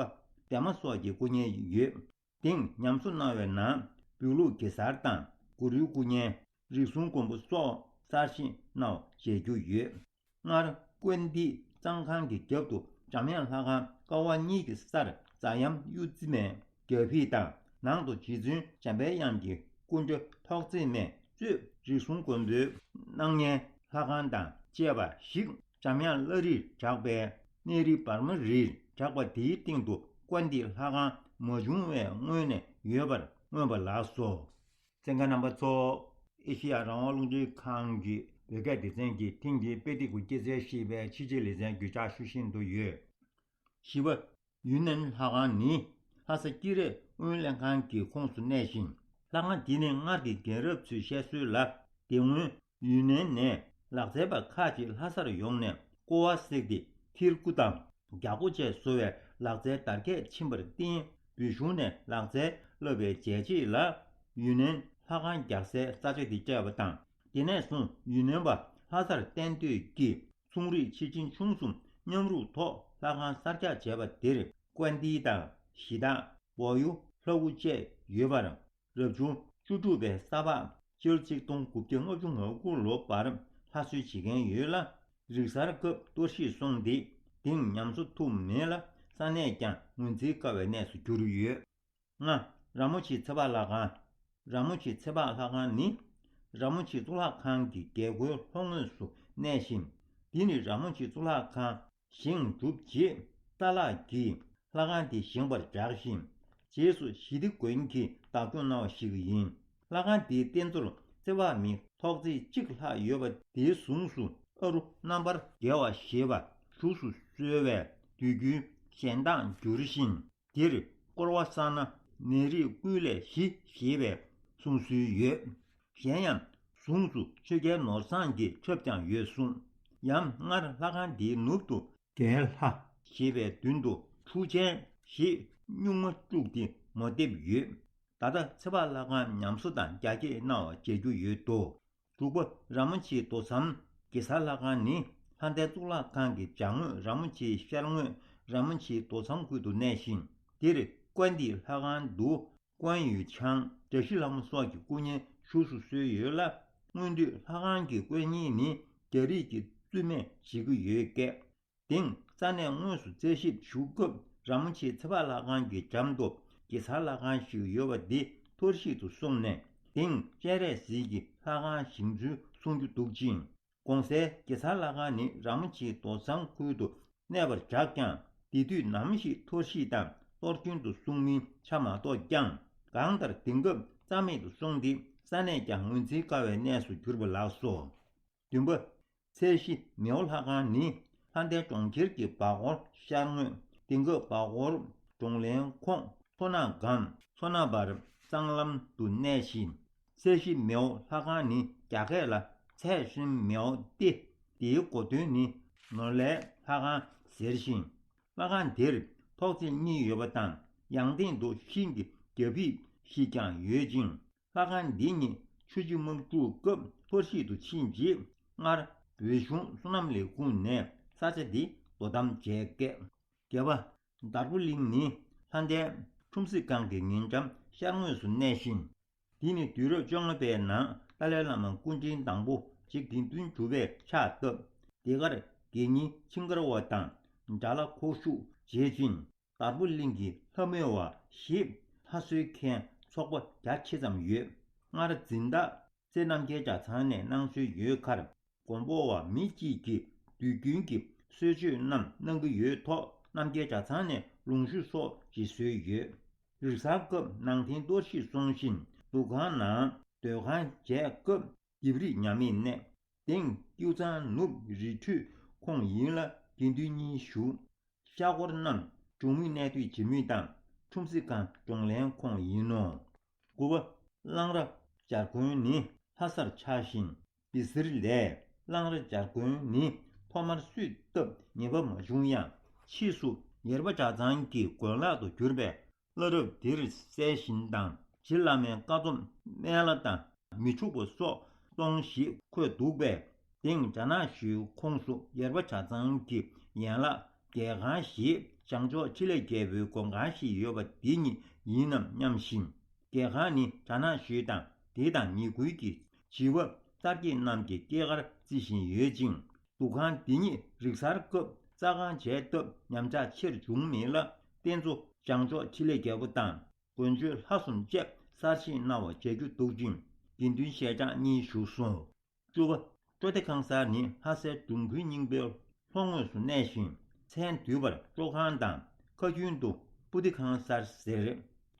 འདན་མ་སོགས་ཀྱི་སྐུ་བརྙན་ཡོད། དེང་ཉམས་གསོ་གནང་བའི་ནང་བོད་ལུགས་གེ་སར་དང་གུ་རུའི་སྐུ་བརྙན། རིགས་གསུམ་མགོན་པོ་སོགས་གསར་བཞེངས་གནང་བ་མཇལ་རྒྱུ་ཡོད། སྔར་ཀོན་ཏི་གཙང་ཁང་གི་རྒྱབ་ཏུ་འཇམ་དབྱངས་ལྷ་ཁང་ཀ་བ་གཉིས་ཀྱི་སར་ཛ་ཡམ་གཡུ་རྩི་མའི་རྒྱ་ཕིབས་དང་། ནང་དུ་རྗེ་བཙུན་འཇམ་པའི་དབྱངས་ཀྱི་སྐུ་འདྲ་ཐོག་བརྩེགས་མའི་གཙོས་རིགས་གསུམ་མགོན་པོའི་སྣང་བརྙན་ལྷ་ཁང་དང་བཅས་པ་ཞིག་འཇམ་དབྱངས་བླ་རིར་གྲགས་པའི་གནས་རི་འབར་མ་རིར་གྲགས་པ་དེའི་སྟེང་དུ་ཀོན་ཏི་ལྷ་ཁང་མ་བྱུང་བའི་སྔོན་ནས་ཡོད་པར་མངོན་པ་ལགས་སོ། གསན་མཁན་རྣམ་པ་ཚོ། ཨེ་ཤེ་ཡ་རང་དབང་རླུང་འཕྲིན་ཁང་གི་བོད་སྐད་སྡེ་ཚན་གྱི་ཐེངས་འདིའི་དཔེ་ཐིག་གི་སྐྱེད་ཚལ་ཞེས་པའི་ཕྱི་རྗེས་ལེ་ཚན་བརྒྱུད་བསྒྲགས་ཞུ་བཞིན་དུ་ཡོད། བཞི་པ། ཡུན་ནན་ལྷ་ཁང་ནི་ལྷ་ས་སྐྱིད་རེ་སྔོན་ལྷ་ཁང་གི་ཁོངས་སུ་གནས་ཤིང་། ལྷ་ཁང་འདི་ནི་སྔར་གྱི་རྒན་རབས་ཚོས་བཤད་སྲོལ་ལ། དེ་སྔོན་ཡུན་ནན་ནས་ལག་རྩལ་པ་ཁག་ཅིག་ལྷ་སར་ཡོང་ནས་ཀོ་བ་བསྲེགས་ཏེ་ཐིར་སྐུ་དང་རྒྱ་སྒོ་བཅས་བཟོ་བའི་ལག་རྩལ་དར་རྒྱས་ཕྱིན་པར་བརྟེན། བོད་གཞུང་ནས་ལག་རྩལ་བསླབ་པའི་བྱས་རྗེས་ལ། ཡུན་ནན་ལྷ་ཁང་རྒྱག་སའི་ས་ཆ་དེ་སྤྲད་པ་དང་། དེ་ནས་བཟུང་ཡུན་ནན་པ་ལྷ་སར་གཏན་སྡོད་ཀྱིས་ཚོང་རིགས་ཕྱིར་ཕྱིན་ཆུང་གསུམ་མཉམ་རུབ་ཐོག་ལྷ་ཁང་གསར་རྒྱག་བྱས་པ་དེར་ཀོན་ཏི་དང་གཞི་བདག་བོ་ཡུ་ལྷ་སྐུ་བཅས་ཡོད་པར། རབ་བྱུང་བཅུ་དྲུག་པའི་ས་ཕག་སྤྱི་ལོ་ཆིག་སྟོང་དགུ་བརྒྱ་ལྔ་བཅུ་ང་དགུ་ལོ་བར་ལྷ་གསོལ་བྱེད་མཁན་ཡོད་ལ། རིག་གསར་སྐབས་གཏོར་བཤིག་སོང་སྟེ་དེང་ཉམས་གསོ་ཐུབ་མེད་ལ། ས་གནས་ཀྱང་ངོས་འཛིན་དཀའ་བའི་གནས་སུ་གྱུར་ཡོད། ལྔ། ར་མོ་ཆེ་ཚེ་དཔག་ལྷ་ཁང་། ར་མོ་ཆེ་ཚེ་དཔག་ལྷ་ཁང་ནི་ར་མོ་ཆེ་གཙུག་ལག་ཁང་གི་རྒྱལ་སྒོའི་ལྷོ་ངོས་སུ་གནས་ཤིང་། འདི་ནི་ར་མོ་ཆེ་གཙུག་ལག་ཁང་བཞེངས་གྲུབ་རྗེས་རྩ་ལག་གིས་ལྷ་ཁང་དེ་བཞེངས་པར་གྲགས་ཤིང་། རྗེས་སུ་ཞི་བདེ་དགོན་གྱིས་བདག་སྐྱོང་གནང་བ་ཞིག་ཡིན། ལྷ་ཁང་དེའི་རྟེན་གཙོར་ཚེ་དཔག་མི་ཐོག་བརྩེགས་གཅིག་ལྷག་ཡོད་པ་དེའི་གཟུངས་སུ་ཨ་རུ་རྣམ་པར་རྒྱལ་བ་ཞེས་པ་བཞུགས་སུ་གསོལ་བས་དུས་རྒྱུན་གཞན་དག་འགྱུར་ཞིང་། འདིར་བསྐོར་བ་བསགས་ན་ནད་རིགས་ཀུན་ལས་ཞི་ཞེས་པའི་གསུང་སྲོལ་ཡོད། གཞན་ཡང་གཟུངས་སུ་ཆོས་རྒྱལ་ནོར་བཟང་གི་ཆབ་ཀྱང་ཡོད་གསུངས། ཡང་སྔར་ལྷ་ཁང་འདིའི་ནུབ་ཏུ་རྒྱལ་ལྷ་ཞེས་པའི་མདུན་དུ་ཁྲུས་ཆེན་ཞེས་སྨྱུག་མ་བཙུགས་ཏེ་མོ་འདེབས་ཡོད། ད་ལྟ་ཚེ་དཔག་ལྷ་ཁང་ཉམས་གསོ་དང་རྒྱ་སྐྱེད་གནང་བ་མཇལ་རྒྱུ་ཡོད་དོ། དྲུག་པ། ར་མོ་ཆེའི་རྡོ་ཟམ། གེ་སར་ལྷ་ཁང་ནི་ལྷ་ལྡན་གཙུག་ལག་ཁང་གི་བྱང་ངོས་ར་མོ་ཆེའི་ཤར་ངོས་ར་མོ་ཆེའི་རྡོ་ཟམ་ཁུལ་དུ་གནས་ཤིང་། འདིར་ཀོན་ཏི་ལྷ་ཁང་དུ་ཀོན་ཡུལ་ཆང་། བཀྲ་ཤིས་ལྷ་མོ་སོགས་ཀྱི་སྐུ་བརྙན་བཞུགས་སུ་གསོལ་ཡོད་ལ། སྔོན་དུས་ལྷ་ཁང་གི་དཀོན་གཉེར་ནི་རྒྱ་རིགས་ཀྱི་བཙུན་མས་བྱེད་ཀྱི་ཡོད་སྐད། དེང་ས་གནས་དངོས་སུ་བཙན་ཤེད་ཞུགས་སྐབས་ར་མོ་ཆེ་ཚེ་དཔག་ལྷ་ཁང་གི་འགྲམ་དུ་གེ་སར་ལྷ་ཁང་ཞིག་ཡོད་པ་འདི་འཐོར་བཤིག་ཏུ་སོང་ནས་དེང་སྤྱན་རས་གཟིགས་ཀྱི་ལྷ་ཁང་བཞེངས་ཚུལ་གསུང་རྒྱུ་འདུག་ཅིང་། གོང་གསལ་གེ་སར་ལྷ་ཁང་ནི་ར་མོ་ཆེའི་རྡོ་ཟམ་ཁུལ་དུ་གནས་པར་གྲགས་ཀྱང་། དེ་དུས་ནམ་ཞིག་འཐོར་བཤིག་དང་གཏོར་སྐྱོན་དུ་སོང་མིན་ཆ་མ་རྟོགས་ཀྱང་། གང་ལྟར་དེང་སྐབས་རྩ་མེད་དུ་སོང་སྟེ་ས་གནས་ཀྱང་ངོས་འཛིན་དཀའ་བའི་གནས་སུ་གྱུར་པ་ལགས་སོ། བདུན་པ། ཚེ་ཤི་མེའོ་ལྷ་ཁང་ནི་ལྷ་ལྡན་གྲོང་ཁྱེར་གྱི་བར་སྐོར་ཤར་ངོས་དེང་སྐབས་བར་སྐོར་གྲོང་ལྷན་ཁོངས་མཚོ་སྣ་སྒང་མཚོ་སྣ་བར་གཙང་ལམ་དུ་གནས་ཤིང་། ཚེ་ཤི་མེའོ་ལྷ་ཁང་ནི་རྒྱ་སྐད་ལ་ཚེ་ཤི་མེའོ་སྟེ། དེའི་གོ་དོན་ནི་ནོར་ལྷའི་ལྷ་ཁང་ཟེར་ཞིང་། ལྷ་ཁང་དེར་ཐོག་བརྩེགས་གཉིས་ཡོད་པ་དང་། ཡང་སྟེང་དུ་ཤིང་གི་རྒྱ་ཕིབས་ཤིག་ཀྱང་ཡོད་ཅིང་། ལྷ་ཁང་འདི་ཉིད་ཆུ་བཞི་དམག་འཁྲུག་སྐབས་འཐོར་བཤིག་ཏུ་ཕྱིན་རྗེས། སྔར་བོད་གཞུང་བསོད་ནམས་ལས་ཁུངས་ནས་ས་ཆ་འདི་དོ་དམ་བྱས་སྐད། བརྒྱད་པ། དར་པོ་གླིང་ནི་ལྷ་ལྡན་ཁྲོམ་གཟིགས་ཁང་གི་ཉེ་འགྲམ་ཤར་ངོས་སུ་གནས་ཤིང་། འདི་ནི་དུས་རབས་བཅོ་ལྔ་པའི་ནང་ཏཱ་ལའི་བླ་མ་སྐུ་ཕྲེང་དང་པོ་ཞེ་བདུན་བདུན་ཅུ་པས་ཕྱག་བཏབ། དེ་གར་དགེ་བསྙེན་ཆིང་དཀར་བ་དང་དགྲ་ལྷ་ཁོག་ཞུགས་བྱེད་ཅིང་ དར་པོ་གླིང་གི་ལྷ་མོ་བ་ཞེས་ལྷ་གསོལ་མཁན་ཚོགས་པ་རྒྱ་ཆེ་ཙམ་ཡོད། སྔར་འཛིན་བདག་རྩེ་རྣམ་རྒྱལ་གྲྭ་ཚང་ནས་གནང་སྲོལ་ཡོད་ཁར། མགོན་པོ་བ་མི་གཅིག་གིས་དུས་རྒྱུན་གྱི་གསོལ་མཆོད་རྣམས་གནང་གི་ཡོད་ཐོག་རྣམ་རྒྱལ་གྲྭ་ཚང་ནས་ལོངས་ཞུ་སོགས་ཀྱི་སྲོལ་ཡོད། རིག་གསར་སྐབས་ནང་རྟེན་གཏོར་བཤིག་སོང་ཞིང་འདུ་ཁང་ནང་སྡོད་ཁང་མཇལ་སྐབས་ལྡེབས་རིས་ཉམས་མེད་གནས། དེང་ཀེའུ་ཚང་ནུབ་རི་ཁྲོད་ཁོངས་ཡིན་ལ་དགེ་འདུན་གཉིས་བཞུགས། ཤག་སྐོར་རྣམས་གྲོང་མི་གནས་སྡོད་བྱེད་མུས་དང་ཁྲོམ་གཟིགས་ཁང་གྲོང་ལྷན་ཁོངས་ཡིན་ནོ། དགུ་པ། གླང་ར་སྦྱར་དགོན་ནི་ལྷ་སར་ཆགས་ཤིང་། སྦི་སིར་ལས་གླང་ར་སྦྱར་དགོན་ནི་ཐོག་མར་གསོས་བཏབ་ཉེས་པ་མ་བྱུང་ཡང་ཕྱིས་སུ་ཡེར་པ་གྲྭ་ཚང་གི་དགོན་ལག་ཏུ་གྱུར་པས། བླ་རབས་འདིར་གསལ་བཞིན་དང་རྗེ་བླ་མའི་བཀའ་སྡོམ་སྨན་བླ་དང་མི་འཁྲུགས་པ་སོགས་གཏོང་ཞེས་འཁོད་འདུག་པས། དེང་རྒྱ་ནག་གཞུང་ཁོངས་སུ་ཡེར་པ་གྲྭ་ཚང་གི་ཡན་ལག་རྒྱལ་ཁང་ཞེས་བྱང་ཕྱོགས་འཕྲིན་ལས་རྒྱལ་པོའི་དགོན་ཁང་ཞིག་ཡོད་པ་འདི་ཉིད་ཡིན་ནམ་སྙམ་ཞིང་། རྒྱལ་ཁང་ནི་རྒྱ་ནག་གཞུང་དང་དེ་དང་ཉེ་ཁུལ་གྱི་བྱིས་པ་གསར་སྐྱེས་རྣམས་ཀྱི་སྐྱེས་སྐར་བརྩི་བཞིན་ཡོད་ཅིང་། འདུ་ཁང་འདི་ཉིད་རིག་གསར་སྐབས་རྩ་ཁང་བྱས་སྟབས་ཉམས་ཆག་ཆེར་བྱུང་མེད་ལ། རྟེན་གཙོ་བྱང་ཕྱོགས་འཕྲིན་ལས་རྒྱལ་པོ་དང་། དགོན་མཆོད་ལྷ་གསུམ་བཅས་གསར་བཞེངས་གནང་བ་མཇལ་རྒྱུ་འདུག་ཅིང་། དགེ་འདུན་ཞལ་གྲངས་གཉིས་བཞུགས་སོ། བཅུ་པ། ཀྲོ་ཏི་ཁང་གསར་ནི་ལྷ་སའི་འབྲོང་ཁུལ་རྙིང་པའི་ལྷོ་ངོས་སུ་གནས་ཤིང་། མཚན་འདུས་པར་ཀྲོ་ཁང་དང་ཁ་རྒྱུན་དུ་པུ་ཏི་ཁང་གསར་ཟེར།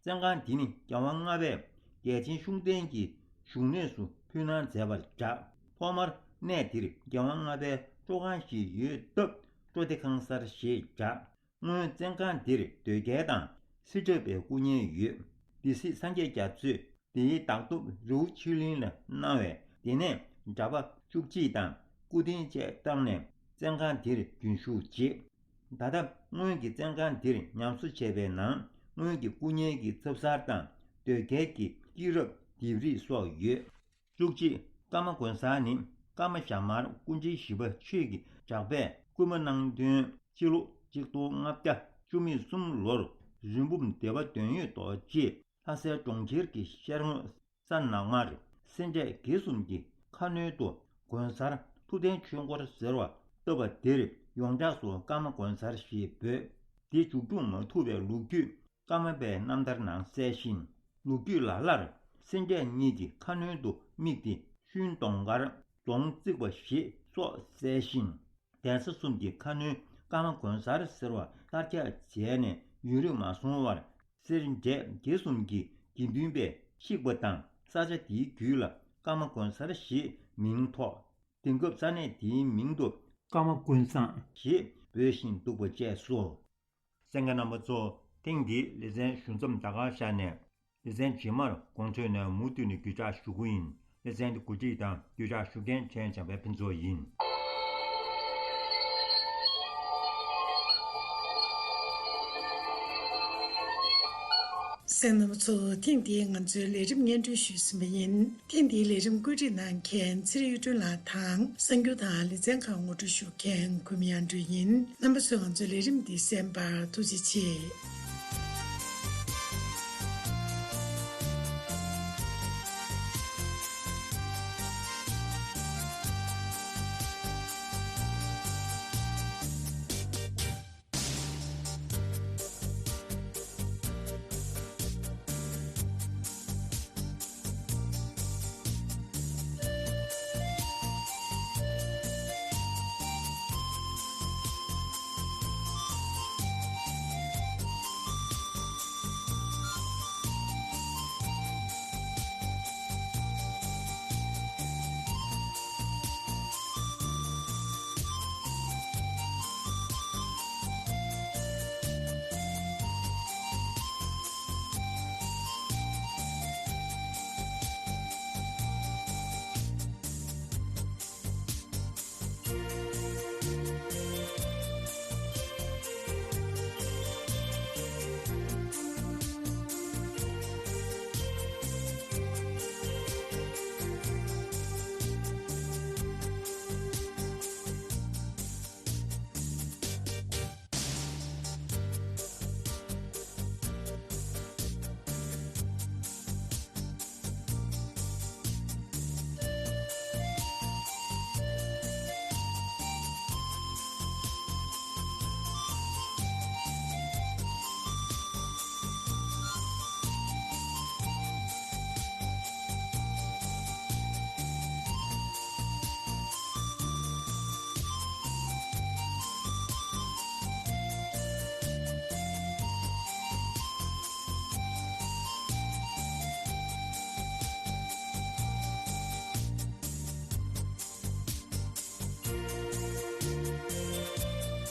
བཙོན་ཁང་འདི་ནི་རྒྱལ་དབང་ལྔ་པས་རྒྱལ་ཆེན་ཤུགས་ལྡན་གྱི་བཞུགས་གནས་སུ་ཕུལ་གནང་མཛད་པར་གྲགས། ཐོག་མར་གནས་འདིར་རྒྱལ་དབང་ལྔ་པའི་ཀྲོ་ཁང་ཞིག་ཡོད་སྟབས་ཀྲོ་ཏི་ཁང་གསར་ཞེས་གྲགས། སྔོན་བཙོན་ཁང་འདིར་དོལ་རྒྱལ་དང་སྲིད་གྲོགས་པའི་སྐུ་བརྙན་ཡོད། སྡེ་སྲིད་སངས་རྒྱས་རྒྱ་མཚོས་དེའི་བདག་ཐོབ་རི་བོ་ཆོས་གླིང་ལ་གནང་བས། དེ་ནས་གྲྭ་པ་བཅུ་གཅིག་དང་སྐུ་རྟེན་བཅས་བཏང་ནས་བཙོན་ཁང་འདིར་རྒྱུན་བཞུགས་བྱས། ད་ལྟ་སྔོན་གྱི་བཙོན་ཁང་འདིར་ཉམས་གསོ་བྱས་པའི་ནང་སྔོན་གྱི་སྐུ་བརྙན་གྱི་ཚབ་གསར་དང་དོལ་རྒྱལ་གྱི་སྐྱེས་རབས་ལྡེབས་རིས་སོགས་ཡོད། བཅུ་གཅིག། ཀརྨ་དགོན་གསར་ནི་ཀརྨ་ཞྭ་དམར་སྐུ་ཕྲེང་བཞི་པ་ཆོས་ཀྱི་གྲགས་པས་སྐུལ་མ་གནང་དོན། སྤྱི་ལོ་གཅིག་སྟོང་ལྔ་བརྒྱ་བཅུ་མེད་གསུམ་ལོར་རི་འབུམ་སྡེ་པ་དོན་ཡོད་རྡོ་རྗེས་ལྷ་སའི་གྲོང་ཁྱེར་གྱི་ཤར་ངོས་ས་ནག་མར་སེ་འབྲས་དགེ་གསུམ་གྱི་ཁ་སྣོན་དུ་དགོན་གསར་ཐུབ་བསྟན་ཆོས་འཁོར་ཟེར་བ་བཏབ་པ་འདིར་ཡོངས་གྲགས་སུ་ཀརྨ་དགོན་གསར་ཞེས་འབོད། དེ་མཇུག་སྐྱོང་མ་ཐུབ་པའི་ལོ་རྒྱུས་ཀརྨ་པའི་རྣམ་ཐར་ནང་གསལ་ཞིང་། ལོ་རྒྱུས་ལ་ལར་སེ་འབྲས་གཉིས་ཀྱི་ཁ་སྣོན་དུ་དམིགས་ཏེ་ཤུན་གདོང་དཀར་གདོང་བརྩིགས་པ་ཞེས་སོགས་གསལ་ཞིང་། གདན་ས་གསུམ་གྱི་ཁ་སྣོན་ཀརྨ་དགོན་གསར་ཟེར་བ་གསར་རྒྱག་བྱས་ནས་ཡུན་རིང་མ་སོང་བར་སེ་འབྲས་དགེ་གསུམ་གྱི་དགེ་འདུན་པས་བཤིག་པ་དང་ས་ཆ་དེའི་རྒྱུད་ལ་ཀརྨ་དགོན་གསར་ཞེས་མིང་ཐོགས། དེང་སྐབས་ས་གནས་དེའི་མིང་དུ་ཀརྨ་ཀུན་བཟང་ཞེས་འབོད་བཞིན་འདུག་པ་བཅས་སོ། གསན་མཁན་རྣམ་པ་ཚོ། ཐེངས་འདིའི་ལེ་ཚན་ཞུ་མཚམས་ད་གར་བཞག་ནས། ལེ་ཚན་རྗེས་མར་དགོང་དྲོ་ནས་མུ་མཐུད་ནས་བརྒྱུད་བསྒྲགས་ཞུ་གི་ཡིན། ལེ་ཚན་འདི་གོ་སྒྲིག་དང་བརྒྱུད་བསྒྲགས་ཞུ་མཁན་ཁྲེན་བྱམས་པའི་ཕུན་ཚོགས་ཡིན། གསན་མཁན་རྣམ་པ་ཚོ། ཐེངས་འདིའི་ང་ཚོའི་ལས་རིམ་སྙན་སྒྲོན་ཞུས་ཟིན་པ་ཡིན། ཐེངས་འདིའི་ལས་རིམ་བཀོད་སྒྲིག་གནང་མཁན་ཚེ་རིང་གཡུ་སྒྲོན་ལགས་དང་། གསར་འགྱུར་དང་ལེ་ཚན་ཁག་ངོ་སྤྲོད་ཞུ་མཁན་གུས་མོ་དབྱངས་སྒྲོན་ཡིན། རྣམ་པ་ཚོས་ང་ཚོའི་ལས་རིམ་འདི་གསན་པར་ཐུགས་རྗེ་ཆེ།